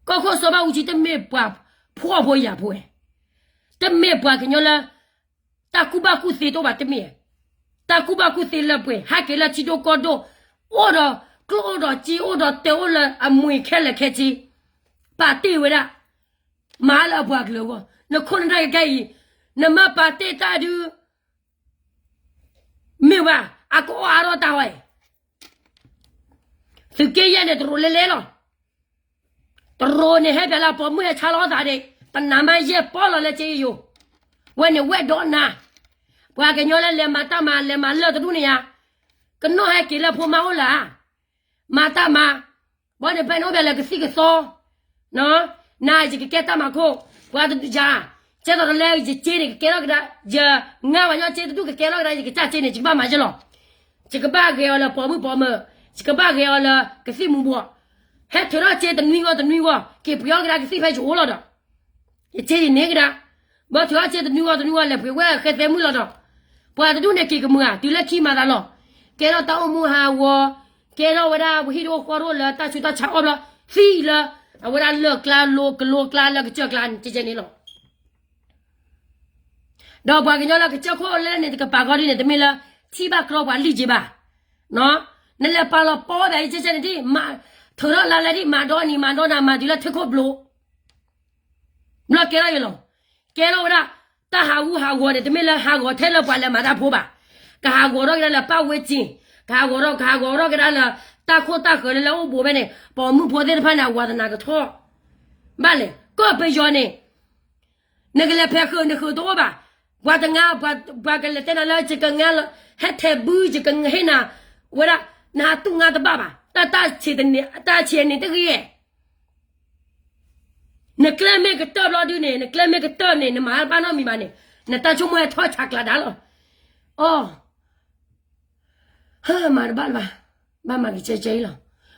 ကီၢ်ခိၣ်စီၤဘၣ်အူကၠံတမ့ၢ်ပှၤဖှီၣ်ဖိယာ်ဖိဝဲ, တမ့ၢ်ပှၤကညီလၢ တၢ်ကူၣ်ဘၣ်ကူၣ်သ့တအိၣ်ဘၣ်တမ့ၢ်, တၢ်ကူၣ်ဘၣ်ကူၣ်သ့လၢပှဲၤ ဟဲက့ၤလၢထံဒိၣ်ကီၢ်ဒိၣ်, အိၣ်ဒီးကျိၣ်အိၣ်ဒီးစ့အိၣ်ဒီးတဲအိၣ်လၢအမှံၤခဲလၢာ်ခဲဆ့, ပာ်တ့ၢ်ဝဲဒၣ်, မၤလၢအပှၤကလုာ်အဂီၢ်, နခိၣ်နနၢ်ကကဲအံၤ, နမ့ၢ်ပာ်တ့ၢ်တၢ်ဒုး မ့ၢ်ဘၣ် အကအီၣ်အါထီၣ်တၢ်ဝဲအံၤ, သုးက့ယဲၢ်န့ၣ် တရူးလဲလဲလီၤ. တရူးန့ၣ်ဟဲပၠးလၢပိာ်မုၣ်ဟဲဆါလီၤသးဒၣ်, ပနးမါယဲၢ်ပီၢ်လီၤလၢက့ယိၤ, ဝဲန့ၣ်ဝဲၢ်ဒီနၤ, ပှၤကညီလၢလဲၤမၤတၢ်မၤ လဲၤမၤလၢတဒူၣ်န့ၣ်ယါ, ကနီၣ်ဟဲက့ၤလၢဖိမါအိၣ်လၢၤ, မၤတၢ်မၤ, ဘီန့ၣ်ဖဲန့ၣ်အိၣ်ပၠးလၢကသံၣ်ကသီ နၤယကကဲတၢ်မၤခိၣ်, ပှၤတဒုယၤ, ကဲသိးလၢယစ့န့ၣ် ကကဲထီၣ်ကဒါ, ယငါပှၤညီစ့တဒူၣ်ကကဲထီၣ်ကဒါ ယကစၢ်စ့န့ၣ် ယကဘၣ်မၤယဲလီၤ. ယကဘၣ်ဂဲၤအီၤလၢပိာ်မုၣ်ပိာ်မၢၤ, ယကဘၣ်ဂဲၤအီၤလၢကသံၣ်မူၤဘှီး, ဟဲထုးထီၣ်စ့တနွံဂီၢ်တနွံဂီၢ် က့ၤပှ့ၤအီၣ်ကဒါကသံၣ်ဖဲယအိၣ်လီၤဒီး, ယစ့ယန့ၢ်ကဒါ, ဘီထုးထီၣ်စ့တနွံဂီၢ်တနွံဂီၢ် လဲၤပှ့ၤဝဲဃဲသဲမုၣ်လီၤဒီး, ပှၤတဒူၣ်န့ၣ်က့ၤကမုာ်ဧါ တုၤလၢခံမၤသးလီၤ, ကဲထီၣ်တၢ်အိၣ်မူဟးဂီၤ, ကဲထီၣ်ဝဲဒၣ်ပဟံၣ်တအိၣ်ဃီတအိၣ်လၢတၢ်ဆူးတၢ်ဆါအီၣ်ဘျီ, သံလၢ အဝဲဒၣ်လၢၢ်ကျါလိၤကလိၤကျါလၢကစၢၢ်ကျါန့ၣ် ကဲကဲန့ၣ်လီၤ. ဒီးပှၤကညီလၢကစၢၢ်ခိၣ်လဲၢ်န့ၣ် တကပၤဃီဒ်န့ၣ် တမ့ၢ်လၢ ထံၣ်ဘၣ်ကြီပှၤလံၣ်က့ဘၣ်, နလဲၤပာ်လီၤပီဝဲဒၣ်ယကဲကဲန့ၣ်ဒ်, ထုးထီၣ်လါလဲဒ် မၤဒီနံၤမၤဒီနၤ မၤတုၤလၢထၢခိၣ်ဘျိ ဘျီကဲထီၣ်ယလီၤ. ကဲထီၣ်ဝဲဒၣ် တၢ်ဟးဂူာ်ဟးဂီၤန့ၣ် တမ့ၢ်လၢဟးဂီၤထဲလၢပှၤလဲၤမၤတၢ်ဖိဘၣ်. ကဟးဂီၤထီၣ်ကဒါလၢပၢ်ဝဲစ့ၢ်, ကဟးဂီၤထီၣ် ကဟးဂီၤထီၣ်ကဒါလၢ တၢ်ခိၣ်တၢ်ဃၢၤလၢလၢအိၣ်ဘူးဖဲန့ၣ် ပိာ်မုၣ်ဖိသ့ၣ်တဖၣ်န့ၣ် အဝၤသနာ်ကထီၣ်ဘၣ်လဲၣ်. ကီၢ်ပယီၤန့ၣ် နကလဲၤဖဲးဃုာ်နဃုာ်တအိၣ်ဘၣ်. ပှၤတငါ ပှၤကလဲၤတဲနၤလၢယကငါလီၤ, ဟဲထဲးဘု ယကဟ့ၣ်နၤဝဲဒၣ်, နဟးတူၢ်ငါတဘၣ်ဘၣ်. တၢ်ဆံးန့ၣ်တဂ့ၤ, နကျဲမ့ၢ်ကတၢၢ်ဘျီဒုန့ၣ်, နကျဲမ့ၢ်ကတၢၢ်န့ၣ် နမၤဘၣ်နီတမံၤဘၣ်န့ၣ်, နတၢ်ဆိကမိၣ်ဟဲထီၣ်ဆးကျးဒါလီၤ. အီ, ဟၢ မၤတဘၣ်လၢၤဘၣ်, ဘၣ်မၤကကဲကဲအံၤလီၤ.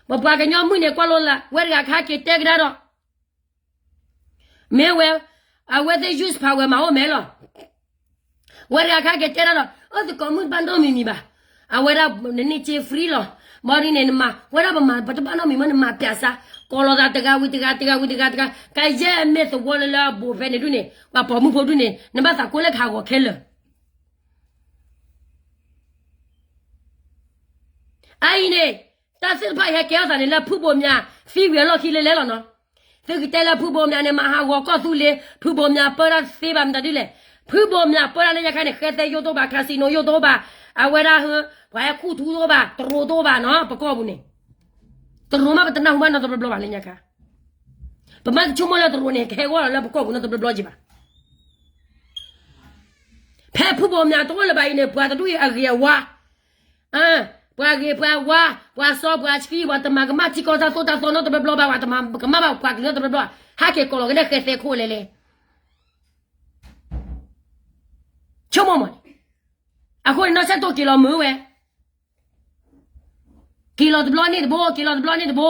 ပပှၤကညီမုၣ်န့ၣ် ကွၢ်လိလၢ ဝဲတဂၤခါက့ၤတဲကဒါဒီး မ့ၢ်ဝဲ, အဝဲသ့ၣ် use power မၤအိၣ်မဲလီၤ. ဝဲတဂၤခါက့ၤတဲဒၣ်ဒီး အၢ သကိးမုၣ်တဘၣ်နီတမံၤမံၤဘၣ်. အဝဲဒၣ်နန့ၢ်စ့ free လီၤ. ဘၣ်ဒ်န့ၣ် နမၤ ဝဲဒၣ်ပမၤ ပတဘၣ်နီတမံၤမ့ၢ် နမၤပၠးစါ, ကိးလီၤသးတဂၤဝံၤတဂၤ တဂၤဝံၤတဂၤတဂၤ, ကယဲၢ်မ့ၢ်သဝီလၢလၢအဘူးဖဲန့ၣ်ဒုန့ၣ် ပှၤပိာ်မုၣ်ဖိဒုန့ၣ် နဘၣ်သးကိးလၢကဟးဂီၤခဲလၢာ် အအံၤန့ၣ်, တၢ်သ့ၣ်တဖၣ်အံၤဟဲကဲထီၣ်သးန့ၣ်လၢဖုဘိးမၠး သံဝံၤအလီၢ်ခံလဲလဲလီၤနီၤ. သုကတဲလၢဖုဘိးမၠးန့ၣ် မၤဟးဂီၤကီၢ်သူလ့ၤ, ဖုဘိးမၠးပၢတၢ်တသ့ဘၣ်မတၤဒ်လဲၣ်. ဖုဘိးမၠးပၢတၢ်လၢညါခါန့ၣ် ဃဲသဲယိၣ်တအိၣ်ဘၣ်, casino ယိၣ်တအိၣ်ဘၣ်, အဝဲဒၣ်ဟၢ ပှၤဟဲခူၣ်ထူတအိၣ်ဘၣ်, တရူးတအိၣ်ဘၣ်နီၤ, ပကီၢ်ပူၤန့ၣ် တရူးမး ပတနၢ်ဟူဘၣ်နီတဘျီဘျီဘၣ်လၢညါခါ. ပမ့ၢ်တဆိကမိၣ်လၢတရူးန့ၣ် ကဟဲဂီၢ်လီၤလၢပကီၢ်ပူၤနီတဘျီဘျီက့ၤဘၣ်. ဖဲဖုဘိၣ်မၠးတအိၣ်လၢၤဘၣ်အံၤန့ၣ် ပှၤတဒူၣ်အံၤအဂ့ၤအဝါ, ပှၤဂ့ၤပှၤဝါ, ပှၤစီပှၤဆှံ ပှၤတမၤကမၣ်ထံကီၢ်တၢ်သိၣ်တၢ်သီနီတဘျီဘျီဘၣ်, ပှၤတမၤကမၣ်ဘၣ်ပှၤကလုာ်နီတဘျီဘျီ, ဟဲက့ၤကိးလီၤကဒါဃဲသဲခိၣ်လဲၤလဲၤ, ဆိကမိၣ်မး, အဃိန့ၣ် နီၢ်ဆၢတိၢ်က့ၤလီၤမုာ်ဝဲ, က့ၤလီၤတဘျီန့ၣ်တဘိ, က့ၤလီၤတဘျီန့ၣ်တဘိ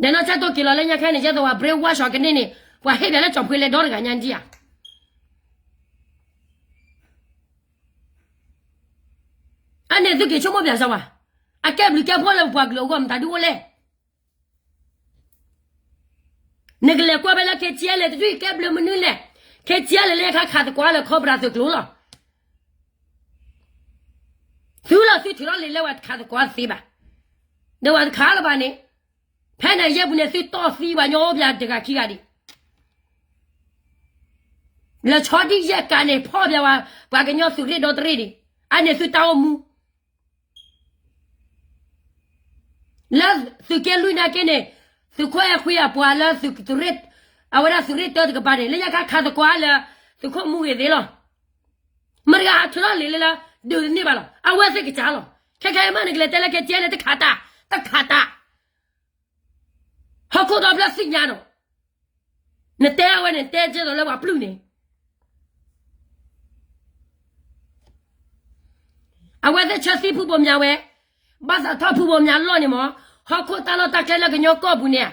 ဒီးနီၢ်ဆၢတိၢ်က့ၤလီၤလၢညါခဲန့ၣ် ယဲသိးပှၤ brainwash အီၤကန့ၢ်န့ၣ် ပှၤဟ့ၣ်ပှၤလၢကၠီၤဖှ့လဲၤဒီတဂၤညါဒံးဧါ. အန့ၣ်သုက့ၤဆိကမိၣ်ပၠးစၢၤဝဲ, အကဲဘျုးကဲဖှိၣ်လၢပပှၤကလုာ်အဂီၢ်မတၤဒုအိၣ်လဲၣ်. နကလဲၤကွၢ်ဖဲလၢ KTLA တဒူၣ်အံၤကဲဘျုးမနုၤလဲၣ်, KTLA လၢညါခါခးသကိးလၢ Cobra သုးကျိၤလီၤ. သုလီၤသုထုးထီၣ်လံာ်လၢပှၤတခးသကိးတသ့ဘၣ်, ဒီးပှၤတခးလၢၤဘၣ်န့ၣ်, ဖဲန့ၣ်ယဲၢ်ပူၤန့ၣ် သုတီၢ်သံပှၤကညီအိၣ်ပၠးတဂၤခံဂၤဒံး, လၢဆီဒံၣ်ယဲၢ်ကးန့ၣ် ဖီၣ်ပၠးဝဲပှၤကညီသုးရ့ၣ်ဒီတရ့ၣ်ဒံး, အန့ၣ်သုတၢ်အိၣ်မူ လၢသုးက့လွံၢ်နာ်က့န့ၣ်, သုးခိၣ်အဲၣ်ခွံအပှၤလၢသုးရ့ၣ်, အဝဲဒၣ်သုးရ့ၣ်တၢတကပၤန့ၣ် လၢညါခါခးသကိးလၢ သုးခိၣ်မူဂ့ၤသ့လီၤ. မတၤတဂၤဟးထုးထီၣ်လံာ်လၢလၢ ဒုးတန့ၢ်ဘၣ်လီၤ, အဝဲသ့ၣ်ကစၢ်လီၤ. ခဲခဲအံၤမးနကလဲၤတဲလၢ KTLA န့ၣ် တခးတၢ်, တခးတၢ် ဟီၣ်ခိၣ်ဒီဖျၢၣ်သ့ၣ်ညါဒီး, နတဲအဝဲန့ၣ် နတဲကဲသိးလၢပှၤပျုၢ်န့ၣ်, အဝဲသ့ၣ်ဆၢသံဖုဘိၣ်မၠးဝဲ, ဘၣ်သးထီၣ်ဖုဘိၣ်မၠးလီၢ်န့ၣ်မး, ဟီၣ်ခိၣ်တၢ်လီၢ်တၢ်ကျဲလၢကညီကီၢ်ပူၤန့ၣ်,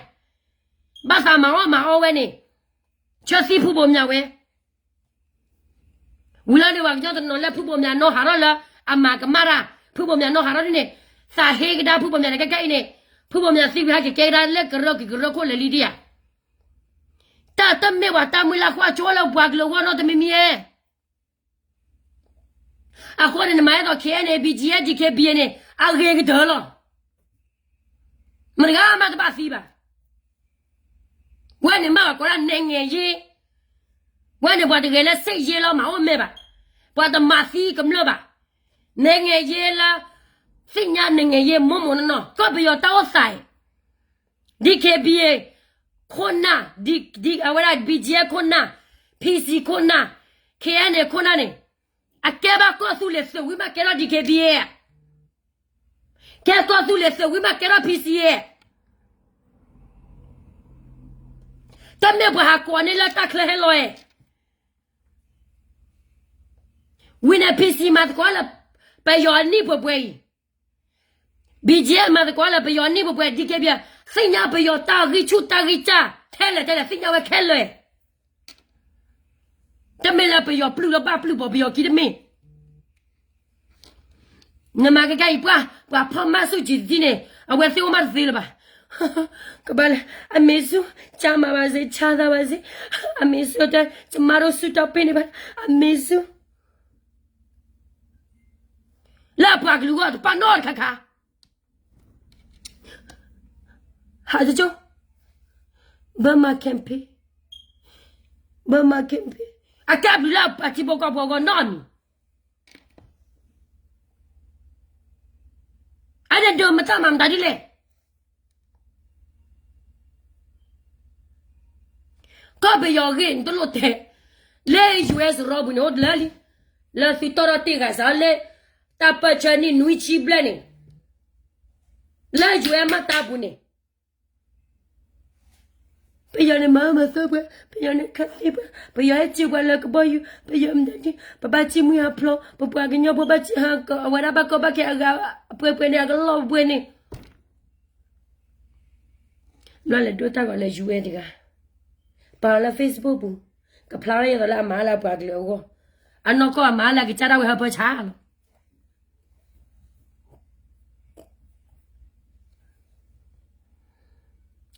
ဘၣ်သးမၤအီၣ်မၤအီဝဲန့ၣ်, ဆၢသံဖုဘိၣ်မၠးဝဲ ဝံၤလီၤန့ၣ် ပှၤကညီတနီၤလၢဖုဘိၣ်မၠးနီၢ်ဟးထီၣ်လၢ အမၤကမၣ်တၢ်, ဖုဘိၣ်မၠးနီၢ်ဟးထီၣ်ဒ်န့ၣ်, သးဟ့ကဒါဖုဘိၣ်မၠးန့ၣ် ခဲကနံၣ်အံၤန့ၣ်, ဖုဘိၣ်မၠးသံဝံၤဟဲက့ၤကဲကဒါလၢကရၢကရိခိၣ်လဲၤလံဒံးဧါ. တၢ်တမ့ၢ်ပှၤတၢ်မုၢ်လၢ်ကွၢ်ကၠိလၢပှၤကလုာ်အဂီၢ်နီတမံၤမံၤဧါ. အဃိန့ၣ် နမၤဟဲသိး KNA BGF DKBA န့ၣ် အဂ့ၤကတၢၢ်လီၤ. မတၤဂၤမးတဘၣ်သံဘၣ်. ဝဲန့ၣ်မ့ၢ်ပှၤကိးဒၣ် နဲၣ်ငဲၢ်ယ့, ဝဲန့ၣ်ပှၤတဂဲၤလၢ စ့ၣ်ယ့ လီၤ မၤအိၣ်မဲာ်ဘၣ်. ပှၤတမၤသံကမျၢၢ်ဘၣ်. နဲၣ်ငဲၢ်ယ့လၢ သ့ၣ်ညါနဲၣ်ငဲၢ်ယ့ မိၢ်မိၢ်နီၢ်နီၢ် ကီၢ်ပယီၤတၢ်အိၣ်သးအံၤ DKBA ခိၣ်နၢ်, အဝဲဒၣ် BGF ခိၣ်နၢ်, PC ခိၣ်နၢ်, KNA ခိၣ်နၢ်န့ၣ်, အကဲဘၣ်ကီၢ်သူလ့ၤသုးဝံၤမးကဲထီၣ် DKBA, ကဲကီၢ်သူလ့ၤသုးဝံၤမးကဲထီၣ် PC, တမ့ၢ်ပှၤဟးကိးန့ၢ်လၢတၢ်ချၢဟဲလီၤဧါ. ဝံၤန့ၣ် PC မၤသကိးလၢ ပယီၤအနံၣ်ပှဲၤပှဲၤအံၤ, BGF မၤသကိးလၢပယီၤအနံၣ်ပှဲၤပှဲၤ, DKBA သ့ၣ်ညါပယီၤတၢ်ဂံၢ်ဆူၣ်တၢ်ဂံၢ်စၢ် ထဲလဲၣ်ထဲလဲၣ် သ့ၣ်ညါဝဲခဲလၢာ်. တမ့ၢ်လၢပယီၤပျုၢ်လၢဘၣ်ပျုၢ်ဘၣ် ပယီၤခံတမ့ၢ် နမၤကကဲအံၤပှၤ, ပှၤဖီၣ်မၤဆူၣ်ကံၤတထံန့ၣ် အဝဲသ့ၣ်အိၣ်မးတသ့လၢၤဘၣ်. ကဘၣ်လဲၣ်, အမေစု, ကျန်းမာပါစေ, ချမ်းသာပါစေ, အမေစုအတွက် ကျမတို့ဆုတောင်းပေးနေပါတယ်, အမေစု. လၢအပှၤကလုာ်ဂီၢ်တပာ်နီတခါခါ ဟးတကၠိ, Burma campaign, Burma campaign, အကဲဘျုးလၢအထံဖိကီၢ်ဖိအဂီၢ်နီတမံၤ အန့ၣ်ဒိးမတၢ်မၤမတၤဒ်လဲၣ်. ကီၢ်ပယီၤဂ့ၢ်နတလိၣ်တဲ, လၢ US ရီပူၤန့ၣ် အိၣ်တလၢလံ, လၢသုတီၢ်ထီၣ်တ့ၢ်ဂၤစးလၢ တၢ်ပၢၢ်ဆၢနံၣ်နွံဆံဘျဲၣ်န့ၣ်, လၢ US မၤတၢ်ပူၤန့ၣ် ပယီၤန့ၣ်မၤအၢမၤသီပှၤ, ပယီၤန့ၣ်ခးသံပှၤ, ပယီၤဟဲစံးပှၤလၢကဘီယူၤ, ပယီၤမတၤဒ်, ပဘၣ်စံၣ်မှံဟးဖျိး, ပပှၤကညီဖိဘၣ်စံၣ်ဟးကီး အဝဲဒၣ်ဘၣ်ကီဘၣ်ခဲအဂၤ, အပှဲၤပှဲၤန့ၣ် အကလီၢ်ပှဲၤန့ၣ် ဘျီလဲၤဒိတၢ်ဂီၤလၢ UN တဂၤ, ပာ်လီၤလၢ Facebook ပူၤ, ကဖျါထီၣ်ယဲသိးလၢအမၤလၢအပှၤကလုာ်အဂီၢ်, အနီၢ်ကီၢ်အမၤလၢအကစၢ်ဒၣ်ဝဲဟၢဖၢဆါလီၤ.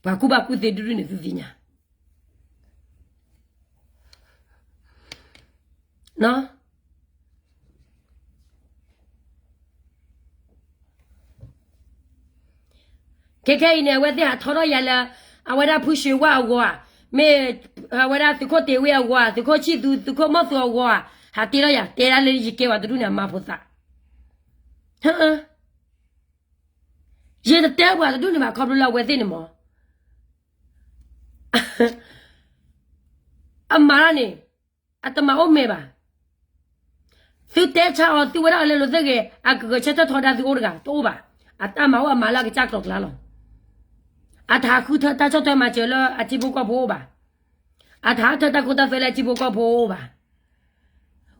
ပှၤကူၣ်ဘၣ်ကူၣ်သ့ဒုဒုန့ၣ်သုသ့ၣ်ညါ ခဲခဲအံၤန့ၣ် အဝဲသ့ၣ်ဟးထီထီၣ်ယၤလၢ အဝဲဒၣ်ဖုၡ့ဝၣ်အဂီၢ်ဧါ, မ့ၢ်အဝဲဒၣ်သုးခိၣ်တ့ၢ်ဝ့အဂီၢ်ဧါ, သုးခိၣ်ဆံၣ်သူ, သုးခိၣ်မီၢ်သူအဂီၢ်ဧါ, ဟးတ့ထီၣ်ယၤ တဲဒၣ်လၢယကဲပှၤတဒူၣ်န့ၣ် အမၤဖိသး ယတတဲပှၤတဒူၣ်န့ၣ်ဘၣ် ခီဖျိလၢအဝဲသ့ၣ်န့ၣ်မး အမၤတၢ်န့ၣ် အတမၤအိၣ်မဲာ်ဘၣ်. သုတဲဆါအီၤ သုဝဲဒၣ်အီၤလဲၤလိာ်သ့ၣ်ဂ့ၤ အကဂဲၤဆၢထၢၣ်ထီဒါသုအိၣ်တဂၤ တအိၣ်ဘၣ်. အတၢ်မၤအိၣ်အမၤလၢအကစၢ်ကျိၤကျါလီၤ. အတဟးဃုထၢတၢ်ဆီၣ်ထွဲမၤစၢၤလၢအထံဖိကီၢ်ဖိအိၣ်ဘၣ်. အတဟးထၢတၢ်ခိတၢ်သွဲလၢအထံဖိကီၢ်ဖိအိၣ်ဘၣ်.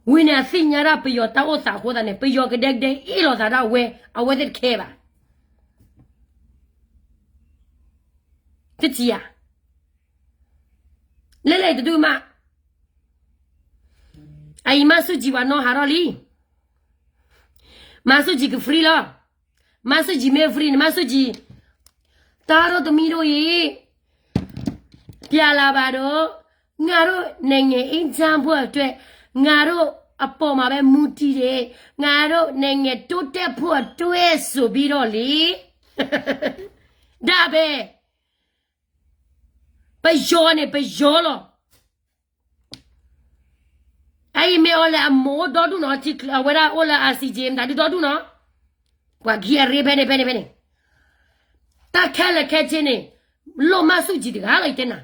ဝံၤန့ၣ် အသ့ၣ်ညါဒၣ်ပယီၤတၢ်အိၣ်သးအဃိသတးန့ၣ် ပယီၤကဒဲကဒဲအ့ၣ်လိာ်သးဒၣ်ဝဲ အဝဲသ့ၣ်တခဲဘၣ်. တထံၣ်ဧါ. လဲၤလဲၤတဒုမး, အအံၤမၤဆူၣ်ကံၤပှၤနီၢ်ဟးထီၣ်လံ. မၤဆူၣ်ကံၤက free လီၤ. မၤဆူၣ်ကံၤမ့ၢ် free န့ၣ် မၤဆူၣ်ကံၤ တၢ်ဒိၣ်တမံၤဒိၣ်အံၤ ပြလာပါတော့, ငါတို့နိုင်ငံအေးချမ်းဖို့အတွက် ငါတို့အပေါ်မှာပဲမူတည်တယ်, ငါတို့နိုင်ငံတိုးတက်ဖို့အတွက်ဆိုပြီးတော့လေ, ဒါပဲ, ပယီၤန့ၣ် ပယီၤလီၤ. အအံၤမ့ၢ်အီၤလဲၣ် အမိၢ်အိၣ်ဒီဒူၣ်နီၤ, အဝဲဒၣ်အိၣ်လၢ ICJ မတၤဒုဒီဒူၣ်နီၤ, ပှၤခံအရ့ဖဲန့ၣ် ဖဲန့ၣ် ဖဲန့ၣ်, တၢ်ခဲလၢာ်ခဲဆ့န့ၣ် လိၣ်မၤဆူၣ်ကံၤတဂၤလီၤ ယတဲနၤ,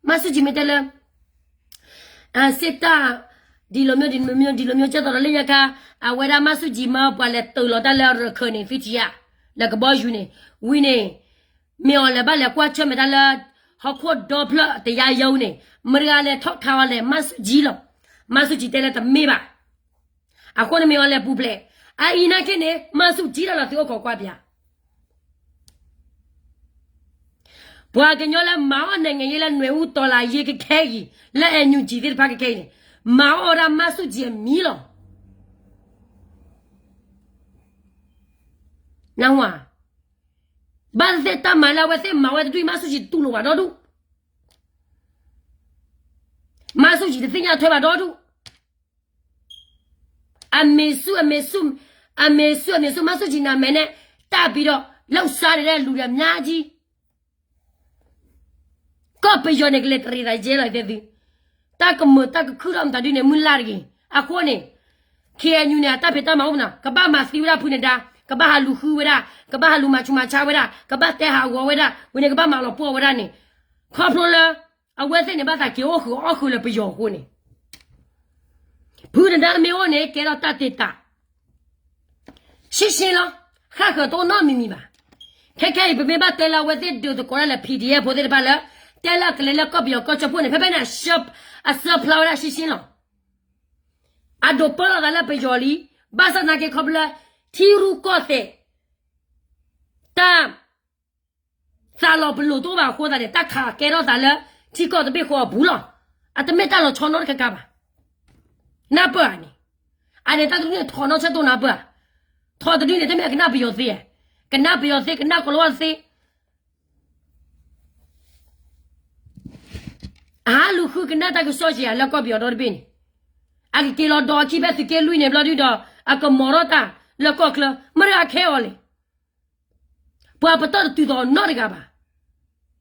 မၤဆူၣ်ကံၤမ့ၢ်တဲလၢ စစ်တပ် ဒ်လိုမျိုး ဒ်လိုမျိုး ဒ်လိုမျိုး ကဲသိးဒီးလၢညါခါ အဝဲဒၣ်မၤဆူၣ်ကံၤမၢပှၤလဲၤတုၤလီၤတၢ်လၢရခၢၣ်န့ၣ် သုထံၣ်ဧါ, လၢကဘီယူၤန့ၣ်, ဝံၤန့ၣ် မ့ၢ်အီၤလဲၣ်ဘၣ်လဲၤကွၢ်ဆၢၣ်မဲာ်တၢ်လၢ ဟီၣ်ခိၣ်ဒီဖျၢၣ်တရားရုံးန့ၣ်, မတၤတဂၤလဲၤထီၣ်ခးအီၤလဲၣ် မၤဆူၣ်ကံၤလီၤ. မၤဆူၣ်ကံၤတဲလၢတမ့ၢ်ဘၣ်. အဃိန့ၣ်မ့ၢ်အီၤလဲၤပူၤဖျဲး, အအံၤနာ်က့န့ၣ် မၤဆူၣ်ကံၤတၢ်လီၤ သုအိၣ်ခိးကွၢ်ပၠး ပှၤကညီလၢမၤအီၣ်နိုင်ငံရေးလၢနွဲၣ်အူတီၤလၢယ့ကခဲအံၤ လၢ NUG သ့ၣ်တဖၣ်ကခဲအံၤန့ၣ်, မၤအီၣ်ဝဲဒၣ်မၤဆူၣ်ကံၤအမံၤလီၤ. နၢ်ဟူဧါ, ဘၣ်သ့ၣ်သ့ၣ်တၢ်မၤလၢအဝဲသ့ၣ်မၤဝဲတဒူၣ်အံၤ မၤဆူၣ်ကံၤတူၢ်လိာ်ဘၣ်ဒီဒူၣ်, မၤဆူၣ်ကံၤတသ့ၣ်ညါထွဲဘၣ်ဒီဒူၣ် အမ့ၢ်ဆူၣ် အမ့ၢ်ဆူၣ် အမ့ၢ်ဆူၣ် အမ့ၢ်ဆူၣ် မၤဆူၣ်ကံၤနၤမဲာ်န့ၣ် တၢ်ဘံဒီး လီၤစါန့ၣ်ဒီးလူၤဒီးအများကြီး, ကီၢ်ပယီၤန့ၣ် ကလဲၤတရံးသးယဲလီၤတဲသု, တၢ်ကမၢၢ်တၢ်ကခုၣ်ထီၣ်မတၤဒုန့ၣ် မုၢ်လၢ်တဂ့ၤ. အဃိန့ၣ် KNU န့ၣ် အတၢ်ဖံးတၢ်မၤအိၣ်မနုၤ, ကဘၣ်မၤသံဝဲဒၣ်ဖုန့ၣ်ဒါ, ကဘၣ်ဟးလူၤဃုဝဲဒၣ်, ကဘၣ်ဟးလူၤမၤဆူးမၤဆါဝဲဒၣ်, ကဘၣ်တဲဟးဂီၤဝဲဒၣ်, ဝံၤန့ၣ်ကဘၣ်မၤလီၤပှီၢ်ဝဲဒၣ်န့ၣ်, ခီဖျိလၢ အဝဲသ့ၣ်န့ၣ် ဘၣ်သးက့ၤအိၣ်ဃုာ်အီၣ်ဃုာ်လၢပယီၤအဃိန့ၣ်, ဖုန့ၣ်ဒါမ့ၢ်အိၣ်န့ၣ် ကဲထီၣ်တၢ်တ့ၢ်တၢ် ရှင်းရှင်းလီၤ, ဃၣ်ဃၢၤတအိၣ်နီတမံၤမံၤဘၣ်. ခဲခဲအံၤ ပမ့ၢ်ဘၣ်တဲလၢအဝဲသ့ၣ်ဒုးသကိးတၢ်လၢ PDF ဖိသ့ၣ်တဖၣ်လၢ တဲလၢကလဲၤလၢကီၢ်ပယီၤကီၢ်ကၠီဖိန့ၣ် ဖဲဖဲန့ၣ် အဆၢဖျါဝဲဒၣ်ရှင်းရှင်းလီၤ. အဒိးပၢလီၤသးလၢပယီၤလံ, ဘၣ်ဆၣ်သနာ်က့ခီဖျိလၢ ထံရူၢ်ကီၢ်သဲး တၢ် သးလီၤပလိာ်တအိၣ်ဘၣ်အဃိသတးန့ၣ် တၢ်ခးကဲထီၣ်သးလၢ ထံကီၢ်တဘ့ၣ်ဃီအပူၤလီၤ. အတမ့ၢ်တၢ်လီၤဆီနီတခါခါဘၣ်. နၢ်ပၢၢ်ဧါန့ၣ်, အန့ၣ်တၢ်တဒုန့ၣ်ထီၣ်နီၢ်ဆၢၣ်တိၢ်နၢ်ပၢၢ်ဧါ, ထီၣ်တဒုန့ၣ် တမ့ၢ်အကနၣ်ပယီၤသ့, ကနၣ်ပယီၤသ့ ကနၣ်ကီၢ်လီၤဝါသ့ အဟးလူၤဃုကနၣ်တၢ်ကစီၣ်က့ၤဧါ လၢကီၢ်ပယီၤဒီတဘ့ၣ်န့ၣ်, အကက့ၤလီၤဒီးအခံဖဲသုးက့လွံၢ်န့ၣ်ဘျီဒုဒီး အကမီၤထီၣ်တၢ်လၢကီၢ်ချၢ မတၤတဂၤခဲအီၤလဲၣ်. ပှၤပတီၢ်တတုၤသိးနီတဂၤဘၣ်.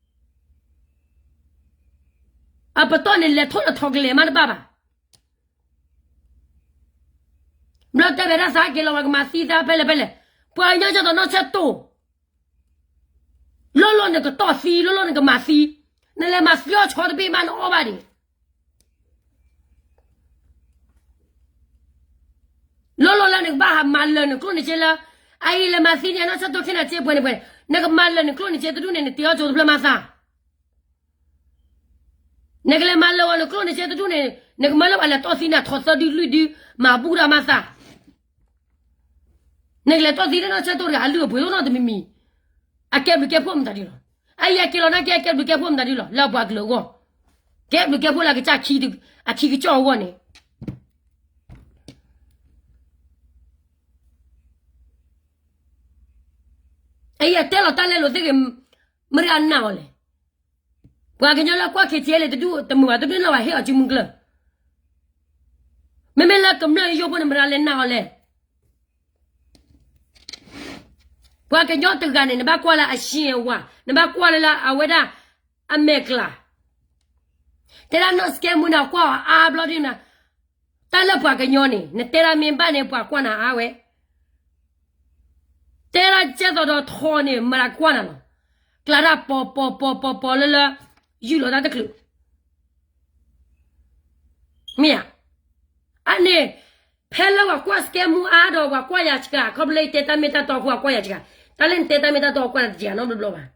အပတီၢ်န့ၣ်လဲၤထီၣ်လဲၤထီၣ်ကလဲၤမးတဘၣ်ဘၣ်. ဘျီတဲဝဲဒၣ်သးက့ၤလီၤ ပှၤကမၤသံသးဖဲလဲၣ်ဖဲလဲၣ်, ပှၤကညီကဲသိးနီၢ်ဆၢၣ်တိၢ် လိၣ်လိၣ်နကတီၢ်သံ လိၣ်လိၣ်နကမၤသံ, နလဲၤမၤသံအီၣ်ဆီတဘ့ၣ်မးနအီၣ်ဘၣ်ဒံး. လိၣ်လိၣ်လၢနကဘၣ်ဟးမၤလၢာ်နကျိၣ်နစ့လၢ အအံၤလဲၤမၤသံန့ၣ် အနီၢ်ဆၢၣ်တိၢ်ခဲနၤစ့ပှဲၤန့ၣ်ပှဲၤန့ၣ် နကမၤလၢာ်နကျိၣ်နစ့တဒူၣ်န့ၣ် နတ့အီၣ်ကၠိတဖျၢၣ်မးသး နကလဲၤမၤလၢာ်ဝဲနကျိၣ်နစ့တဒူၣ်န့ၣ် နကမၤလၢာ်ဘၣ်လဲၤတီၢ်သံနၤထီၣ်သၢဒုလွံၢ်ဒု မၤဘူၣ်ဒၣ်မးသး နကလဲၤတီၢ်သံလၢနီၢ်ဆၢၣ်တိၢ်တဂၤအလုၢ်အပှ့ၤလိၣ်နီတမံၤမံၤ, အကဲဘျုးကဲဖှိၣ်မတၤဒ်လီၤ. အအံၤအက့ၤလီၤနာ်က့ အကဲဘျုးကဲဖှိၣ်မတၤဒ်လီၤ လၢအပှၤကလုာ်အဂီၢ်, ကဲဘျုးကဲဖှိၣ်လၢအကစၢ်ခံ အခံကစီၣ်အဂီၢ်န့ၣ် အအံၤအတဲလီၤတၢ်လဲလိာ်သ့ၣ်ဂ့ၤ, မတၤအနာ်အီၤလဲၣ်. ပှၤကညီလၢကွၢ် KTLA တဒူၣ်တမုာ်ဘၣ်တဒူၣ်လၢ်ဘၣ်ဟ့ၣ်အီၤစုမုၢ်ကျၢၢ်, မ့မ့ၢ်လၢကမျၢၢ်ယိဖိန့ၣ် မတၤလဲၤနာ်အီၤလဲၣ်. ပှၤကညီတဂၤန့ၣ် နဘၣ်ကွၢ်လၢအရှ့အဝၤ, နဘၣ်ကွၢ်လၢလၢအဝဲဒၣ်အမဲာ်ကျါ, တဲဒၣ်နီၢ်စကဲမုၢ်န့ၣ် ကွၢ်အီၤအါဘျီဒ်န့ၣ်, တၢ်လၢပှၤကညီန့ၣ် နတဲဒၣ်မ့ၢ်ဘၣ်န့ၣ် ပှၤကွၢ်နၤအါဝဲ, တဲဒၣ်ကဲသိးဒီးထီၣ်န့ၣ် မတၤကွၢ်နၤလီၤ. ကျါဒၣ်ပီၤပီၤပီၤပီၤပီၤလၢလၢ ယုၢ်လီၤတၢ်တချုး မ့ၢ်ဧါ. အန့ၣ် ဖဲလၢပှၤကွၢ်စကဲမူအါဒီး ပှၤကွၢ်ယၤစှၤ ခီဖျိလၢယတဲတၢ်မ့ၢ်တၢ်တီအဃိ ပှၤကွၢ်ယၤစှၤ, တၢ်လၢနတဲတၢ်မ့ၢ်တၢ်တီအကွၢ်နၤတစှၤနီတဘျီဘျီဘၣ်.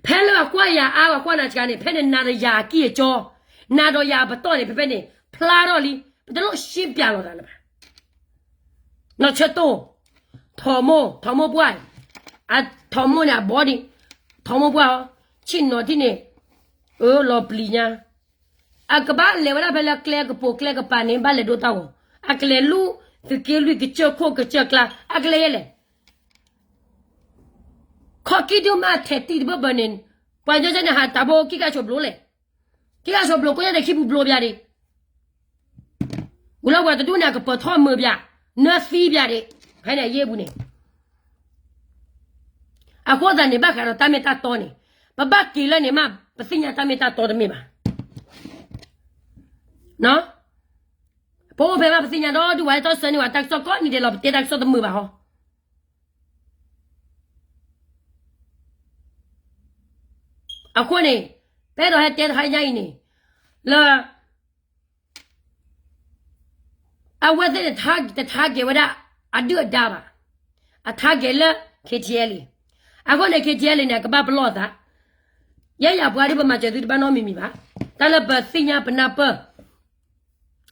ဖဲလၢပှၤကွၢ်ယၤအါ ပှၤကွၢ်နၤစှၤန့ၣ် ဖဲန့ၣ်နၤဒီးယၤအကံၢ်အစီ, နၤဒီးယၤအပတီၢ်န့ၣ် ဖဲဖဲန့ၣ် ဖျါထီၣ်လံ, ပတလိၣ်ရှင်းပြလီၤသးလၢၤဘၣ်. နီၢ်ဆၢတိၢ်, ထိးမိၢ်, ထိးမိၢ်ပှၢ်, အထိးမိၢ်န့ၣ်အဘီဒံး, ထိးမိၢ်ပှၢ်အီၤ, ဆ့ၣ်နီၤထံၣ်န့ၣ်, အၢ လီၤပျံၤညါ, အကဘၣ်လဲၤဝဲဒၣ်ဖဲလၢကျဲကပိာ်ကျဲကပၤန့ၣ် ဘၣ်လဲၤဒိတၢ်ဂီၤ, အကလဲၤလူၢ်သုးက့လွံၢ်ကစၢၢ်ခိၣ်ကစၢၢ်ကျါ, အကလဲၤယဲလဲၣ်. ခီၣ်ကံၢ်ဒုးမးထဲးတံၢ်တဘၢဘၢန့ၣ်, ပှၤညီကန့ၣ်ဟးတၢ်ဘိကံၢ်ကၢ်ဆိးဘျိလဲၣ်, ကံၢ်ကၢ်ဆိးဘျိကိးညါဒီးခံပူၤဘျိဘၣ်ဒံး ဝံၤလီၤပှၤတဒူၣ်န့ၣ် အကပၢၤထီၣ်မုာ်ဘၣ်, နၢသံဘၣ်ဒံး, ဖဲန့ၣ်အယ့ၢ်ပူၤန့ၣ်, အဃိသတးန့ၣ် ဘၣ်ဃးဒီးတၢ်မ့ၢ်တၢ်တီန့ၣ်, ပဘၣ်က့ၤလၢန့ၣ်မး ပသ့ၣ်ညါတၢ်မ့ၢ်တၢ်တီတမ့ၢ်ဘၣ်. ပအိၣ်ဖဲမး ပသ့ၣ်ညါဒီးဒုးဝဲတၢ်ဆၢန့ၢ်ဝဲတၢ်ကစီၣ်ကိးနံၤဒဲးလီၤ ပတဲတၢ်ကစီၣ်တမုာ်ဘၣ်ဟီ. အဃိန့ၣ်, ပအဲၣ်ဒိးဟဲတဲတခါညါအံၤန့ၣ်, လၢ အဝဲသ့ၣ်န့ၣ် တထါကဲၤဝဲဒၣ် အဒုၣ်အဒါဘၣ်, အထါကဲၤလၢ KTLA, အဃိန့ၣ် KTLA န့ၣ် အကဘၣ်ပလီၢ်သး, ယဲယၤပှၤဒ်ပမၤစၢၤသုတဘၣ်နီတမံၤမံၤဘၣ်, တၢ်လၢပသ့ၣ်ညါပနၢ်ပၢၢ်,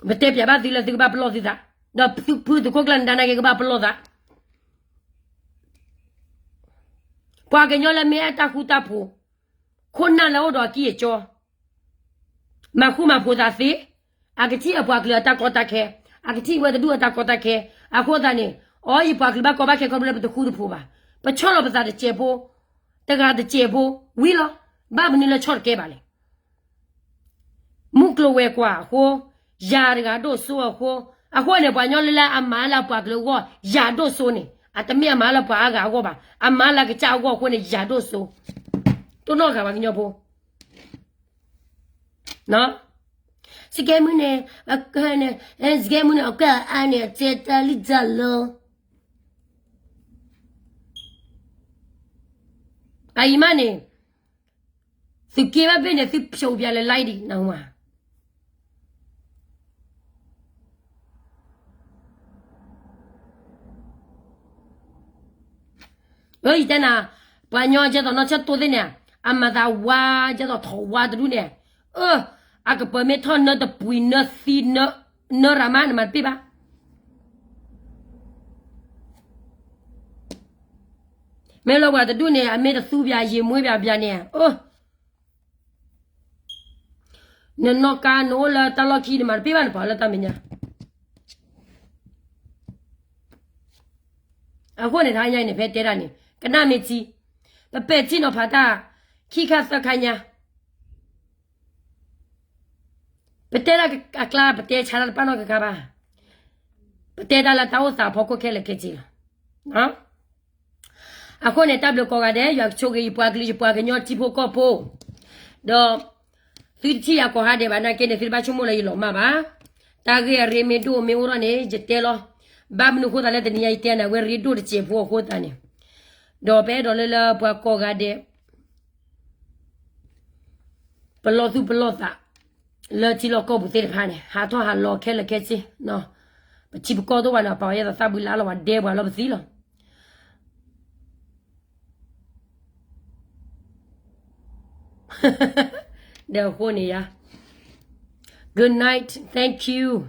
ပတဲပၠးဘၣ်သုလၢသုကဘၣ်ပလီၢ်သုသး, ဒီးဖုသုးခိၣ်ကျၢၢ်နဒါနာ်က့ကဘၣ်ပလီၢ်သး ပှၤကညီလၢမ့ၢ်အဲၣ်တၢ်ဃူတၢ်ဖိး, ခိၣ်နၢ်လၢအိၣ်ဒီးအကံၢ်အစီ, မၤဃူမၤဖိးသးသ့, အကထံၣ်အပှၤကလုာ်အတၢ်ကီတၢ်ခဲ, အကထံၣ်ဝဲတဒူၣ်အတၢ်ကီတၢ်ခဲ, အဃိသတးန့ၣ်, အီ ယပှၤကလုာ်ဘၣ်ကီဘၣ်ခဲခီဖျိလၢပတဃူတဖိးဘၣ်, ပဆီၣ်လီၤပသးတစဲးဖိ, တဂၤတစဲးဖိ, ဝံၤလီၤ, ဘၣ်မနုၤလၢဆီၣ်တကဲဘၣ်လဲၣ်. မုၢ်ကျိၤဝဲၤကွာ်အဃိ, ယၤတဂၤဒိၣ်စိအဃိ, အဃိန့ၣ် ပှၤကညီလၢလၢအမၤလၢပှၤကလုာ်အဂီၢ် ယၤဒိၣ်စိန့ၣ် အတမ့ၢ်အမၤလၢပှၤအါဂၤအဂီၢ်ဘၣ်, အမၤလၢကစၢ်အဂီၢ်အဃိန့ၣ် ယၤဒိၣ်စိ, တိၢ်နီၣ်ဃာ်ပှၤကညီဖိ, စကဲမုၢ်န့ၣ်, စကဲမုၢ်န့ၣ် အကၢ်အါန့ၣ် အတဲတၢ်လံၣ်တၢ်လီ, အအံၤမးန့ၣ် သုးက့ဘၣ်ဘ့ၣ်န့ၣ် သုဖျိးပျးလၢ live ဒံး နၢ်ဟူဧါ. အၢ ယတဲနၤ, ပှၤကညီကဲသိးနီၢ်ဆၢတိၢ်သ့ၣ်န့ၣ်, အမၤသးဝါကဲသိးထီၣ်ဝါတဒူၣ်န့ၣ်, အၢ, အကပၢၤမ့ၢ်ထီၣ်နၢတပှံၤနၢသံ နၢရၤမး နမၤတပ့ၢ်ဘၣ်. မ့ၢ်လၢပှၤတဒူၣ်န့ၣ် အမ့ၢ်တသူပျး ယံာ်မွ့ပျးပျးန့ၣ်, အၢ, နနီၢ်ကါနအိၣ်လၢတၢ်လီၢ်ခံ နမၤတပ့ၢ်ဘၣ် နပာ်လၢတၢ်မဲာ်ညါ. အဃိန့ၣ် တဟါညါအံၤန့ၣ် ဖဲတဲဒၣ်န့ၣ် ကနၣ်မ့ၢ်ထံ, ပပဲာ်ထံနီၤဖးတၢ် ခံခါသၢခါညါ ပတဲဒၣ်အကျါ ပတဲဆါတၢ်တပာ်နီၣ်ကခါဘၣ်. ပတဲတၢ်လၢတၢ်အိၣ်သးအဖီခိၣ်ခဲလၢာ်ခဲဆ့လီၤ. အဃိန့ၣ် တၢ်ဘျုးကိးဂၤဒဲး ယွၤကဆိၣ်ဂ့ၤယပှၤကလုာ် ယပှၤကညီထံဖိကီၢ်ဖိ, ဒီးသုတထံၣ်ယၤကိးဂၤဒဲးဘၣ်နာ်က့န့ၣ် သုတဘၣ်ဆိကမိၣ်လၢယလီၤမၢ်ဘၣ်. တၢ်ဂ့ၢ်အရ့မ့ၢ်ဒိၣ်မ့ၢ်အိၣ်ထီၣ်န့ၣ် ယတဲလီၤ. ဘၣ်မနုၤအဃိသတးလၢတနံၤညါယတဲန့ၣ် အဝဲရ့ဒိၣ်တစဲးဖိအဃိသတးန့ၣ်, ဒီးပအဲၣ်ဒိးလၢလၢပှၤကိးဂၤဒဲး ပလီၢ်သူၣ်ပလီၢ်သး လၢထံလီၢ်ကီၢ်ပူၤသ့ၣ်တဖၣ်န့ၣ် ဟးထီၣ်ဟးလီၤခဲလၢာ်ခဲဆ့, ပထံပကီၢ်တအိၣ်ဘၣ်န့ၣ် ပာ်ဝဲယဲသိးသၣ်ဘုလါလီၤ ပှၤဒဲပှၤလီၤပသံလီၤ. ဒီးအဃိန့ၣ်ယါ, Good night, thank you.